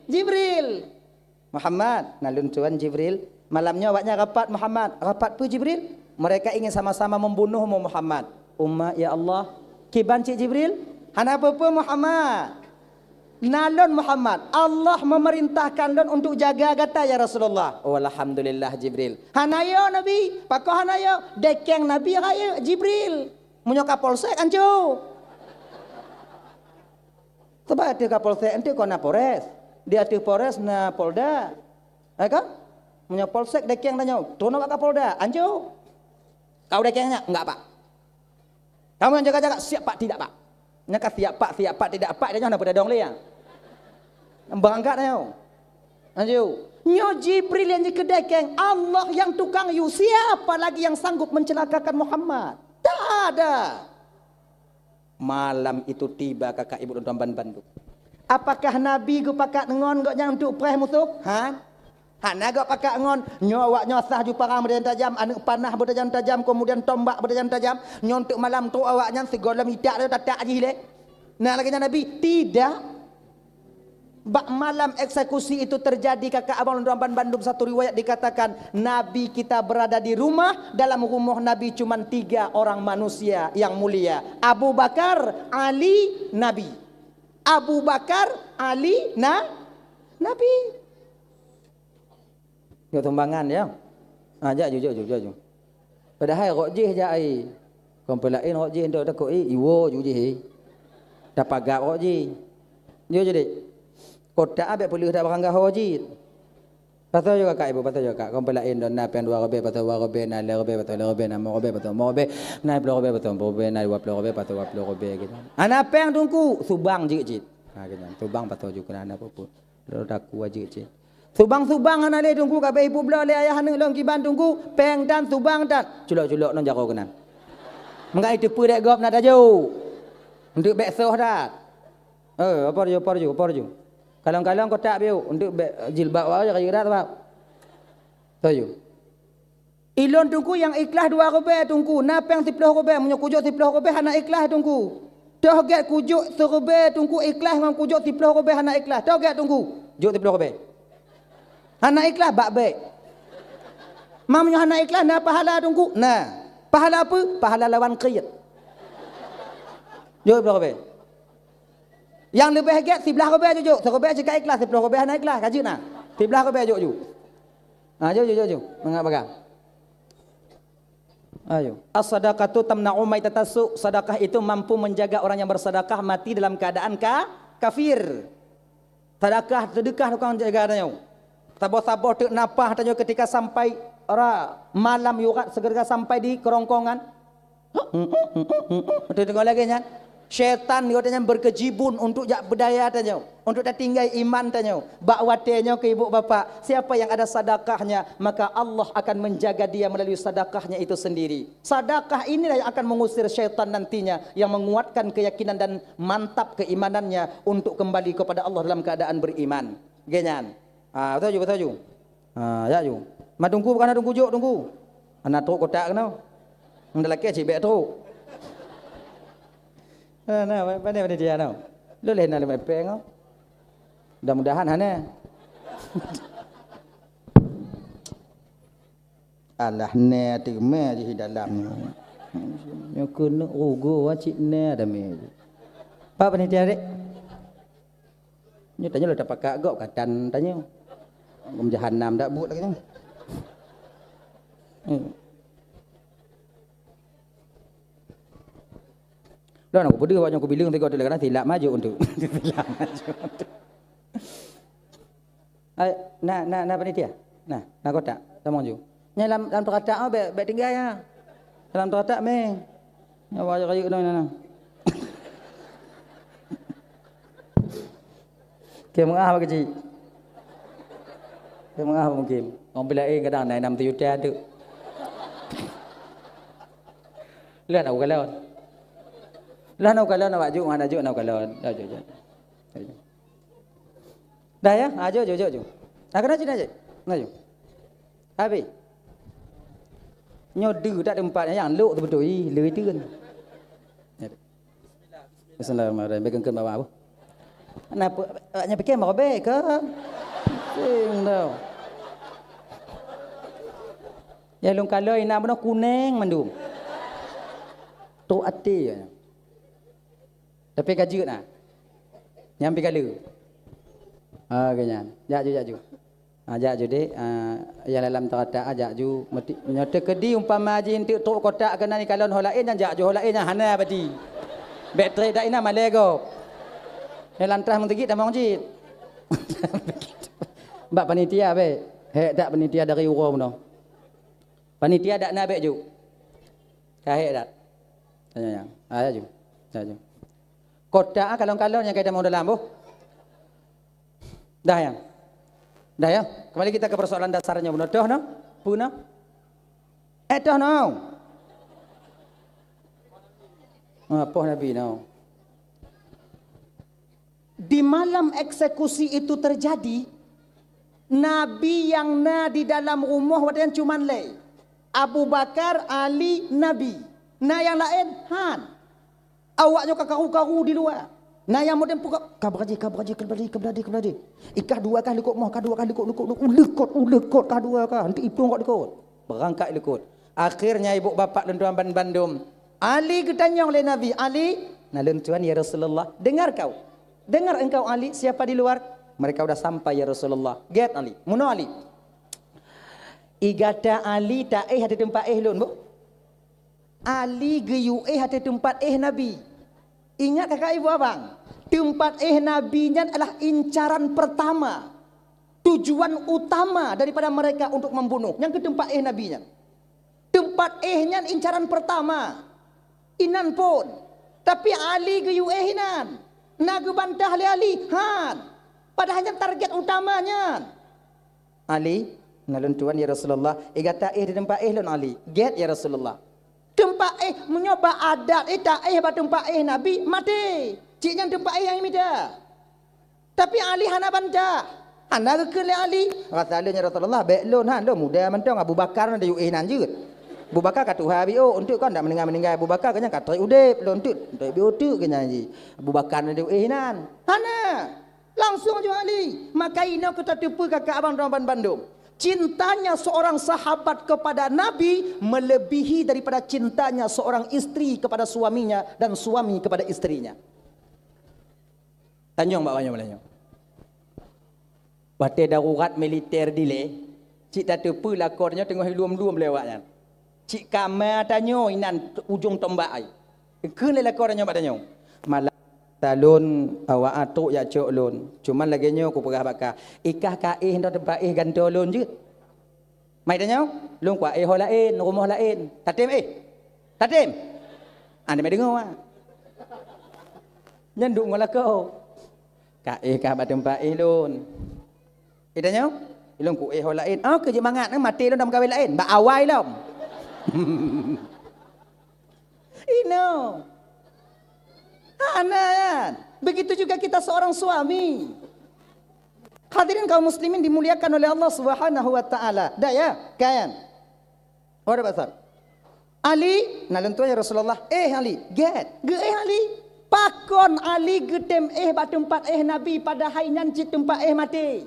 Jibril. "Muhammad," nan lôn tuan Jibril, "malam nyoe awaknyan rapat, Muhammad." "Rapat peue, Jibril?" "Mereka ingin sama-sama membunuhmu, Muhammad." "Umat, ya Allah." "Kiban cit, Jibril?" "Hana peue-peue, Muhammad. Nan lôn, Muhammad, Allah memerintahkan lôn untuk jaga gata, ya Rasulullah." "Oh, alhamdulillah, Jibril." "Hana yo, Nabi." "Pakon hana yo?" "Dekeng Nabi rayeuk, Jibril. Meunyoe kapolsek, anco." Sabab ateueh kapolsek, enteuk kon na Polres. Di ateueh Polres na Polda. Eh, kan? Meunyoe polsek dekeng tanyoe, teunoe bak kapolda, anco. "Kau dekeng nyak?" "Enggak, Pak." "Kamu yang jaga-jaga?" "Siap, Pak, tidak, Pak." Nyan ka siap, Pak, siap, Pak, tidak, Pak, tanyoe hana peue tadong lé, ya. Beurangkat tanyoe. Anco. Nyoe Jibril nyang jikeudekeng, Allah nyang tukang yue, siapa lagi yang sanggup mencelakakan Muhammad? Tak ada. Malam itu tiba, kakak ibu dan teman bandu. Apakah Nabi geupakat ngon gobnyan untuk preh musoh? Ha? Hana gop pakat ngon, nyoe awak nyoe sah ju parang beutajam-tajam, aneuk panah beutajam-tajam, kemudian tombak beutajam-tajam, nyoe teuk malam trok awak nyan sigohlom itak lé tatak jih lé. Na lagée nyan Nabi? Tidak. Bak malam eksekusi itu terjadi, kakak abang lôn tuan ban bandum satu riwayat dikatakan, Nabi kita berada di rumah, dalam rumoh Nabi cuman tiga orang manusia yang mulia, Abu Bakar, Ali, Nabi. Abu Bakar, Ali, na, Nabi. Nyoe tumbangan ya. Ha, jak ju, jak ju, jak ju. Padahai rot jih jak ai. Kon peulaén rot jih, ndak takot ai, iwoe ju jih ai. Tapagab rot jih. Ju ju dek. Kotak abek peuleueh dak barang gaho jih. Pasoe ju kakak ibu, pasoe ju kakak. Kon peulaén don na péng dua ribèe, pasoe dua ribèe, na lhèe ribèe, pasoe lhèe ribèe, na limong ribèe, pasoe limong ribèe, na ploh ribèe, pasoe ploh ribèe, na dua ploh ribèe, pasoe dua ploh ribèe gitu. Hana péng Teungku, subang jeuet cit. Ha gitu. Subang pasoe ju keunan hana peue-peue. Lôn takue jeuet cit. Subang-subang hana lé Teungku, ka abéh ipeubloe lé ayah aneuk lôn kiban Teungku, péng tan, subang tan. Culok-culok ngon jaroe keunan. Meungat iteupeue dek gob na tajok. Eunteuk bèk soh that. Eh, apor ju, apor ju, apor ju. Kalon-kalon kotak biu, eunteuk bèk jilbab awak, ka jeurat awak. Soh ju. Ilôn Teungku nyang ikhlaih dua ribèe Teungku, na péng siploh ribèe, meunyoe kujok siploh ribèe hana ikhlaih Teungku. Toh gèt kujok siribèe Teungku ikhlaih ngon kujok siploh ribèe hana ikhlaih. Toh gèt Teungku, jok siploh ribèe. Hana ikhlaih bak bèk. Ma meunyoe hana ikhlaih na pahala Teungku? Na. Pahala peue? Pahala lawan kriet. Jok siploh ribèe. Nyang leubeh gèt siblaih ribèe jok, siribèe cit ka ikhlaih, siploh ribèe hana ikhlaih, ka jeuet na. Siblaih ribèe jok ju. Ha, jok ju, jok ju. Mangat bagah. Ayo. As-sadaqatu tamna'u maitatas su'. Sedekah itu mampu menjaga orang yang bersedekah mati dalam keadaan ka-, kafir. Sedekah, seudeukah tukang jaga tanyoe. Saboh-saboh teuk nafah tanyoe ketika sampai ra-, malam yurat segera sampai di kerongkongan. Beutôi deungoe lagèe nyan. Syaitan geutanyoe berkecimpung untuk jak beudaya tanyoe, untuk tatinggai iman tanyoe. Bak watèe nyoe keu ibu bapak, siapa yang ada sedekahnya, maka Allah akan menjaga dia melalui sedekahnya itu sendiri. Sedekah inilah yang akan mengusir syaitan nantinya, yang menguatkan keyakinan dan mantap keimanannya untuk kembali kepada Allah dalam keadaan beriman. Geuh nyan. Ah, beutôi ju, beutôi ju. Ha, jak ju. Ma Teungku, bukan Teungku jok, Teungku. Hana trok kotak keunoe. Meunalakèe cit bèk trok. Ha, na, pandai panitia nyoe. Lôn lé na leumoe péng nyoe. Mudah-mudahan hana. Alah, na teumé jih dalam nyoe. Nyoe keuneuk rugoe cit na damé. Pak panitia dek. Nyoe tanyoe lôn tapakat gob katan tanyoe. Gom jahanam dak buet lagèe nyoe. Hmm. Dah nak peudeuh awak nyoe kubileung tiga tu kadang silap maju untuk. Silap maju untuk. Ai, na, na, na panitia? Na, na kotak? Tamong ju. Nyan lam, lam teukatak, oh, bèk, bèk tinggai, ha. Lam teukatak, mé. Nyan, awak rayeuk-rayeuk nyoe, na, na. Keu meungah bak keuchik. Keu meungah mungkin. Orang pih laén kadang na enam juta tu. Lah nak kalon. Lah nak kalon, awak juk, awak juk nak kalon. Dah juk, juk. Dah ya? Ha, jok, jok, jok, jok. Ha, keunan cit, na cit. Na jok. Habis. Nyoe deuh tak teumpat nyang lok teubeutôi, ih, lé teun. Bismillahirrahmanirrahim. Bèk keun-keun bawah, boh. Napa, awak nyan pikir mau robek ke? Sing tau. Ya, lôn kalon inan bunoe kuneng mandum. Trok até. Tapi ka jeuet na. Nyan pi kali. Ha, ke nyan. Jak ju, jak ju. Ha, jak ju dek. Ha, nyang lam teukatak, ha, jak ju. Meuti-, nyoe teukeudi umpama jih enteuk trok kotak keunan ikalon ho laén nyan, jak ju ho laén nyan hana bati. Bèk trép dak inan malèe gob. Nyang lam trah meuteugit tamong cit. Bak panitia bèk. Hek dak panitia dari uroe bunoe. Panitia dak na bèk ju. Ka hek dak? Tanya nyang. Ha, jak ju. Jak ju. Kotak, ah, kalon-kalon nyang ka itamong dalam, boh. Dah, ya? Dah, ya? Kembali kita ke persoalan dasarnya, bunoe. Toh, no? Peue, no? Eh, toh, no? Ah, poh Nabi, no? Di malam eksekusi itu terjadi, Nabi nyang na di dalam rumoh watée nyan cuman lé. Abu Bakar, Ali, Nabi. Na nyang laén? Han. Awak nyoe ka karu-karu di luwa. Na nyang model puka, ka beurajih, ka beurajih, ka beurajih, ka beurajih, ka beurajih. Ikah dua kah likot moh, ka dua kah likot, likot, likot, u likot, u likot, ka dua kah. Henti iplueng kot likot. Beurangkat likot. Akhirnya ibu bapak lôn tuan ban-, bandum. Ali geutanyong lé Nabi, "Ali?" "Na lôn tuan, ya Rasulullah." "Dengar kau. Dengar engkau, Ali, siapa di luar?" "Mereka udah sampai, ya Rasulullah." "Gét, Ali." "Meunoe, Ali. Igata Ali taéh ateueh teumpat éh lôn, bu." Ali geuyue éh ateueh teumpat éh Nabi. Ingat kakak ibu abang, teumpat éh Nabi nyan adalah incaran pertama, tujuan utama daripada mereka untuk membunuh. Nyang keu teumpat éh Nabi nyan. Teumpat éh nyan incaran pertama. Inan phon. Tapi Ali geuyue éh inan. Na geubantah lé Ali? Han. Padahai nyan target utama nyan. "Ali, na lôn tuan, ya Rasulullah. Igata éh di teumpat éh lôn, Ali." "Gét, ya Rasulullah." Teumpat éh, meunyoe bak adat, eh, taéh bak teumpat éh Nabi, maté. Cit nyan teumpat éh nyang imita. Tapi Ali hana bantah. Hana geukheun lé Ali, "Rasa lôn, ya Rasulullah, bék lôn, han, lôn muda mantong, Abu Bakar na geuyue éh nan jeuet. Abu Bakar ka tuha biôh, eunteuk kon dak meuninggai-meuninggai Abu Bakar, geuhnyan ka trép udép, lôn eunteuk, eunteuk biôh teuk geuhnyan jih. Abu Bakar na geuyue éh nan." Hana. Langsung jaweueb Ali. Maka inoe keu tateupeue kakak abang droe ban bandum. Cintanya seorang sahabat kepada Nabi melebihi daripada cintanya seorang istri kepada suaminya dan suami kepada istrinya. Tanyong bak awaknyoe malam nyoe. Watée darurat militer dilée, cit tateupeue lakoe nyoe teungoh ilom-lom lé awaknyan. Cit kama tanyoe inan ujong tombak ai. Kheun lé lakoe tanyoe bak tanyoe, "Malam talon awak atuk jak cok lôn. Cuman lagée nyoe kupeugah bak kah, ikah ka éh nyoe teumpat éh gantoe lôn jeuet." Mai tanyoe, "Lôn kuéh ho laén, rumoh laén. Tatem éh? Tatem?" Hana meudeungoe, ah. Nyan duek ngon lakoe. "Ka éh kah bak teumpat éh lôn?" Itanyoe, "Ilôn kuéh ho laén." "Oh, keu jeuet mangat, eh, maté lôn dan meugawé laén. Bak awai lom." Inoe. Hana nyan. Begitu juga kita seorang suami. Hadirin kaum muslimin dimuliakan oleh Allah Subhanahu wa taala. Dah ya? Kan? Oh, ada pasal. "Ali, na lôn tuan ya Rasulullah." "Éh Ali." "Gét." Geuéh Ali. Pakon Ali geutem éh bak teumpat éh Nabi, padahai nyan cit teumpat éh maté?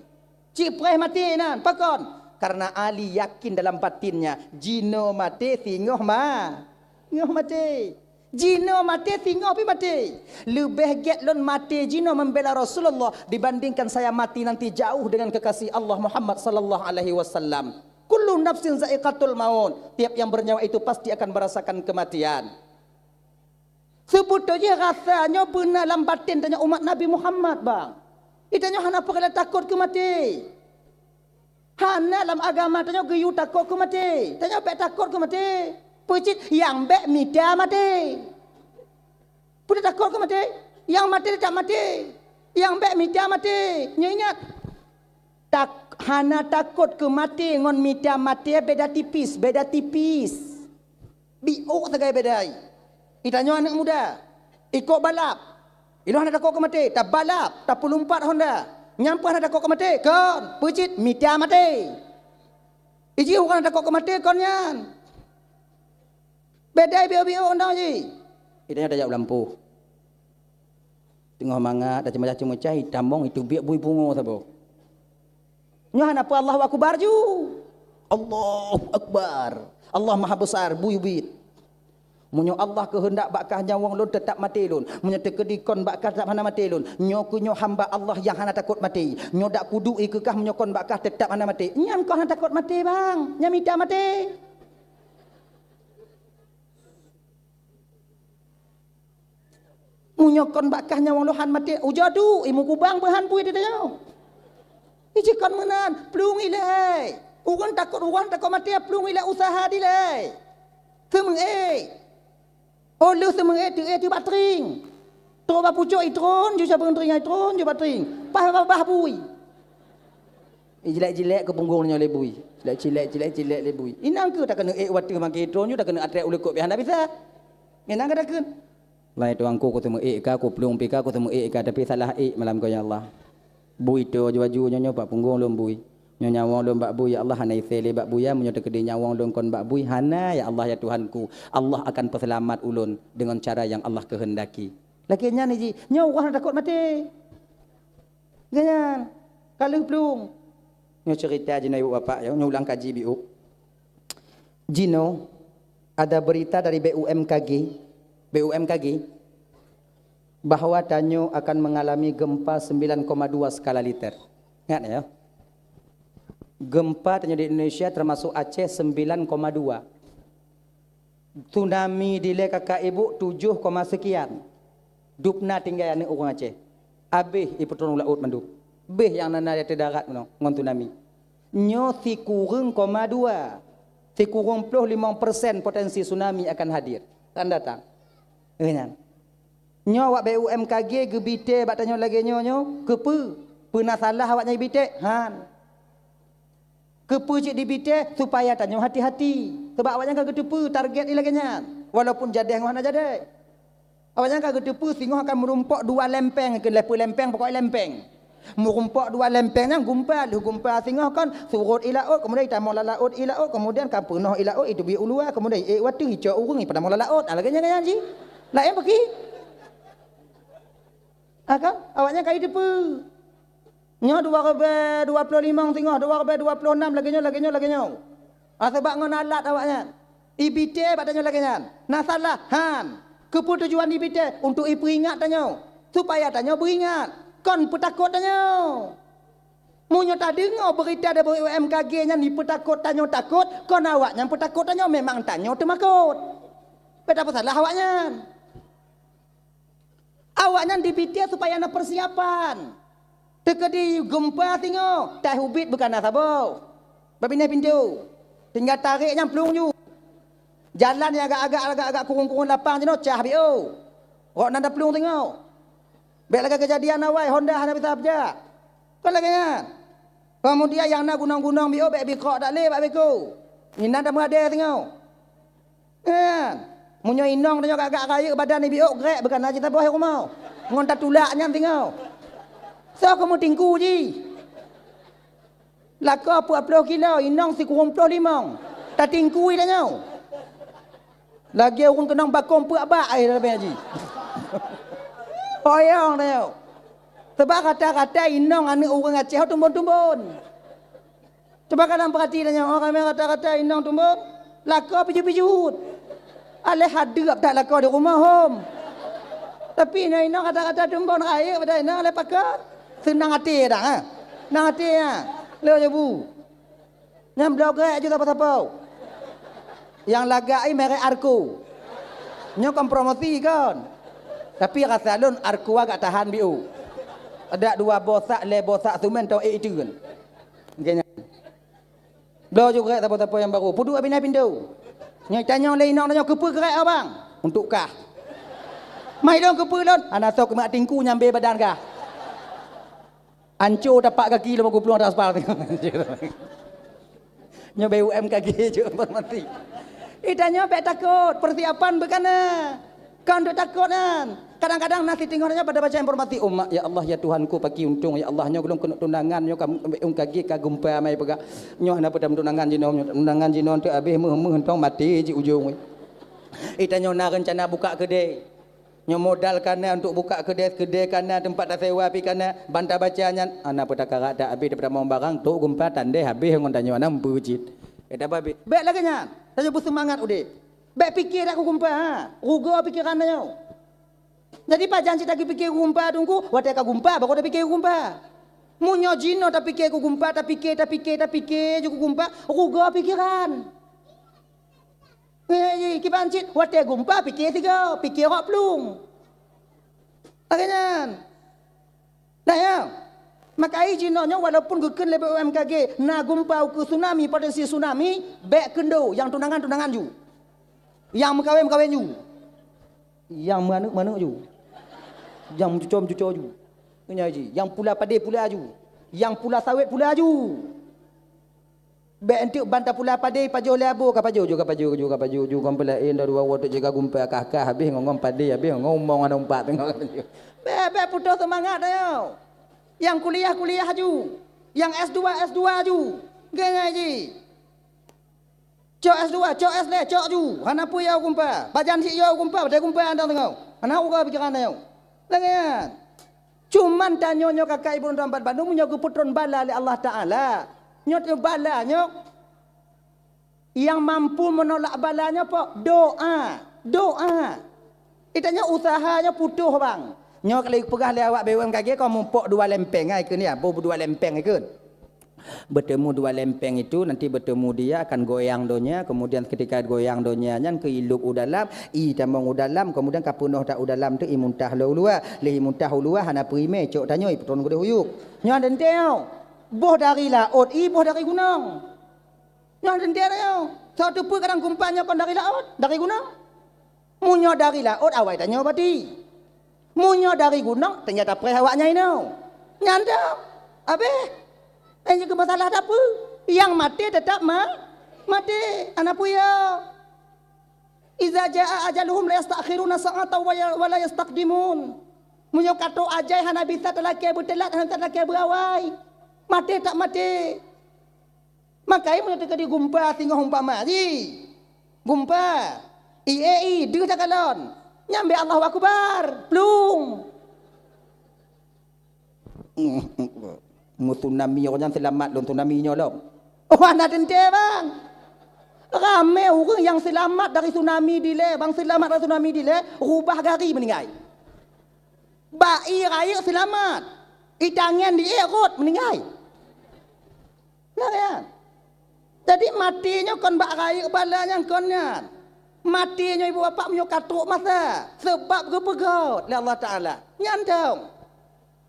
Cit preh maté nan. Pakon? Karena Ali yakin dalam batinnya, jinoe maté singoh ma-, ngoh maté. Jinoe maté singoh pih maté. Leubeh gét lôn maté jinoe membela Rasulullah dibandingkan saya mati nanti jauh dengan kekasih Allah Muhammad sallallahu alaihi wasallam. Kullu nafsin za'iqatul maut. Tiap yang bernyawa itu pasti akan merasakan kematian. Seubeutôi jih rasa nyoe beuna lam baten tanyoe umat Nabi Muhammad, bang. Itanyoe hana peureulée takot keu maté. Hana lam agama tanyoe geuyue takot keu maté. Tanyoe bék takot keu maté. Peue cit nyang bék mita maté. Peue takot keu maté? Nyang maté teutap maté. Nyang bék mita maté. Nyoe ingat, tak-, hana takot keu maté ngon mita maté beda tipis, beda tipis. Biôk sagai beda ai. Itanyoe aneuëk muda, ikot balap. Ilôn hana takot keu maté, tabalap, tapeulumpat honda. Nyan peue hana takot keu maté? Kon, peue cit mita maté. Iji ureuëng hana takot keu maté kon nyan. Beda ai biôk-biôk honda jih. Itanyoe tajak u lampôh. Teungoh mangat, dah ceumeucah-ceumeucah, itamong, iteubiet bui pungo saboh. Nyoe hana peue Allahu Akbar ju. Allahu Akbar. Allah Maha Besar, bui ubit. Meunyoe Allah keuheundak bak kah nyawöng lôn, teutap maté lôn. Meunyoe teukeudi kon bak kah, teutap hana maté lôn. Nyoe keuh nyoe hamba Allah nyang hana takot maté. Nyoe dak kuduek i keu kah, meunyoe kon bak kah, teutap hana maté. Nyan kon hana takot maté, bang. Nyan mita maté. Meunyoe kon bak kah nyawöng lôn han maté, ujoe duek, i meukubang peuhan bui di tanyoe. Iji kon meunan, plueng ilée. Ureuëng takot, ureuëng takot maté, plueng ilée usaha dilée. Seumeuék. Oh lheueh seumeuék, teuék teuh bak trieng. Trok bak pucok itron, ju sapeue trieng itron, ju bak trieng. Paih babah bui. Jilek-jilek keu punggong nyoe lé bui. Jilek-jilek, jilek-jilek lé bui. Inang keuh takeuneuk ék wateueh mangké tron ju takeuneuk atrek u likot pih hana bisa. Inang keuh takheun. Lai tuangku, ku teumeuék ka, ku plueng pih ka, ku teumeuék ka, tapi salah ék malam ko ya Allah. Bui to aju-aju nyoe nyoe bak punggong lôn bui. Nyoe nyawöng lôn bak bui, ya Allah, hana isé lé bak buya, meunyoe teukeudi nyawöng lôn kon bak bui, hana, ya Allah, ya Tuhanku, Allah akan peuseulamat ulôn deungon cara nyang Allah keuheundaki. Lagèe nyan jih, nyoe ureueng hana takot maté. Lagèe nyan, ka lheueh plueng. Nyoe ceurita jinoe ibu bapak, ya, nyoe ulang kaji biôh. Jinoe ada berita dari B U M K G, B U M K G, bahwa tanyoe akan mengalami gempa sembilan koma dua skala Richter. Ingat ya, gempa tanyoe di Indonesia termasuk Aceh sembilan koma dua. Tsunami dilèe kakak ibu tujoh koma sekian. Dubna tinggai aneuk ureueng Aceh. Abéh ipeutron u laôt mandum. Béh nyang na, na di ateueh darat meunoe ngon tsunami. Nyoe sikureueng koma dua. Sikureueng ploh limong persen potensi tsunami akan hadir, akan datang. Eh, nyan. Nyoe awak B U M K G geubitèe bak tanyoe lagèe nyoe, nyoe keupeue? Peue na salah awaknyan geubitèe? Han. Keupeue cit dibitèe? Supaya tanyoe hati-hati. Sabab awaknyan ka geuteupeue target jih lagèe nyan, walaupun jadèh ngon hana jadèh. Awaknyan ka geuteupeue singoh akan meurumpok dua lempeng, keu lhèe peuet lempeng, pokok lempeng. Meurumpok dua lempeng nyan gumpa, lheueh gumpa singoh kon surot i laôt, keumudian itamong lam laôt i laôt, keumudian ka peunoh i laôt, iteubiet u luwa, keumudian iék u ateueh, icok ureueng, ipatamong lam laôt. Ah, lagèe nyan, nyan jih. Laén pakri? Ah, kan? Awaknyan ka jiteupeue. Nyoe dua ribèe dua ploh limong singoh, dua ribèe dua ploh nam lagèe nyoe, lagèe nyoe, lagèe nyoe. Ah, sabab ngon alat awaknyan. Ibitèe bak tanyoe lagèe nyan. Na salah? Han. Keupeue tujuan ibitèe? Untuk ipeuingat tanyoe, supaya tanyoe beuingat. Kon peutakot tanyoe. Meunyoe tadeungoe beurita dari B U M K G nyan jipeutakot tanyoe takot, kon awaknyan peutakot tanyoe, memang tanyoe teumakot. Bèk tapeusalah awaknyan. Awaknyan dibitèe supaya na peusiapan. Teukeudi gumpa singoh, tai ubit bukon na saboh. Bak binéh pintoe. Tinggai tarek nyan plueng ju. Jalan nyang agak-agak, agak-agak kurong-kurong lapang jinoe cah biôh. Rot nan taplueng singoh. Bèk lagèe keujadian awai, Honda hana bisa beujak. Kon lagèe nyan. Keumudian nyang na gunong-gunong biôh bèk bikrok that lé bak beko. Inan tameuadèe singoh. Kan? Meunyoe inong tanyoe gak-gak rayeuk badan ibi ôk grek bukon na cit saboh rumoh. Ngon tatulak nyan singoh. Soe keu meutingku jih? Lakoe peuet ploh kilo, inong sikureueng ploh limong. Tatingkui tanyoe. Lagèe ureueng keunong bakong peuet bak ai dalam jih. Oyong tanyoe. Sabab rata-rata inong aneuk ureueng Aceh tumbon-tumbon. Cuba kadang peurati tanyoe, oh, ramè rata-rata inong tumbon, lakoe pijuet-pijuet. Aléh hadeup that lakoe di rumoh hom. Tapi nyoe inong rata-rata tumbon rayeuk padahai inong aléh pakon. Seunang até dah, ha? Seunang até, ha? Lé jabu. Nyang bloe grek ju sapa-sapa. Nyang lagak i merek Arco. Nyoe kon promosi kon. Tapi rasa lôn Arco agak tahan biôh. Adak dua boh sak, lhèe boh sak seumén tau ék iteun. Geuh nyan. Bloe ju grek sapa-sapa nyang barô. Peuduek binéh pintoe. Nyoe tanyong lé inong tanyoe keupeue grek abang? Untuk kah. Mai lôn keupeue lôn? Hana soe keumat tingku nyang bé badan kah. Anco tapak gaki lom guplueng atas aspal. Nyoe B U M K G jeuet informasi. Ih, tanyoe bèk takot, persiapan beukana. Kon deuek takot nyan. Kadang-kadang na siteungoh nyoe pada baca informasi, "Oh, mak, ya Allah, ya Tuhanku, paki untông, ya Allah, nyoe gohlom keuneuk tundangan, nyoe ka, ka gumpa mai peugah. Nyoe hana peue tam tundangan jinoe, nyoe tundangan jinoe teuh abéh meuh-meuh untông maté jih ujông." Ih, tanyoe na reuncana buka keudè. Nyoe modal kana untuk buka keudè, keudè kana, teumpat tasewa pi kana, ban tabaca nyan, hana peue takarat dak abéh daripada mong barang, trok gumpa tandeh abéh ngon tanyoe na meupeue cit. Ih, tabah abéh. Bèk lagèe nyan, tanyoe beuseumangat udép. Bèk pike dak keu gumpa, ha. Rugoe pikeran tanyoe. Jadi pajan cit lagèe pike keu gumpa teungku, watèe ka gumpa baru tapike keu gumpa. Meunyoe jinoe tapike keu gumpa, tapike, tapike, tapike ju keu gumpa, rugoe pikeran. Eh, kiban cit watèe gumpa pike sigoe, pike rot plueng. Lagèe nyan. Nah, ya. Maka ai jinoe nyoe walaupun geukheun lé B U M K G na gumpa ukeue tsunami, potensi tsunami, bèk keundo nyang tundangan-tundangan ju. Nyang meukawén-meukawén ju. Nyang meuaneuk-meuaneuk ju. Nyang meucuco-meucuco ju. Nyan ji, nyang pula padé pula ju. Nyang pula sawét pula ju. Bèk enteuk ban tapula padé pajoh lé abo, ka pajoh ju, ka pajoh ju, ka pajoh ju, kon peulaén dua woe teuk jiga gumpa kah-kah habéh ngon, ngon padé habéh ngon umong hana umpat teungoh. Bèk, bèk putôh seumangat ayo. Nyang kuliah-kuliah ju. Nyang S dua, S dua ju. Ngai-ngai ji. Cok S dua, cok S lhèe, cok ju. Hana peue yo gumpa. Pajan cit yo gumpa, padahai gumpa andang teungoh. Hana uroe pikiran tanyoe. Lagèe nyan. Cuman tanyoe nyoe kakak ibu dan bandum nyoe geupeutron bala lé Allah Taala. Nyoe bala nyoe. Nyang mampu meunolak bala nyoe po? Doa. Doa. Itanyoe useuha nyoe putôh, bang. Nyoe kali peugah lé awak B U M K G, kon mupok dua lempeng ai kheun ya, boh dua lempeng ai kheun. Bertemu dua lempeng itu, nanti bertemu dia akan goyang donya, kemudian ketika goyang donya nyan keu ilop u dalam, i tamong u dalam, kemudian ka peunoh that u dalam tu i muntah lom u luwa, lé i muntah u luwa hana peue imè, cok tanyoe i peutrôn keudeh u yup. Nyoe teuntèe nyoe. Boh dari laôt, i boh dari gunong. Nyoe teuntèe nyoe. Soe teupeu kadang kumpan nyoe kon dari laôt, dari gunong. Meunyoe dari laôt awai tanyoe bati. Meunyoe dari gunong, teunyata preh awak nyan inoe. Nyan tu. Abéh. Nyang keu masalah tapeue? Nyang maté teutap ma-, maté. Hana peue yo. Iza jaa ajaluhum la yastakhiruna sa'atan wa ya-, wa la yastaqdimun. Meunyoe ka trok ajai hana bisa talakèe beuteulat, hana bisa talakèe beuawai. Maté tak maté. Makajih meunyoe teukeudi gumpa singoh umpama jih. Gumpa. I, e, i, deuh takalon. Nyan bèk Allahu Akbar. Plueng. Meu tsunami nyoe nyan seulamat lôn tsunami nyoe lom. Oh, hana teuntèe, bang. Ramè ureueng nyang seulamat dari tsunami dilèe, bang, seulamat dari tsunami dilèe, rubah gari meuninggai. Bak ie rayeuk seulamat. Itangen di ie rhot meuninggai. Nah, ya. Jadi maté nyoe kon bak rayeuk bala nyang kon nyan. Maté nyoe ibu bapak meunyoe ka trok masa, seubab geupeugöt lé Allah Taala. Nyan dong.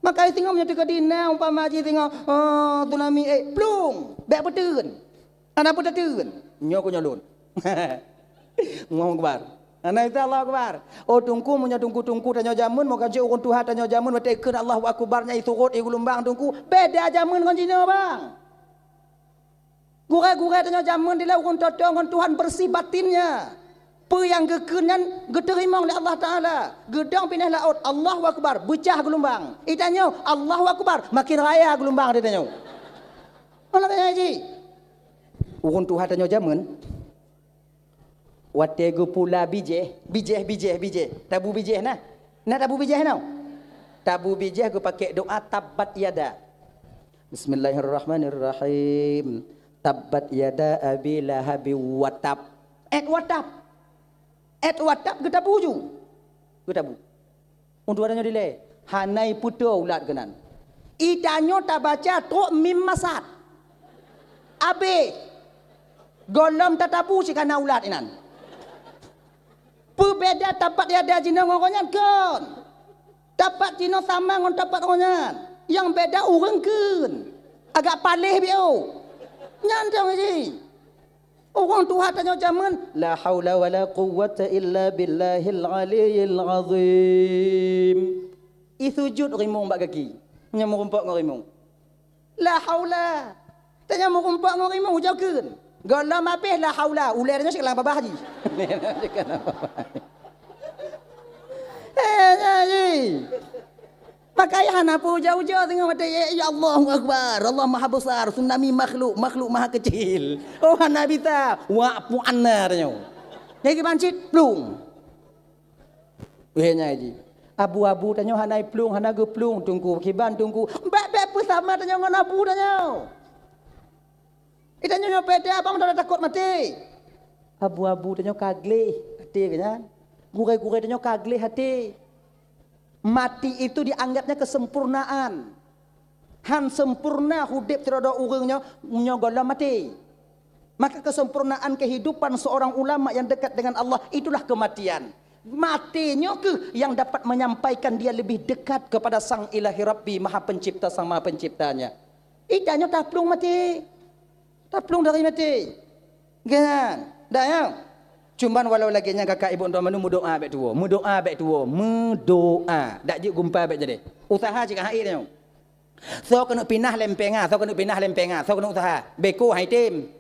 Makajih singoh meunyoe teukeudi na umpama jih singoh, oh, tsunami, eh, plueng, bèk peuteun. Hana peue tateun. Nyoe keu nyoe lôn. Allahu Akbar. Hana isa Allahu Akbar. Oh, teungku, meunyoe teungku-teungku tanyoe jameun, moka jeuet ureueng tuha tanyoe jameun, watèe kheun Allahu Akbar nyan i surot, i geulumbang teungku. Beda jameun ngon jinoe, bang. Gurèe-gurèe tanyoe jameun dilèe ureueng toe-toe ngon Tuhan beureuséh batinnya. Peue nyang geukheun nyan geuteurimong lé Allah Taala. Geudong binéh laôt, Allahu Akbar, beucah geulumbang. Itanyoe, Allahu Akbar, makin raya geulumbang di tanyoe. Malah banyak ji. Ureueng tuha tanyoe jameun, watèe geupula bijèh, bijèh, bijèh, bijèh. Tabu bijèh na. Na tabu bijèh nyoe? Tabu bijèh geupakè doa tabbat yada. Bismillahirrahmanirrahim. Tabbat yada Abi Lahabi wa tab. Et wa tab. Et wa tab geutabu ju. Geutabu. Untuk tanyoe dilèe, hana ipeutoe ulat keunan. Itanyoe tabaca trok mim masad. Abéh. Gohlom tatabu cit kana ulat inan. Peubeda tabbat yada jinoe ngon gobnyan kon. Tabbat jinoe sama ngon tabbat gobnyan. Nyang beda ureueng kheun. Agak paléh biôh. Nyan dong ji. Ureueng tuha tanyoe jameun, la haula wala quwwata illa billahil aliyyil azim. I sujud rimong bak gaki. Nyan meurumpok ngon rimong. La haula. Tanyoe meurumpok ngon rimong ujoe kheun. Gohlom abéh la haula, ulèe tanyoe sikalang babah ji. Eh, nyan ji. Pakai hana peue ujoe-ujoe teungoh watèe, ya, ya Allahu Akbar, Allah Maha Besar, tsunami makhluk, makhluk maha kecil. Oh, hana bisa, wak puan na tanyoe. Lagi bancit, plueng. Weh, nyan ji. Abu-abu tanyoe hana iplueng, hana geuplueng, teungku. Kiban, teungku. Bèk, bèk peusama tanyoe ngon abu tanyoe. Itanyoe nyoe beda, abang dah takot maté. Abu-abu tanyoe ka gleh até keu nyan. Gurèe-gurèe tanyoe ka gleh até. Mati itu dianggapnya kesempurnaan. Han sempurna udép sidroe-droe ureueng nyoe, nyoe gohlom maté. Maka kesempurnaan kehidupan seorang ulama yang dekat dengan Allah itulah kematian. Maté nyoe keuh yang dapat menyampaikan dia lebih dekat kepada Sang Ilahi Rabbi, Maha Pencipta, Sang Maha Penciptanya. Itanyoe taplueng maté. Taplueng dari maté. Kan? Dah ya? Cuman walau lagèe nyan kakak ibu dan mandum meudoa bèk tuwoe. Meudoa bèk tuwoe. Meudoa. Dak jeuet gumpa bèk jadi. Usaha cit ka hai nyoe. Soe keuneuk pinah lempeng ah, soe keuneuk pinah lempeng ah, soe keuneuk usaha. Beko hai tem.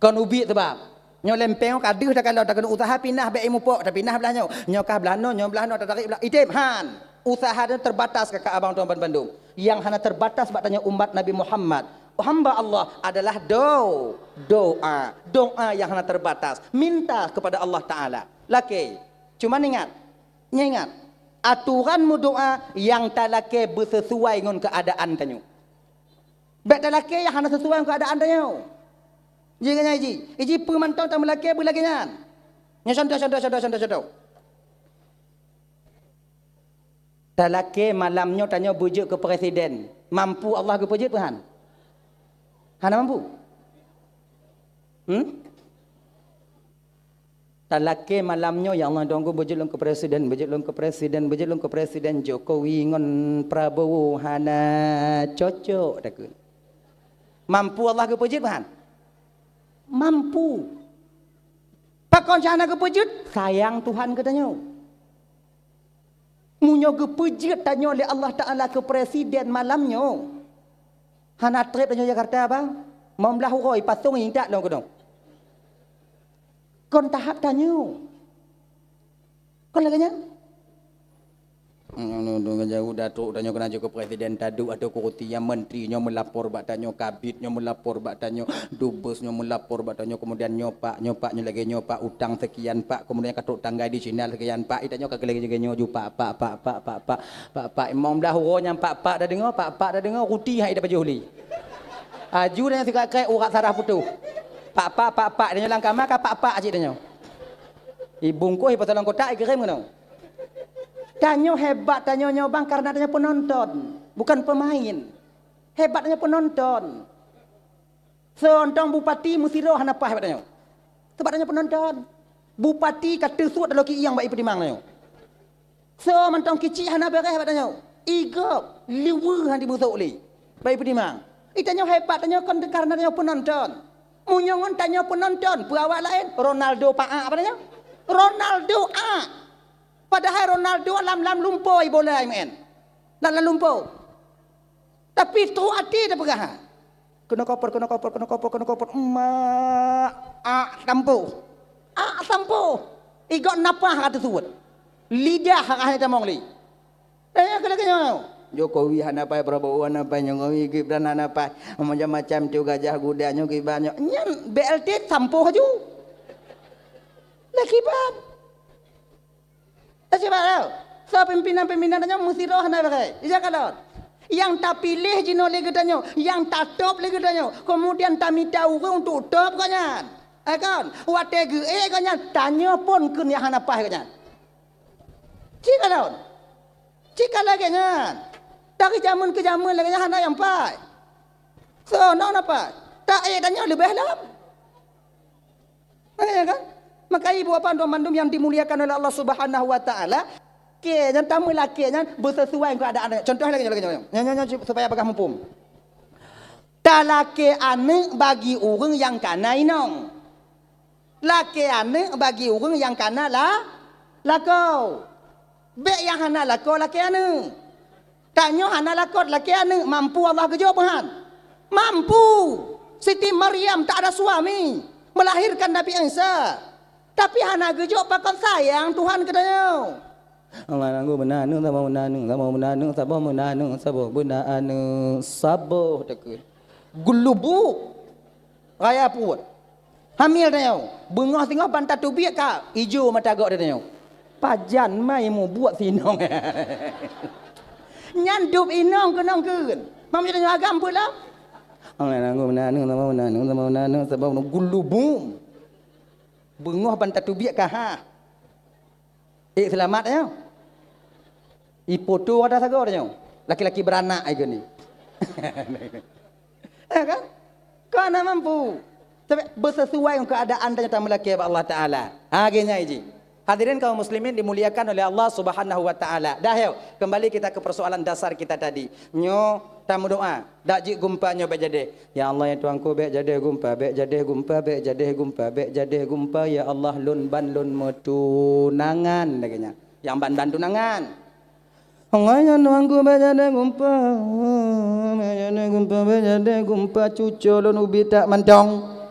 Kon ubit sebab. Nyoe lempeng ka deuh dah kalau dah keuneuk usaha pinah bèk imupok, dah pinah blah nyoe. Nyoe kah blah nyoe, nyoe blah nyoe, dah tarik blah. Item han. Usaha nyoe terbatas, kakak abang tuan bandum. Nyang hana terbatas bak tanyoe umat Nabi Muhammad, hamba Allah, adalah do-, doa. Doa nyang hana terbatas. Minta kepada Allah Taala. Lakée. Cuma ingat, ingat, aturan meudoa nyang talakée beusesuai ngon keuadaan tanyoe. Bék talakée nyang hana sesuai ngon keuadaan tanyoe. Ji nyan ji, iji peue mantong tameulakée beulagée nyan. Nyoe contoh, contoh, contoh, contoh, contoh. Talakée malam nyoe tanyoe beujeuet keu presiden. Mampu Allah geupeujeuet peue han? Hana mampu? Hmm? Talakée malam nyoe, "Ya Allah, Tuhanku, beujeuet lôn keu presiden, beujeuet lôn keu presiden, beujeuet lôn keu presiden." Jokowi ngon Prabowo hana cocok takheun. Mampu Allah geupeujeuet peue han? Mampu. Pakon cara geupeujeuet? Sayang Tuhan keu tanyoe. Meunyoe geupeujeuet tanyoe lé Allah Taala keu presiden malam nyoe, hana treb tanyoe Jakarta, bang. Limong blaih uroe pasong intat lom keudong. Kon tahap tanyoe. Kon lagée nyan? Nyoe, nyoe, nyoe, jauh datuk tanyoe keunan jeuet keu presiden taduek atau kursi nyang menteri nyoe meulapor bak tanyoe, kabid nyoe meulapor bak tanyoe, dubes nyoe meulapor bak tanyoe, kemudian nyoe pak, nyoe pak, nyoe lagée nyoe pak, utang sekian pak, kemudian ka trok tanggai di Cina sekian pak, itanyoe ka lagée nyoe ju pak, pak, pak, pak, pak, pak, pak, limong blaih uroe nyang pak, pak tadeungoe, pak, pak tadeungoe, ruti hai tapajoh lé. Aju dan sikrek-krek urat sarah putôh. Pak, pak, pak, pak, tanyoe lam kama ka pak, pak cit tanyoe. Ibungkôh, ipeusalon kotak, ikirém keunoe. Tanyoe hebat tanyoe nyoe bang karena tanyoe penonton, bukan pemain. Hebat tanyoe penonton. Seuntong bupati meusidroe hana paih bak tanyoe. Sebab tanyoe penonton. Bupati ka teusuet dalam kieng bak ipeutimang tanyoe. Soe mantong kicik hana beureh bak tanyoe. Igop, liweue han jimeusok lé. Bak ipeutimang. Itanyoe hebat tanyoe kon karena tanyoe penonton. Meunyoe ngon tanyoe penonton, peue awak laén? Ronaldo paak bak tanyoe. Ronaldo ak. Padahai Ronaldo lam, lam lumpoe bola imeu'en. Lam, lam lumpoe. Tapi trok até tapeugah. Keunoe koper, keunoe koper, keunoe koper, keunoe koper, keunoe koper. Emak, ak sampoh. Ak sampoh. Igop napah ka teusuet. Lidah ka hana tamong lé. Eh, keunoe, keunoe. Jokowi hana paih, Prabowo hana paih, Jokowi Gibran hana paih. Macam-macam tu gajah guda nyoe Gibran nyoe. Nyan B L T sampoh aju. Lah Gibran. Tacubak tau. Soe pimpinan-pimpinan tanyoe meusidroe hana beureh. Ija kalon. Nyang tapiléh jinoe lé geutanyoe, nyang tatôb lé geutanyoe, keumudian tamita ureuëng untuk tôb gobnyan. Eh kon, watée geuék gobnyan, tanyoe phon kheun nyang hana paih gobnyan. Cit kalon. Cit ka lagée nyan. Dari jamén keu jamén lagée nyan hana nyang paih. Soe na hana paih? Taék tanyoe leubeh lom. Makanya kan? Maka ibu bapak tuan mandum yang dimuliakan oleh Allah Subhanahu wa taala, lakée nyan tameulakée nyan beuseusuai ngon keuadaan. Contoh lagée nyoe, lagée nyoe. Nyoe, nyoe, nyoe, supaya bagah muphom. Talakée aneuëk bagi ureuëng nyang kana inong. Lakée aneuëk bagi ureuëng nyang kana la-, lakoe. Bék nyang hana lakoe lakée aneuëk. Tanyoe hana lakoe lakée aneuëk, mampu Allah geujok meuhan? Mampu! Siti Maryam tak ada suami, melahirkan Nabi Isa. Tapi hana geujok pakon sayang Tuhan keu tanyoe. Allah nanggu beuna aneuëk, saboh beuna aneuëk, saboh beuna aneuëk, saboh beuna aneuëk, saboh beuna aneuëk, saboh takheun. Geulubu. Raya peuet. Hamil tanyoe. Beungoh singoh ban tatubiet ka ijo mata gok tanyoe. Pajan mai mubuet sinong. Nyan dub inong keunong keun. Mam tanyoe agam peue lah? Angai nanggu beuna aneuëk, saboh beuna aneuëk, saboh beuna aneuëk, saboh beuna gulubu. Beungoh ban tatubiet ka ha. Eh, seulamat tanyoe. Ipoto ada sagoe tanyoe. Laki-laki beranak ai geuh ni. Ya kan? Kau hana mampu. Tapi beuseusuai ngon keuadaan tanyoe tameulakée bak Allah Taala. Ha, geuh nyan ji. Hadirin kaum muslimin dimuliakan oleh Allah Subhanahu wa taala. Dah yo, kembali kita ke persoalan dasar kita tadi. Nyoe tameudoa. Dak jeuet gumpa nyoe bék jadeh. Ya Allah, ya Tuhanku, bék jadeh gumpa, bék jadeh gumpa, bék jadeh gumpa, bék jadeh gumpa, ya Allah, lôn ban lôn meutunangan, lagée nyan. Nyang ban-ban tunangan. Allah, ya Tuhanku, bék jadeh gumpa, bék jadeh gumpa, bék jadeh gumpa, cucoe lôn ubit that mantong.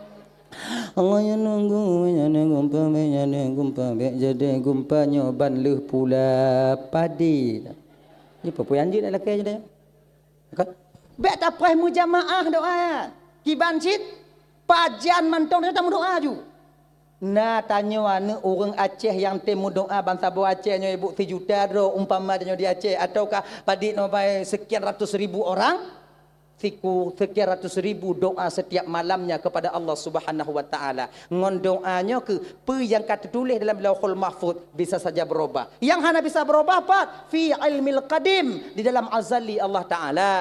Allah, ya Tuhanku, bék jadeh gumpa, bék jadeh gumpa, bék jadeh gumpa, nyoe ban lheueh pula padé. Nyoe peue-peue nyang jeuet lakée nyoe. Kan? Bék tapreh meujamaah doá. Kiban cit, pajan mantong tanyoe tameudoá ju. Na tanyoe aneuëk ureuëng Aceh nyang tem meudoá bansaboh Aceh nyoe, Ibu, sijuta droe umpama tanyoe di Aceh, ataukah padit nyoe bai sekian ratus ribu orang, siku sekian ratus ribu doá setiap malamnya kepada Allah Subhanahu wa Taala. Ngon doá nyoe keuh, peue nyang ka teutuléh dalam Lauhul Mahfuz bisa saja berubah. Nyang hana bisa berubah pat? Fi ilmil qadim, di dalam azali Allah Taala.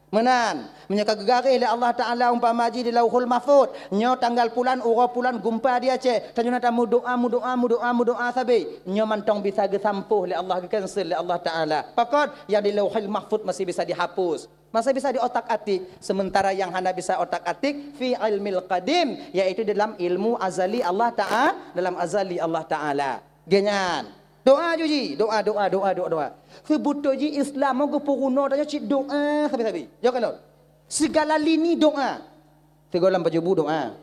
Meunan, meunyoe ka geugaréh lé Allah Taala umpama jih di Lauhul Mahfuz, nyoe tanggal pulan, uroe pulan gumpa di Aceh, tanyoe na tameudoá, meudoá, meudoá, meudoá sabe. Nyoe mantong bisa geusampôh lé Allah, geucancel lé Allah Taala. Pakon? Nyang di Lauhul Mahfuz masih bisa dihapus. Masih bisa diotak-atik, sementara nyang hana bisa otak-atik fi ilmil qadim, yaitu dalam ilmu azali Allah Ta'a-, dalam azali Allah Taala. Geuhnyan. Doá ju ji, doá, doá, doá, doá, doá. Seubeutôi ji Islam nyoe geupeurunoe tanyoe cit doá sabe-sabe. Jaweueb keunoe. Sigala lini doá. Sigohlom pajoh bu doá.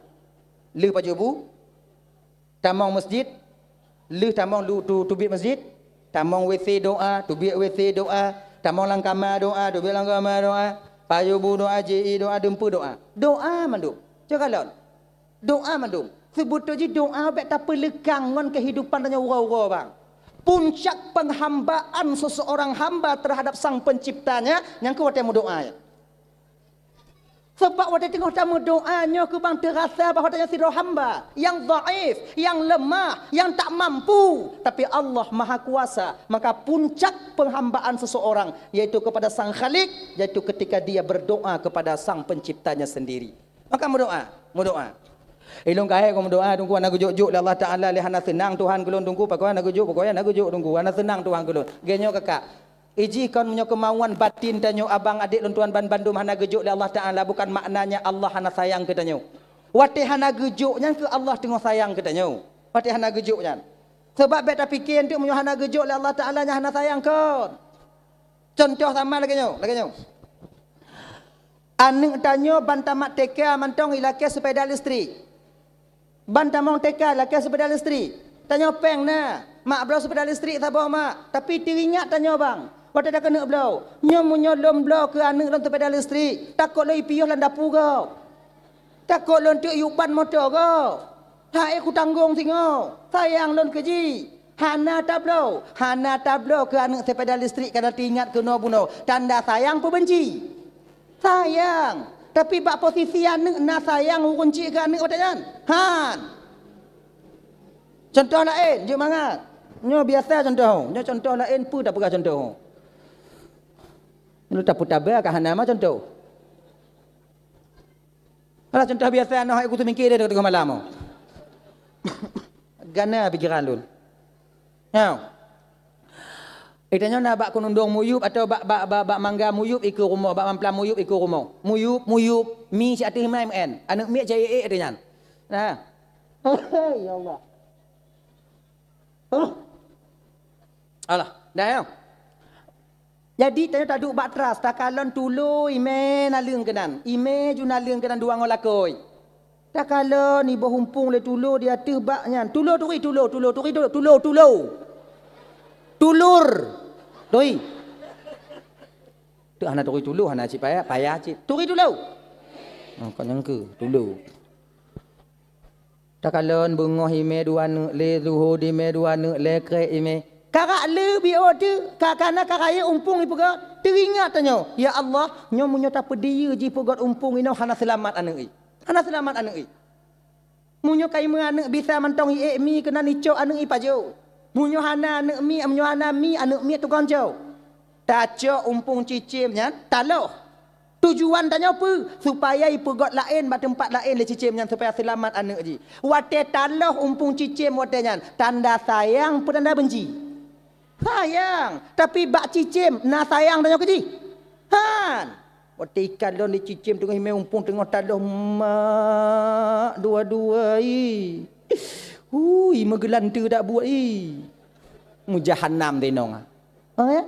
Lheueh pajoh bu, tamong masjid, lheueh tamong lu-, tu-, teubiet masjid, tamong WC doá, teubiet WC doá, tamong lam kama doá, teubiet lam kama doá, pajoh bu doá, ji doá, dumpeue doá. Doá mandum. Cok kalon. Doá mandum. Seubeutôi ji doá bék tapeuleukan ngon keuhidupan tanyoe uroe-uroe, bang. Puncak penghambaan seseorang hamba terhadap Sang Penciptanya, nyang keu watée meudoá. Sabab watée teungoh tameudoá nyoe keu bang teurasa bahwa tanyoe sidroe hamba nyang dhaif, nyang lemah, nyang tak mampu. Tapi Allah Maha Kuasa, maka puncak penghambaan seseorang yaitu kepada Sang Khalik, yaitu ketika dia berdoa kepada Sang Penciptanya sendiri. Maka meudoá, meudoá. Ilôn kahé keu meudoá, Teungku, hana geujok-jok lé Allah Taala, lé hana seunang Tuhan keu lôn, Teungku, pakon hana geujok, pakon hana geujok, Teungku, hana seunang Tuhan keu lôn. Geuhnyoe kakak. Iji kon meunyoe keumauan batin tanyoe abang adék lôn tuan banbandum hana geujok lé Allah Taala, bukan maknanya Allah hana sayang keu tanyoe. Watée hana geujok nyan keu Allah teungoh sayang keu tanyoe. Watée hana geujok nyan. Sabab bék tapike eunteuk meunyoe hana geujok lé Allah Taala nyan hana sayang kon. Contoh sama lagée nyoe, lagée nyoe. Aneuëk tanyoe ban tamat TK mantong ilakée seupeda listrik. Ban tamong TK lakée seupeda listrik. Tanyoe péng na, mak bloe seupeda listrik saboh mak. Tapi teuingat tanyoe bang, watée takeuneuk bloe, nyoe meunyoe lôn bloe keu aneuëk lôn seupeda listrik, takot lôn ipiôh lam dapu gob. Takot lôn teuk yuban moto gob. Hai kutanggong singoh, sayang lôn keu jih. Hana tabloe, hana tabloe keu aneuëk seupeda listrik kana teuingat keunoe bunoe. Tanda sayang peubenci? Sayang. Tapi bak posisi aneuëk na sayang ureuëng cit keu aneuëk watée nyan? Han. Contoh laén, jeuet mangat. Nyoe biasa contoh. Nyoe contoh laén peue tapeugah contoh. Nyoe tapeutaba ka hana ma contoh. Alah, contoh biasa, noh hai kutu mingke dia tengah malam. Gana pikiran lôn. Nyoe. Ita nyoe na bak keunundong muyup atau bak, bak, bak, bak mangga muyup ikeu rumoh, bak mamplam muyup ikeu rumoh. Muyup, muyup, mi siat teuh mai meu'en. Aneuëk miet jai ék teuh nyan. Nah. Ya Allah. Alah, dah ya. Jadi tanyoe taduek bak teras, takalon tulo imé naleueng keunan, imé ju naleueng keunan dua ngon lakôi. Takalon iboh umpung lé tulo di ateueh bak nyan. Tulo turi tulo, tulo turi tulo, tulo tulo. Tulur. Turi. Tu hana turi tulo, hana cit payah, payah cit. Turi tulo. Oh, kok nyangka tulo. Takalon beungoh imé dua neuk lé, zuhô di imé dua neuk lé, krek imé. Karak le biôh teuh, ka kana ka rayeuk umpung ipeugöt. Teuingat tanyoe, "Ya Allah, nyoe meunyoe tapeudiyeu jih peugöt umpung inoe hana seulamat aneuëk i. Hana seulamat aneuëk i." Meunyoe ka imeung aneuëk bisa mantong iék mi keunan icok aneuëk i pajoh. Meunyoe hana aneuëk mi, meunyoe hana mi aneuëk miet tukang cok. Tacok umpung cicém nyan taloh. Tujuan tanyoe peue? Supaya ipeugöt laén bak teumpat laén lé cicém nyan supaya seulamat aneuëk jih. Watée taloh umpung cicém watée nyan, tanda sayang peue tanda benci? Sayang. Tapi bak cicém na sayang tanyoe keu jih? Han. Watée ikalon lé cicém teungoh imé umpung teungoh taloh mak dua-dua i. Ui, meugeulante dak buet i. Meujahanam teuh inong. Ha, ya?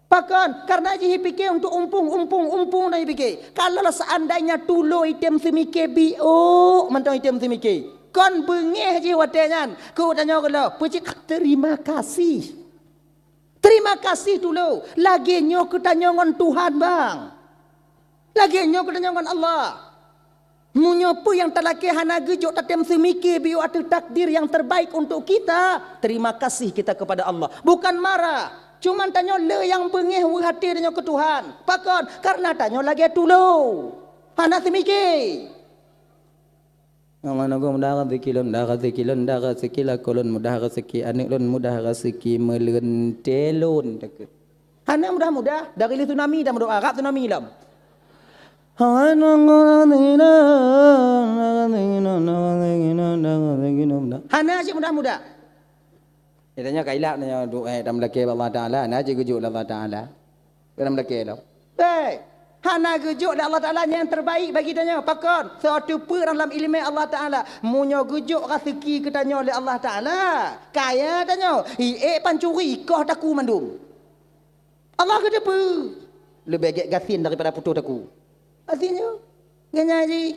Pakon? Karena jih ipike untuk umpung, umpung, umpung dan ipike. Kalau seandainya tulo item seumike biôk mantong item seumike. Kon beungéh jih watée nyan. Keu tanyoe keuloe, peucit terima kasih. Terima kasih tulông. Lagèe nyoe keu tanyoe ngon Tuhan, bang. Lagèe nyoe keu tanyoe ngon Allah. Meunyoe peue nyang talakèe hana geujok tatem seumike biôh ateueh takdir nyang terbaik untuk kita, terima kasih kita kepada Allah. Bukan marah. Cuman tanyoe le nyang beungèh weueh até tanyoe keu Tuhan. Pakon? Karena tanyoe lagèe tulông. Hana seumike. Ngon mudah rezeki lôn, mudah rezeki lôn, mudah rezeki lakoe lôn, mudah rezeki aneuk lôn, mudah rezeki meuleuntè lôn. Hana mudah-mudah, dari lé tsunami dah meudoa, rab tsunami lom. Hana cit mudah-mudah. Geutanyoe ka ilak, tanyoe doa, eh, tameulakèe bak Allah Taala, hana cit geujok lé Allah Taala. Tameulakèe lom. Hei, hana geujok lé Allah Taala nyang terbaik bagi tanyoe. Pakon? Soe teupeue dalam ileumèe Allah Taala. Meunyoe geujok raseuki keu tanyoe lé Allah Taala, kaya tanyoe, iék pancuri, ikoh taku mandum. Allah geuteupeue. Leubeh gèt gasien daripada putôh taku. Artinya, nyan jih.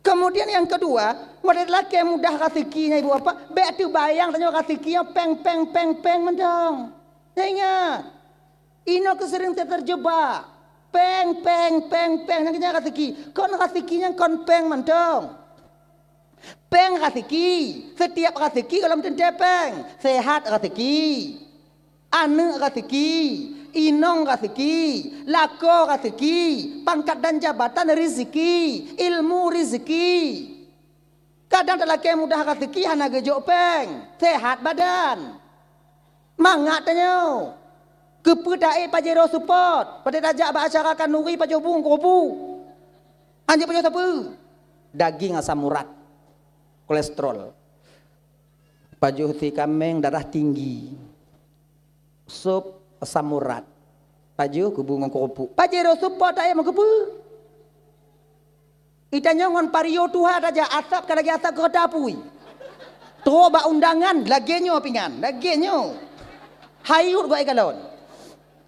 Kemudian yang kedua, watèe lakèe mudah raseuki nyan ibu bapak, bèk teubayang tanyoe raseuki nyan pèng, pèng, pèng, pèng mantong. Nyan ingat, inoe keuh seuring terjebak. Pèng, pèng, pèng, pèng, nyan keuh nyan raseuki. Kon raseuki nyan kon pèng mantong. Pèng raseuki, setiap raseuki gohlom teuntèe pèng. Sehat raseuki, aneuk raseuki, inong raseuki, lakoe raseuki, pangkat dan jabatan rezeki, ilmu rezeki. Kadang talakèe mudah raseuki hana geujok pèng, sehat badan. Mangat tanyoe. Keupeue taék Pajero Sport? Watèe tajak bak acara khanduri pajoh bu ngon keurupu. Anjeuk pajoh sapeue? Daging asam urat, kolesterol. Pajoh sie kaméng darah tinggi. Sop asam urat. Pajoh keu bu ngon keurupu. Pajero Sport taék meukeupeu. Itanyoe ngon Vario tuha tajak, asap ka lagèe asap keureuta apui. Trok bak undangan, lagèe nyoe pingan, lagèe nyoe. Hayut geuh ikalon.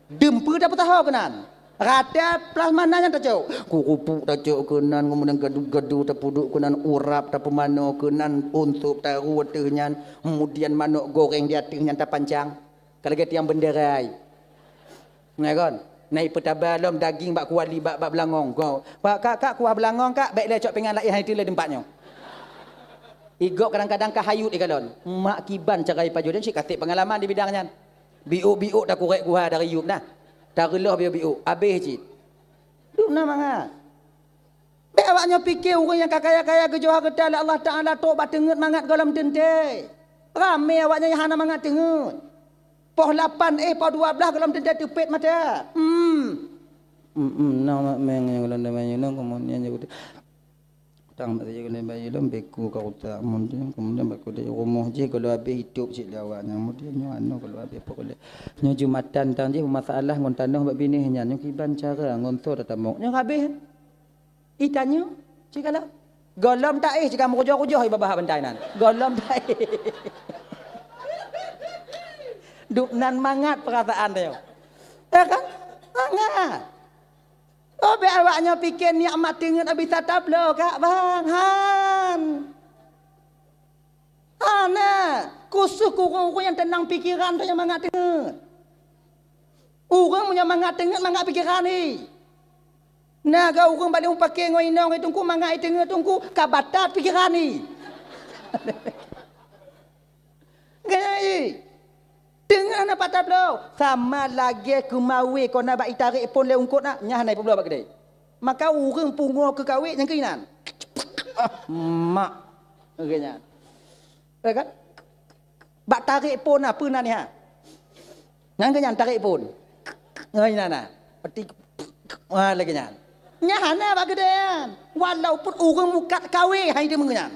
Dum peue tapeusaho keunan. Rata plasma na nyan tacok. Keurupu tacok keunan, kemudian gadu-gadu tapeuduek keunan, urap tapeumanoe keunan, unsop taru ateueh nyan, kemudian manok goreng di ateueh nyan tapancang. Ka lagèe tiang bendera ai. Ngai kon? Na ipeutaba lom daging bak kuali bak, bak beulangong. Go. Pak, Kak, Kak, kuah beulangong, Kak, bèk lé cok pingan laén hai teulé teumpat nyoe. Igop kadang-kadang ka hayut ikalon. Mak kiban cara ipajoh dan cit ka sép pengalaman di bidang nyan. Biôk-biôk takurek kuah dari yup nah. Tareulôh biôk-biôk, abéh cit. Duek na mangat. Bèk awak nyoe pike ureueng nyang ka kaya-kaya geujoh hareuta lé Allah Taala trok bak teungeut mangat gohlom teuntèe. Ramé awak nyoe nyang hana mangat teungeut. Poh lapan éh poh dua blaih gohlom teuntèe teupet mata. Hmm. Hmm, hmm, na mak meng nyang gohlom damai nyoe, kemudian nyang utang mak saja gohlom damai nyoe, beku ka rutak. Kemudian, kemudian bak kudai rumoh jih gohlom abéh itôp cit lé awak nyan. Kemudian nyoe anu gohlom abéh pokok lé. Nyoe Jumatan tang jih beumasalah ngon tanoh bak binéh nyan. Nyoe kiban cara ngon soe tatamong. Nyoe abéh. Itanyoe, cit ka lheueh. Gohlom taéh cit ka meurujoh-rujoh ié babah bantai nan. Gohlom taéh. Duek nan mangat peurasaan tanyoe. Ya kan? Mangat. Oh, bèk awak nyoe pike nikmat teungeut bisa tabloe, Kak, bang. Han. Hana, khusos keu ureueng-ureueng nyang teunang pikeran tanyoe mangat teungeut. Ureueng meunyoe mangat teungeut, mangat pikeran, hi. Na geu ureueng bak lé mupake ngon inong, hi Teungku, mangat teungeut, Teungku, ka batat pikeran, hi. Gaya, hi. Teungeut hana pat tabloe, sama lagèe keumawe kon na bak itarek phôn lé eungkôt na, nyan hana ipeubloe bak keudè. Maka ureueng pungo keu kawé nyang keuh inan. Ah, mak. Lagèe nyan. Ya kan? Bak tarek phôn na, peue nan nyan? Nyang keuh nyan tarek phôn. Ngon inan na. Peti, ah, lagèe nyan. Nyan hana bak keudè nyan. Walaupun ureueng mukat kawé hai teumeu nyan.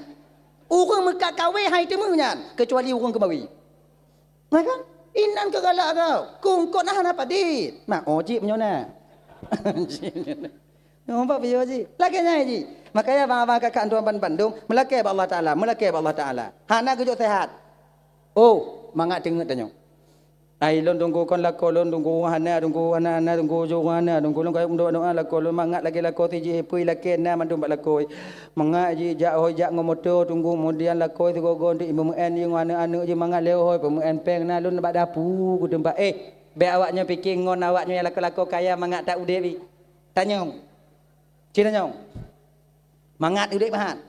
Ureueng mukat kawé hai teumeu nyan, kecuali ureueng keumawe. Na kan? Inan keu galak kau. Kungkot na hana padit. Mak ojib nyoe na. Nyoe bak piôh jih. Lagèe nyan jih. Makanya abang-abang kakak tuan ban bandum, meulakèe bak Allah Taala, meulakèe bak Allah Taala. Hana geujok sehat. Oh, mangat teungeut tanyoe. Ai lôn teungku kon lakoe lôn teungku hana teungku hana hana teungku jeuet hana teungku lôn kayém doa-doa lakoe lôn mangat lagée lakoe si jih peue lakée na mandum bak lakoe. Mangat jijak hôi jak ngon moto teungku kemudian lakoe sigoe-goe untuk imeu'en jih ngon aneuk-aneuk jih mangat lé hôi peumeu'en péng na lôn bak dapu keu teumpat. Eh, bék awak nyoe pike ngon awak nyoe nyang lakoe-lakoe kaya mangat that udeb jih. Tanyong. Cit tanyong. Mangat udeb han.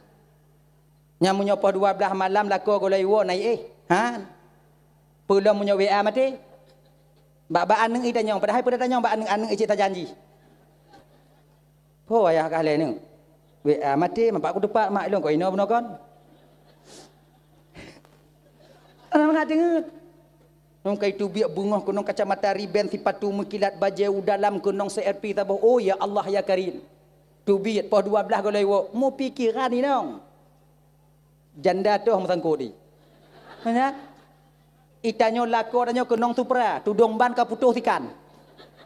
Nyang meunyoe poh dua blaih malam lakoe gohlom iwoe na iéh. Han. Peulom meunyoe W A maté. Bak-bak aneuk itanyong padahai peue tanyong bak aneuk-aneuk cit tajanji. Ho ayah kah lé neuk. W A maté mampak kuteupat mak ilôn kau inoe bunoe kon. Aneuk mangat deungeut. Nong kai teubiet beungoh keunong kacamata riben sipatu meukilat bajée u dalam keunong C R P taboh. Oh ya Allah ya Karim. Teubiet poh dua blaih gohlom iwoe meupikiran inong. Janda toh meusangkot di. Manya itanyoe lakoe tanyoe keunong supra, tudong ban ka putôh sikan.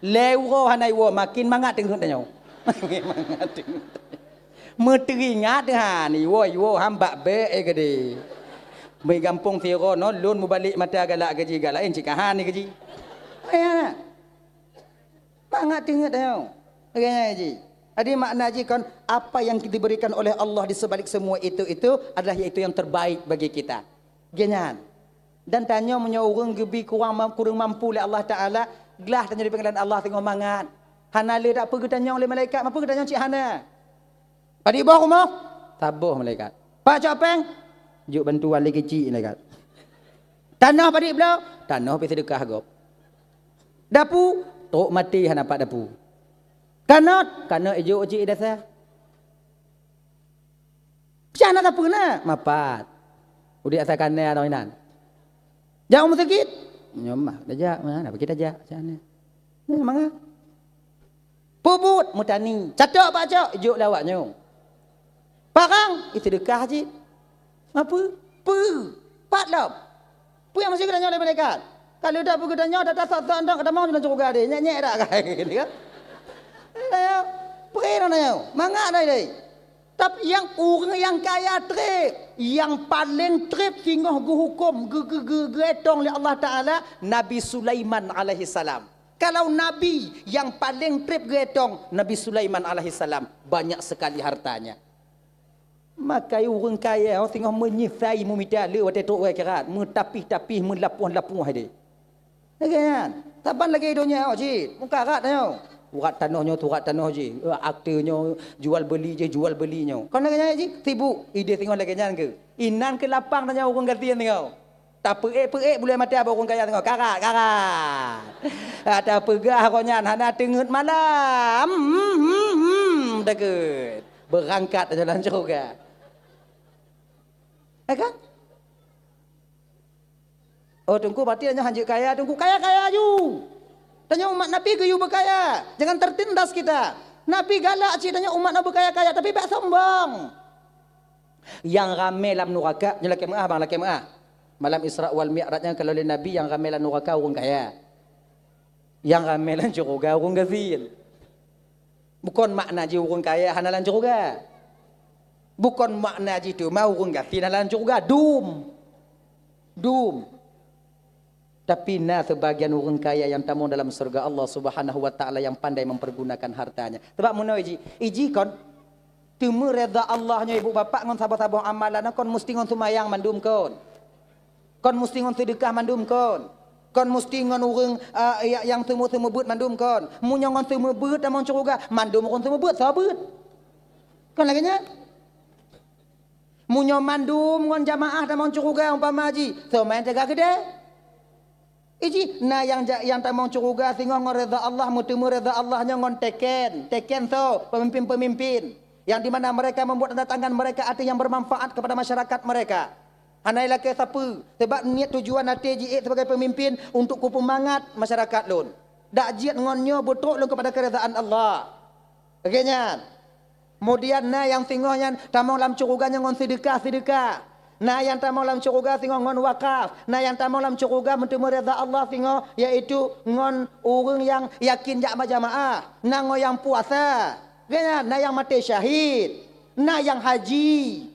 Lé uroe hana iwoe makin mangat teungeut tanyoe. Mangat teungeut. Meuteuingat han iwoe iwoe han bak bék eh gede. Meugampông sidroe nyoe lôn mubalek mata galak gaji galak eh cit kahan gaji. Ayah. Mangat teungeut tanyoe. Lagée ji. Jadi makna jih kon apa yang diberikan oleh Allah di sebalik semua itu itu adalah yaitu yang terbaik bagi kita. Genyan. Dan tanyoe meunyoe ureuëng geubi kurang mam- kurang mampu lé Allah Taala, glah tanyoe di pengadilan Allah teungoh mangat. Hana le dak peugeuh tanyong lé malaikat, mampu geutanyong cit hana. Padit boh rumoh? Saboh malaikat. Pak cok péng? Jok bantuan lé keuchik malaikat. Tanoh padit bloe? Tanoh pi seudeukah gob. Dapu? Trok maté hana pat dapu. Kanot? Kanot ijok cik dasa. Cah na sapeue na? Mapat. Udik asa kanai atau inan. Jak u meuseujid? Nyoe mah, dah jak, mana bagi dah jak, cah na. Ni mangat. Peubuet meutani, catok bak cok, jok lé awak nyoe. Parang, ih seudeukah cit. Apa? Peu? Pat lom. Peue nyang meusti geutanyoe lé malaikat? Ka leudak peue geutanyoe, data sot-sot ndak geutamong dalam syeuruga deh. Nyek-nyek dak kai gitu kan? Ayo, peue na nyoe? Mangat dai dai. Tapi nyang ureuëng nyang kaya treb, nyang paleng treb singoh geuhuköm, geu- geu- geu- geuetong lé Allah Taala, Nabi Sulaiman alaihissalam. Kalau nabi nyang paleng treb geuetong, Nabi Sulaiman alaihissalam, banyak sekali hartanya. Maka ureuëng kaya singoh meunyeusai meumita le watée trok u akhirat, meutapih-tapih, meulapoh-lapoh deh. Lagée nyan, saban lagée donya nyoe cit, mukarat nyoe. Urat tanoh nyoe, turat tanoh jih, akte nyoe, jual beli jih, jual beli nyoe. Kon lagée nyan cit, sibuk, ideh singoh lagée nyan keu. Inan keu lapang tanyoe ureuëng gasien singoh. Tapeuék-peuék buleuen mata bak ureuëng kaya teungoh, karat, karat. Ata peugah roh nyan hana teungeut malam. Hmm, hmm, hmm, deukeut. Beurangkat jalan syeuruga. Ya kan? Oh, Teungku, berarti tanyoe hanjeuet kaya, Teungku. Kaya-kaya aju. Tanyoe umat Nabi geuyue beukaya. Jangan tertindas kita. Nabi galak cit tanyoe umat na beukaya-kaya, tapi bék sombong. Nyang ramé lam nuraka, nyoe lakée meuah bang, lakée meuah. Malam Isra wal Mi'raj nyan kalau lé Nabi nyang ramé lam nuraka ureuëng kaya. Nyang ramé lam syeuruga ureuëng gasien. Bukon makna jih ureuëng kaya hana lam syeuruga. Bukon makna jih teuma ureuëng gasien hana lam syeuruga. Dum. Dum. Tapi na seubagian ureuëng kaya nyang tamong dalam syeuruga Allah Subhanahu wa Taala nyang pandai mempergunakan hartanya. Sabab meunoe iji, iji kon teumeu reda Allah nyoe ibu bapak ngon saboh-saboh amalan kon musti ngon seumayang mandum kon. Kon musti ngon seudeukah mandum kon. Kon musti ngon ureuëng uh, nyang seumeubeuet mandum kon. Meunyoe ngon seumeubeuet tamong syeuruga, mandum ureuëng seumeubeuet soe beuet. Kon lagée nyan. Meunyoe mandum ngon jamaah tamong syeuruga umpama jih, soe meu'en teuga keudeh? Iji na nyang nyang tamong syeuruga singoh ngon reda Allah, meuteumeu reda Allah nyoe ngon teken, teken soe pemimpin-pemimpin yang di mana mereka membuat tanda tangan mereka arti yang bermanfaat kepada masyarakat mereka. Hana ilakée sapeue, sebab niet tujuan até jiék sebagai pemimpin untuk kupeumangat masyarakat lôn. Dak jeuet ngon nyoe beutrok lôn kepada keredaan Allah. Lagée nyan. Kemudian na nyang singoh nyan tamong lam syeuruga nyoe ngon seudeukah-seudeukah. Na nyang tamong lam syeuruga singoh ngon wakaf. Na nyang tamong lam syeuruga meuteumeu reda Allah singoh, yaitu ngon ureuëng nyang yakin jak bak jamaah. Na ngon nyang puasa. Lagée nyan, na nyang maté syahid. Na nyang haji.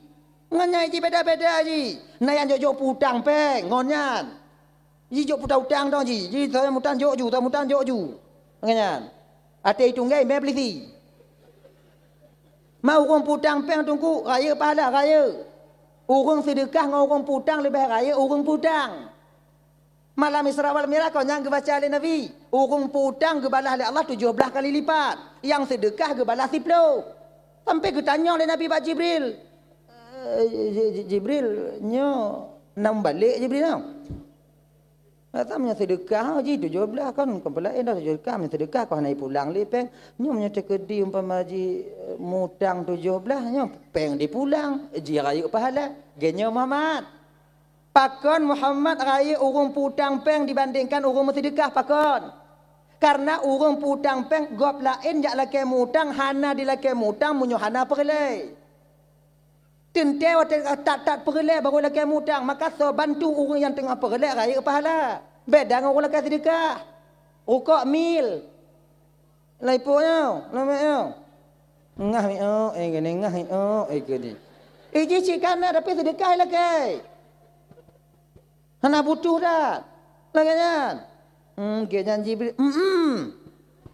Ngon nyan jih beda-beda jih. Na nyang jok-jok peutang péng ngon nyan. Ji jok peutang-utang dong ji. Ji soe mutang jok ju, soe mutang jok ju. Lagèe nyan. Até itunggai mè peulisi. Ma ureueng peutang pèng Teungku, rayeuk pahala, rayeuk. Ureueng seudeukah ngon ureueng peutang leubeh rayeuk ureueng peutang. Malam Isra wal Mi'raj kon nyang geubaca lé Nabi, ureueng peutang geubalah lé Allah tujoh blaih kali lipat, nyang seudeukah geubalah siploh. Sampai geutanyong lé Nabi bak Jibril, "Eh, Ji-, Ji-, Jibril, nyoe nam balek Jibril nyoe?" Kata meunyoe seudeukah, oh, ji tujoh blaih kan, kon peulaén dah tujoh blaih, meunyoe seudeukah kon hana jipulang lé pèng. Nyoe meunyoe teukeudi umpama ji, eh, mutang tujoh blaih, nyoe pèng dipulang, ji rayeuk pahala. Geuh nyoe Muhammad. Pakon Muhammad rayeuk ureueng peutang pèng dibandingkan ureueng meuseudeukah, pakon? Karena ureueng peutang pèng gob laén jak lakèe mutang, hana jilakèe mutang meunyoe hana peureulèe. Teuntèe watèe that-that peureulèe barô lakèe mutang, maka soe bantu ureueng nyang teungoh peureulèe rayeuk pahala. Beda ngon ureueng lakèe seudeukah. Rukok mil. Lai po nyoe, lai po nyoe. Ngah miôk, eh, keuneuk ngah miôk, eh, keuneuk. Eh, jih cit ka na, tapi seudeukah lakèe. Hana butuh that. Lagèe nyan. Hmm, geuh nyan Jibril. Hmm.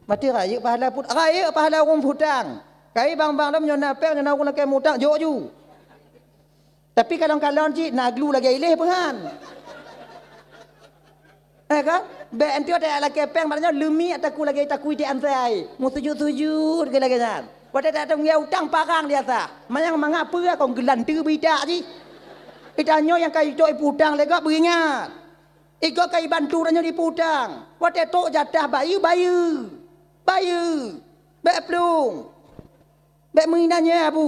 Maté rayeuk pahala put-, rayeuk pahala ureueng peutang. Kai bang-bang lom nyoe na pèng, nyoe na ureueng lakèe mutang, jok ju. Tapi kalon-kalon cit na glu lagèe iléh peue han. Eh kan? Bèk enti watèe lakèe pèng, maknanya leumiek takue lagèe takue di ansai. Meusujut-sujut keu lagèe nyan. Watèe tatunggé utang parang di asah. Manyang mangat peue kon geulanteue beuitak jih. Itanyoe nyang ka icok ipeutang lé gob beuingat. Igob ka ibantu tanyoe dipeutang. Watèe trok jatah bayeue, bayeue. Bayeue. Bèk plueng. Bèk meuinan nyoe abu.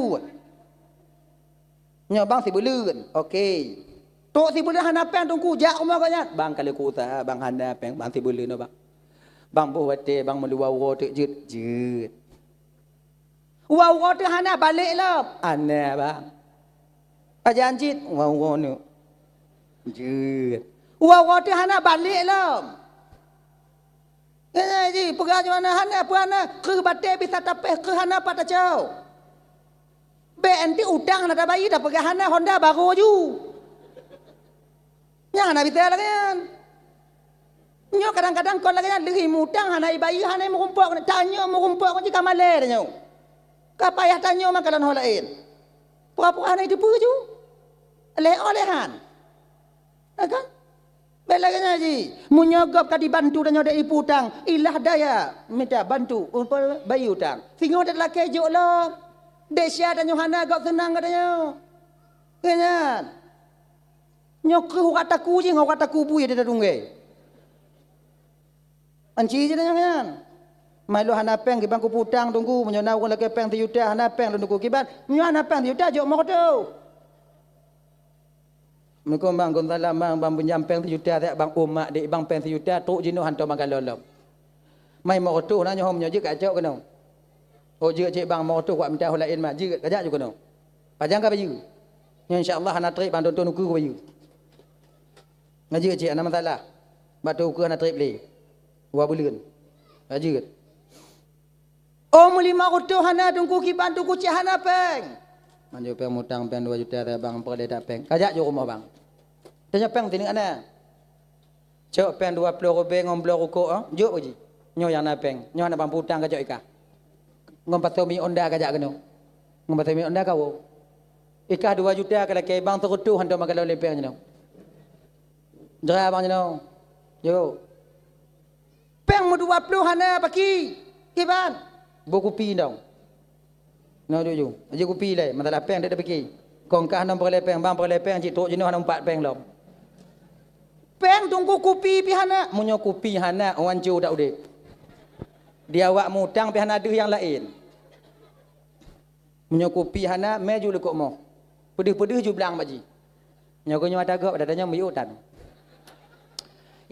Nyoe bang sibeuleuen. Oke. Trok sibeuleuen hana pèng Teungku, jak rumoh gobnyan. Bang ka lheueh kuusaha, bang hana pèng, bang sibeuleuen nyoe bang. Bang boh watèe bang meuluwa uroe teuk jeuet, jeuet. Uwa uroe teuk hana balek lom. Hana bang. Pajan cit, uwa uroe nyoe. Jeuet. Uwa uroe teuk hana balek lom. Nyan jih, peugah nyoe hana, hana, peue hana, kreueh batèe bisa tapéh, kreueh hana pat tacok. Bèk enti utang hana tabayeue, tapeugah hana, honda barô ju. Nyan hana bisa lagèe nyan. Nyoe kadang-kadang kon lagèe nyan, lheueh mutang hana ibayeue, hana meurumpok, tanyoe meurumpok kon jih ka malèe tanyoe. Ka payah tanyoe meukalon ho laén. Pura-pura hana iteupeue ju. Lé-, oh lé han. Na kan? Bèk lagèe nyan jih. Meunyoe gob ka dibantu tanyoe dek ipeutang, ilah daya mita bantu untuk bayeue utang. Singoh that lakèe jok lom. Desya tanyoe hana gob seunang geutanyoe. Lagèe nyan. Nyoe kreueh urat takue jih ngon urat takue bui tatunggé. Anci jih tanyoe nyan. Mai lôn hana pèng kiban kupeutang Teungku, meunyoe na ureueng lakèe pèng sijuta hana pèng lôn Teungku kiban, meunyoe hana pèng sijuta jok meureutôh. Meunyoe bang kon salah bang, bang pinjam pèng sijuta, bang umat dek bang pèng sijuta, trok jinoe hantom meukalon lom. Mai meureutôh na nyoe, meunyoe jeuet kacok keunoe. Oh jeuet cit bang meureutôh, wak mita ho laén mat, jeuet kajak ju keunoe. Pajan ka bayeue. Nyoe insya Allah hana trép bang, tonton ukeue bayeue. Nyan jeuet cit hana masalah. Bak tu ukeue hana trép lé. Dua buleuen. Nyan jeuet. Oh meulimong reutôh hana Teungku kiban, Teungku cit hana pèng. Manjô pèng mutang pèng dua juta, bang peureulèe that pèng. Kajak ju rumoh bang. Tanyoe pèng sineuk hana. Cok pèng dua ploh ribèe ngon bloe rukok, eh, jok bak jih. Nyoe nyang na pèng, nyoe hana bang peutang kajok ikah. Ngon pasoe minyeuk Honda kajak keunoe. Ngon pasoe minyeuk Honda kawoe. Ikah dua juta ka lakèe bang seureutôh hantom meukalon lé pèng jinoe. Jra bang jinoe. Yo. Pèng meudua ploh hana paki. Kiban. Boh kupi dong. Nyoe duek ju. Aja kupi lé, masalah pèng dek tapike. Kong kah nang peureulèe pèng, bang peureulèe pèng cit trok jinoe hana umpat pèng lom. Pèng Teungku kupi pih hana. Meunyoe kupi hana, oh anco that udép. Di awak mutang pih hana deuh nyang laén. Meunyoe kupi hana, mè ju likot moh. Peudeuh-peudeuh ju blang bak jih. Nyoe keuh nyoe ata gob, ata nyoe miyueb tan.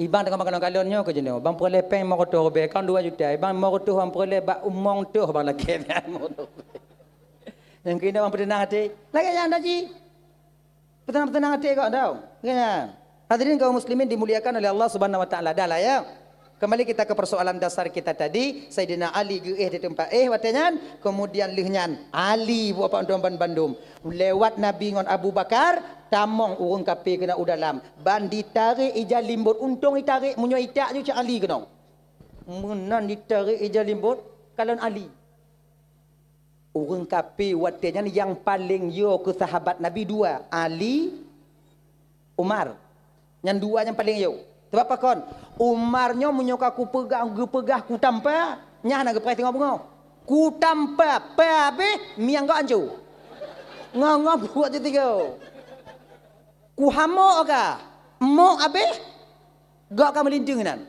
Ibang teungoh meukalon-kalon nyoe keuh jinoe, bang peureulèe pèng limong reutôh ribèe, kon dua juta, ibang limong reutôh bang peureulèe bak umong teuh bang lakèe. Nyang keunoe bang peuteunang até. Lagèe nyan dah jih. Peuteunang-peuteunang até kok tau. Lagèe nyan. Hadirin kaum muslimin dimuliakan oleh Allah Subhanahu wa Taala. Dah lah ya. Kembali kita ke persoalan dasar kita tadi, Saidina Ali geuéh di teumpat éh watée nyan, kemudian lheueh nyan Ali buet apa bandum-bandum. Lewat Nabi ngon Abu Bakar, tamong ureuëng kafé keunan u dalam. Ban ditarek ija limbot, untông itarek, meunyoe itak ju cit Ali keunong. Meunan ditarek ija limbot, kalon Ali. Ureuëng kafé watée nyan nyang paleng yo keu sahabat Nabi dua, Ali, Umar. Nyan dua nyang paleng yo. Sabab pakon? Umar nyoe meunyoe ka kupeugah, geupeugah kutampa, nyan hana geupreh singoh beungoh. Kutampa, pa habéh, miang gok anco. Ngo-ngo buet jih tiga. Kuhamok ka, mok habéh, gok ka meulinteung nan.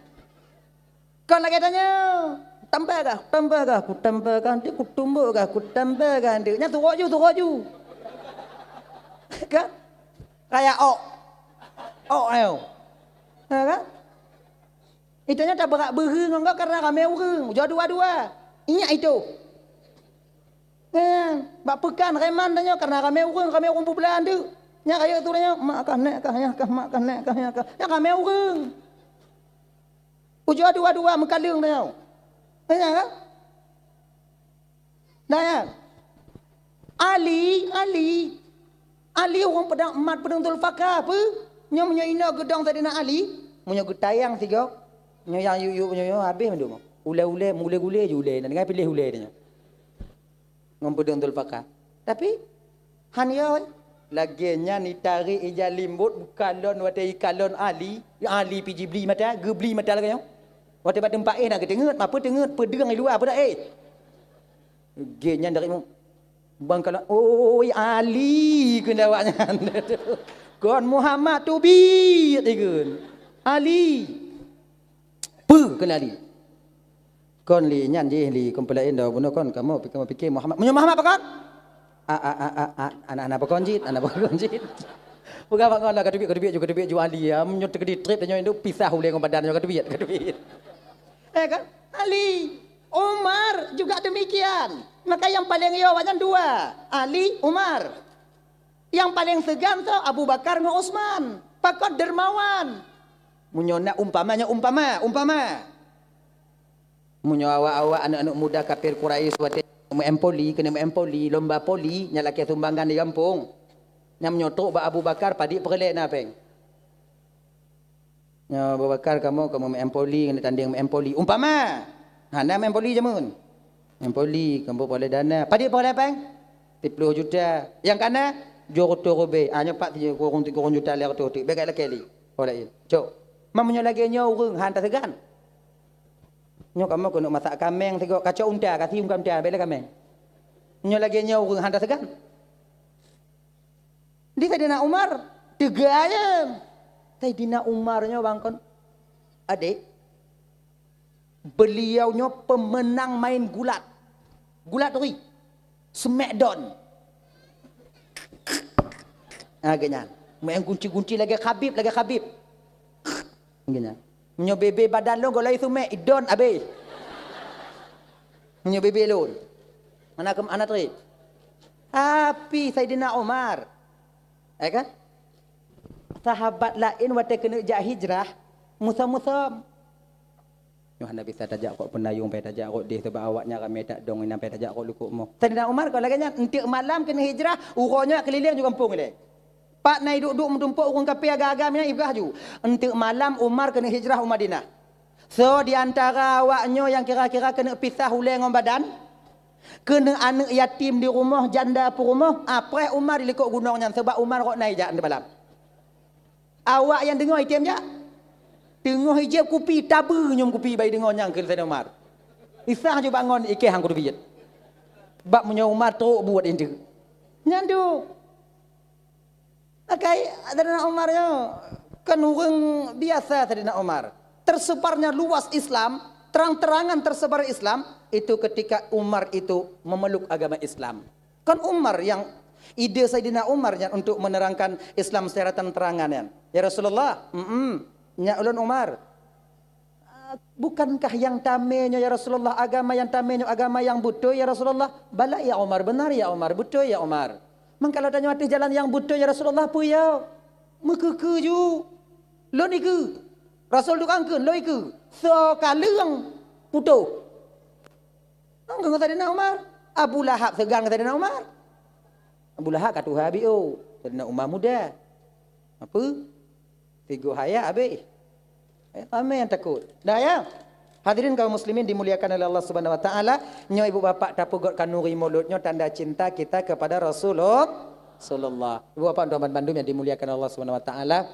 Kon lagée tanyoe, tambah kah, tambah kah, kutambah kah, nanti kutumbok kah, kutambah kah, nanti. Nyan turok ju, turok ju. Kan? Kaya ok. Ok ayo. Ha, kan? Itu nyan tabeurak beuhe ngon gok karena ramé ureuëng. Ujoe dua-dua. Ingat itu. Kan? Bak peukan reman tanyoe karena ramé ureuëng, ramé ureuëng peubeulah andeuk. Nyan kaya tu tanyoe, mak kah, nek kah, yah kah, mak kah, nek kah, yah kah. Nyan ramé ureuëng. Ujoe dua-dua meukaleueng tanyoe. Ingat kan? Nah, ya. Ali, Ali. Ali ureuëng peudong mat peudong Zulfakar apa? Nyoe meunyoe inoe geudong Saidina Ali, meunyoe geutayang sigoe, nyoe nyang yuk-yuk nyoe, nyoe habéh mandum. Ulée-ulée, meuulée-gulée ju ulée, dan dengan piléh ulée nyoe. Ngon peudong Zulfakar. Tapi, han yo, lagée nyan itarek ija limbot bukalon watée ikalon Ali, Ali pih jibli mata, geubli mata lagée nyoe. Watée bak teumpat éh na geuteungeut, mapa teungeut, peudong di luwa, peue dak éh. Geuh nyan dari mu-, bang kalau, "Oi, Ali," kheun awaknyan. "Kon Muhammad teubiet," ikheun. "Ali." "Peue kheun Ali?" "Kon li nyan jih li, kon peulaén dah bunoe kon kamoe, kamoe pikir Muhammad." "Meunyoe Muhammad pakon?" "A, a, a, a, a, anak-anak pakon jih, anak pakon jih." Peugah bak ngon lah, "Ka teubiet, ka teubiet ju, ka teubiet ju Ali, ya. Meunyoe teukeudi trép tanyoe indu pisah ulée ngon badan nyoe, ka teubiet, ka teubiet." Eh kan? Ali, Umar juga demikian. Maka yang paling yo awaknyan dua, Ali, Umar. Yang paling seugan tu Abu Bakar ngon Utsman. Pakon dermawan. Meunyoe nak umpama, nyoe umpama, umpama. Meunyoe awak-awak aneuk-aneuk muda kafir Quraisy watée meu-M Poli, keuneuk meu-M Poli, lomba Poli, nyan lakée sumbangan di gampông. Nyan meunyoe trok bak Abu Bakar, padit peureulée na péng. Nyoe Abu Bakar, kamoe, kamoe meu-M Poli, keuneuk tandeng meu-M Poli. Umpama, hana meu-M Poli jameun. M Poli, kamoe peureulée dana. Padit peureulée péng? Siplôh juta. Nyang kana, dua reutôh ribée. Ah, nyoe pat sikureueng, sikureueng juta lhée reutôh teuk. Bék lakée li. Oh laén. Cok. Ma meunyoe lagée nyoe ureuëng han taseugan. Nyoe kamoe keuneuk masak kaméng sigoe, kacok unta, kasi unta, bék lé kaméng. Nyoe lagée nyoe ureuëng han taseugan. Di Saidina Umar, teuga ayeuem. Saidina Umar nyoe bang kon, adék, beliau nyoe pemenang main gulat. Gulat turi. Smackdown. Ah, geuhnyan. Main gunci-gunci lagée Khabib, lagée Khabib. Geuhnyan. Meunyoe bebe badan lôn gohlom seumek, idon abéh. Meunyoe bebe lôn. Hana keu, hana trép. Tapi Saidina Umar, ya kan? Sahabat laén watée keuneuk jak hijrah, musom-musom. Nyoe hana bisa tajak kok peunayong, payah tajak kok déh, sabab awaknyan ramé that dong, inan payah tajak kok likot moh. Saidina Umar kon lagée nyan, enteuk malam keuneuk hijrah, uroe nyoe keulileng ju gampông ilée. Pat na iduek-duek meutumpok ureuëng kafé agam-agam nyan ipeugah ju. Enteuk malam Umar keuneuk hijrah u Madinah. Soe di antara awak nyoe nyang kira-kira keuneuk pisah ulée ngon badan? Keuneuk aneuëk yatim di rumoh, janda peurumoh, apreh Umar di likot gunong nyan, sabab Umar rot na ijak enteuk malam. Awak nyang deungoe item jak. Teungoh ijép kupi, tabeue nyoe kupi bak ideungoe nyang kheun Saidina Umar. Isah ju bangon ikéh han kuteubiyet. Bak meunyoe Umar trok buet intu. Nyan tu. Akai Saidina Umar nyoe kan ureuëng biasa Saidina Umar. Tersebarnya luas Islam, terang-terangan tersebar Islam, itu ketika Umar itu memeluk agama Islam. Kan Umar yang, ide Saidina Umar nyan untuk menerangkan Islam secara terang-terangan nyan. "Ya Rasulullah, mm, nyak ulôn Umar. Ah, bukankah yang tamé nyoe ya Rasulullah, agama yang tamé nyoe agama yang beutôi ya Rasulullah?" "Bala ya Umar, benar ya Umar, beutôi ya Umar." "Mangkalo tanyoe ateueh jalan yang beutôi ya Rasulullah, peue ya?" "Meukeue-keue ju. Lôn ikeue." Rasul tukang kheun, "Lôn ikeue." Soe ka leueng putôh. Ngon Saidina Umar. Abu Lahab seugan ngon Saidina Umar. Abu Lahab ka tuha biôh, Saidina Umar muda. Apa? Tiga hayat habéh. Eh, ramé nyang takot. Dah ya? Hadirin kaum muslimin dimuliakan oleh Allah Subhanahu wa taala, nyoe ibu bapak tapeugot kanuri mulod nyoe tanda cinta kita kepada Rasulullah. Ibu bapak tuan bandum yang dimuliakan Allah Subhanahu wa taala.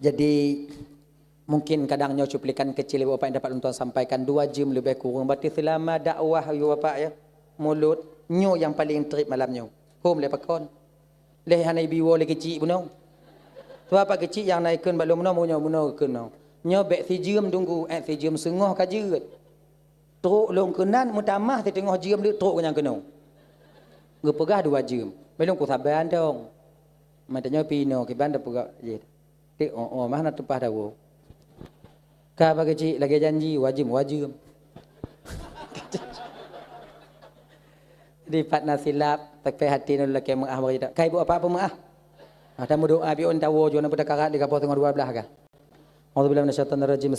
Jadi mungkin kadang nyoe cuplikan kecil ibu bapak yang dapat tuan sampaikan dua jam lebih kurang berarti selama dakwah ibu bapak ya. Mulod nyoe yang paling trip malam nyoe. Hom lé pakon. Lé hana ibi woe lé keuchik bunoe. Tuha pat keuchik nyang na ikheun bak lôn bunoe, bunoe, bunoe ikheun bunoe. Nyoe bèk sijeuem tunggu, eh, sijeuem seungoh ka jeuet. Trok lôn keunan meutamah siteungoh jeuem lé trok keu nyang keunoe. Geupeugah dua jeuem. Bèk lôn kusaba dong. Mata nyoe pih inoe kiban tapeugah jih. Tik, oh, oh, mah na teupah dawoe. Ka bagi cik lagèe janji, wajib, wajib. Di pat na silap, tapi hati nyoe lakèe meu'ah bagi tak. Kai buet apa-apa meu'ah. Ah, tamu doa bi'un tawoe jua na beutakarat di kapoh teungoh dua belas ka. A'udzubillahi minasyaitonirrajim.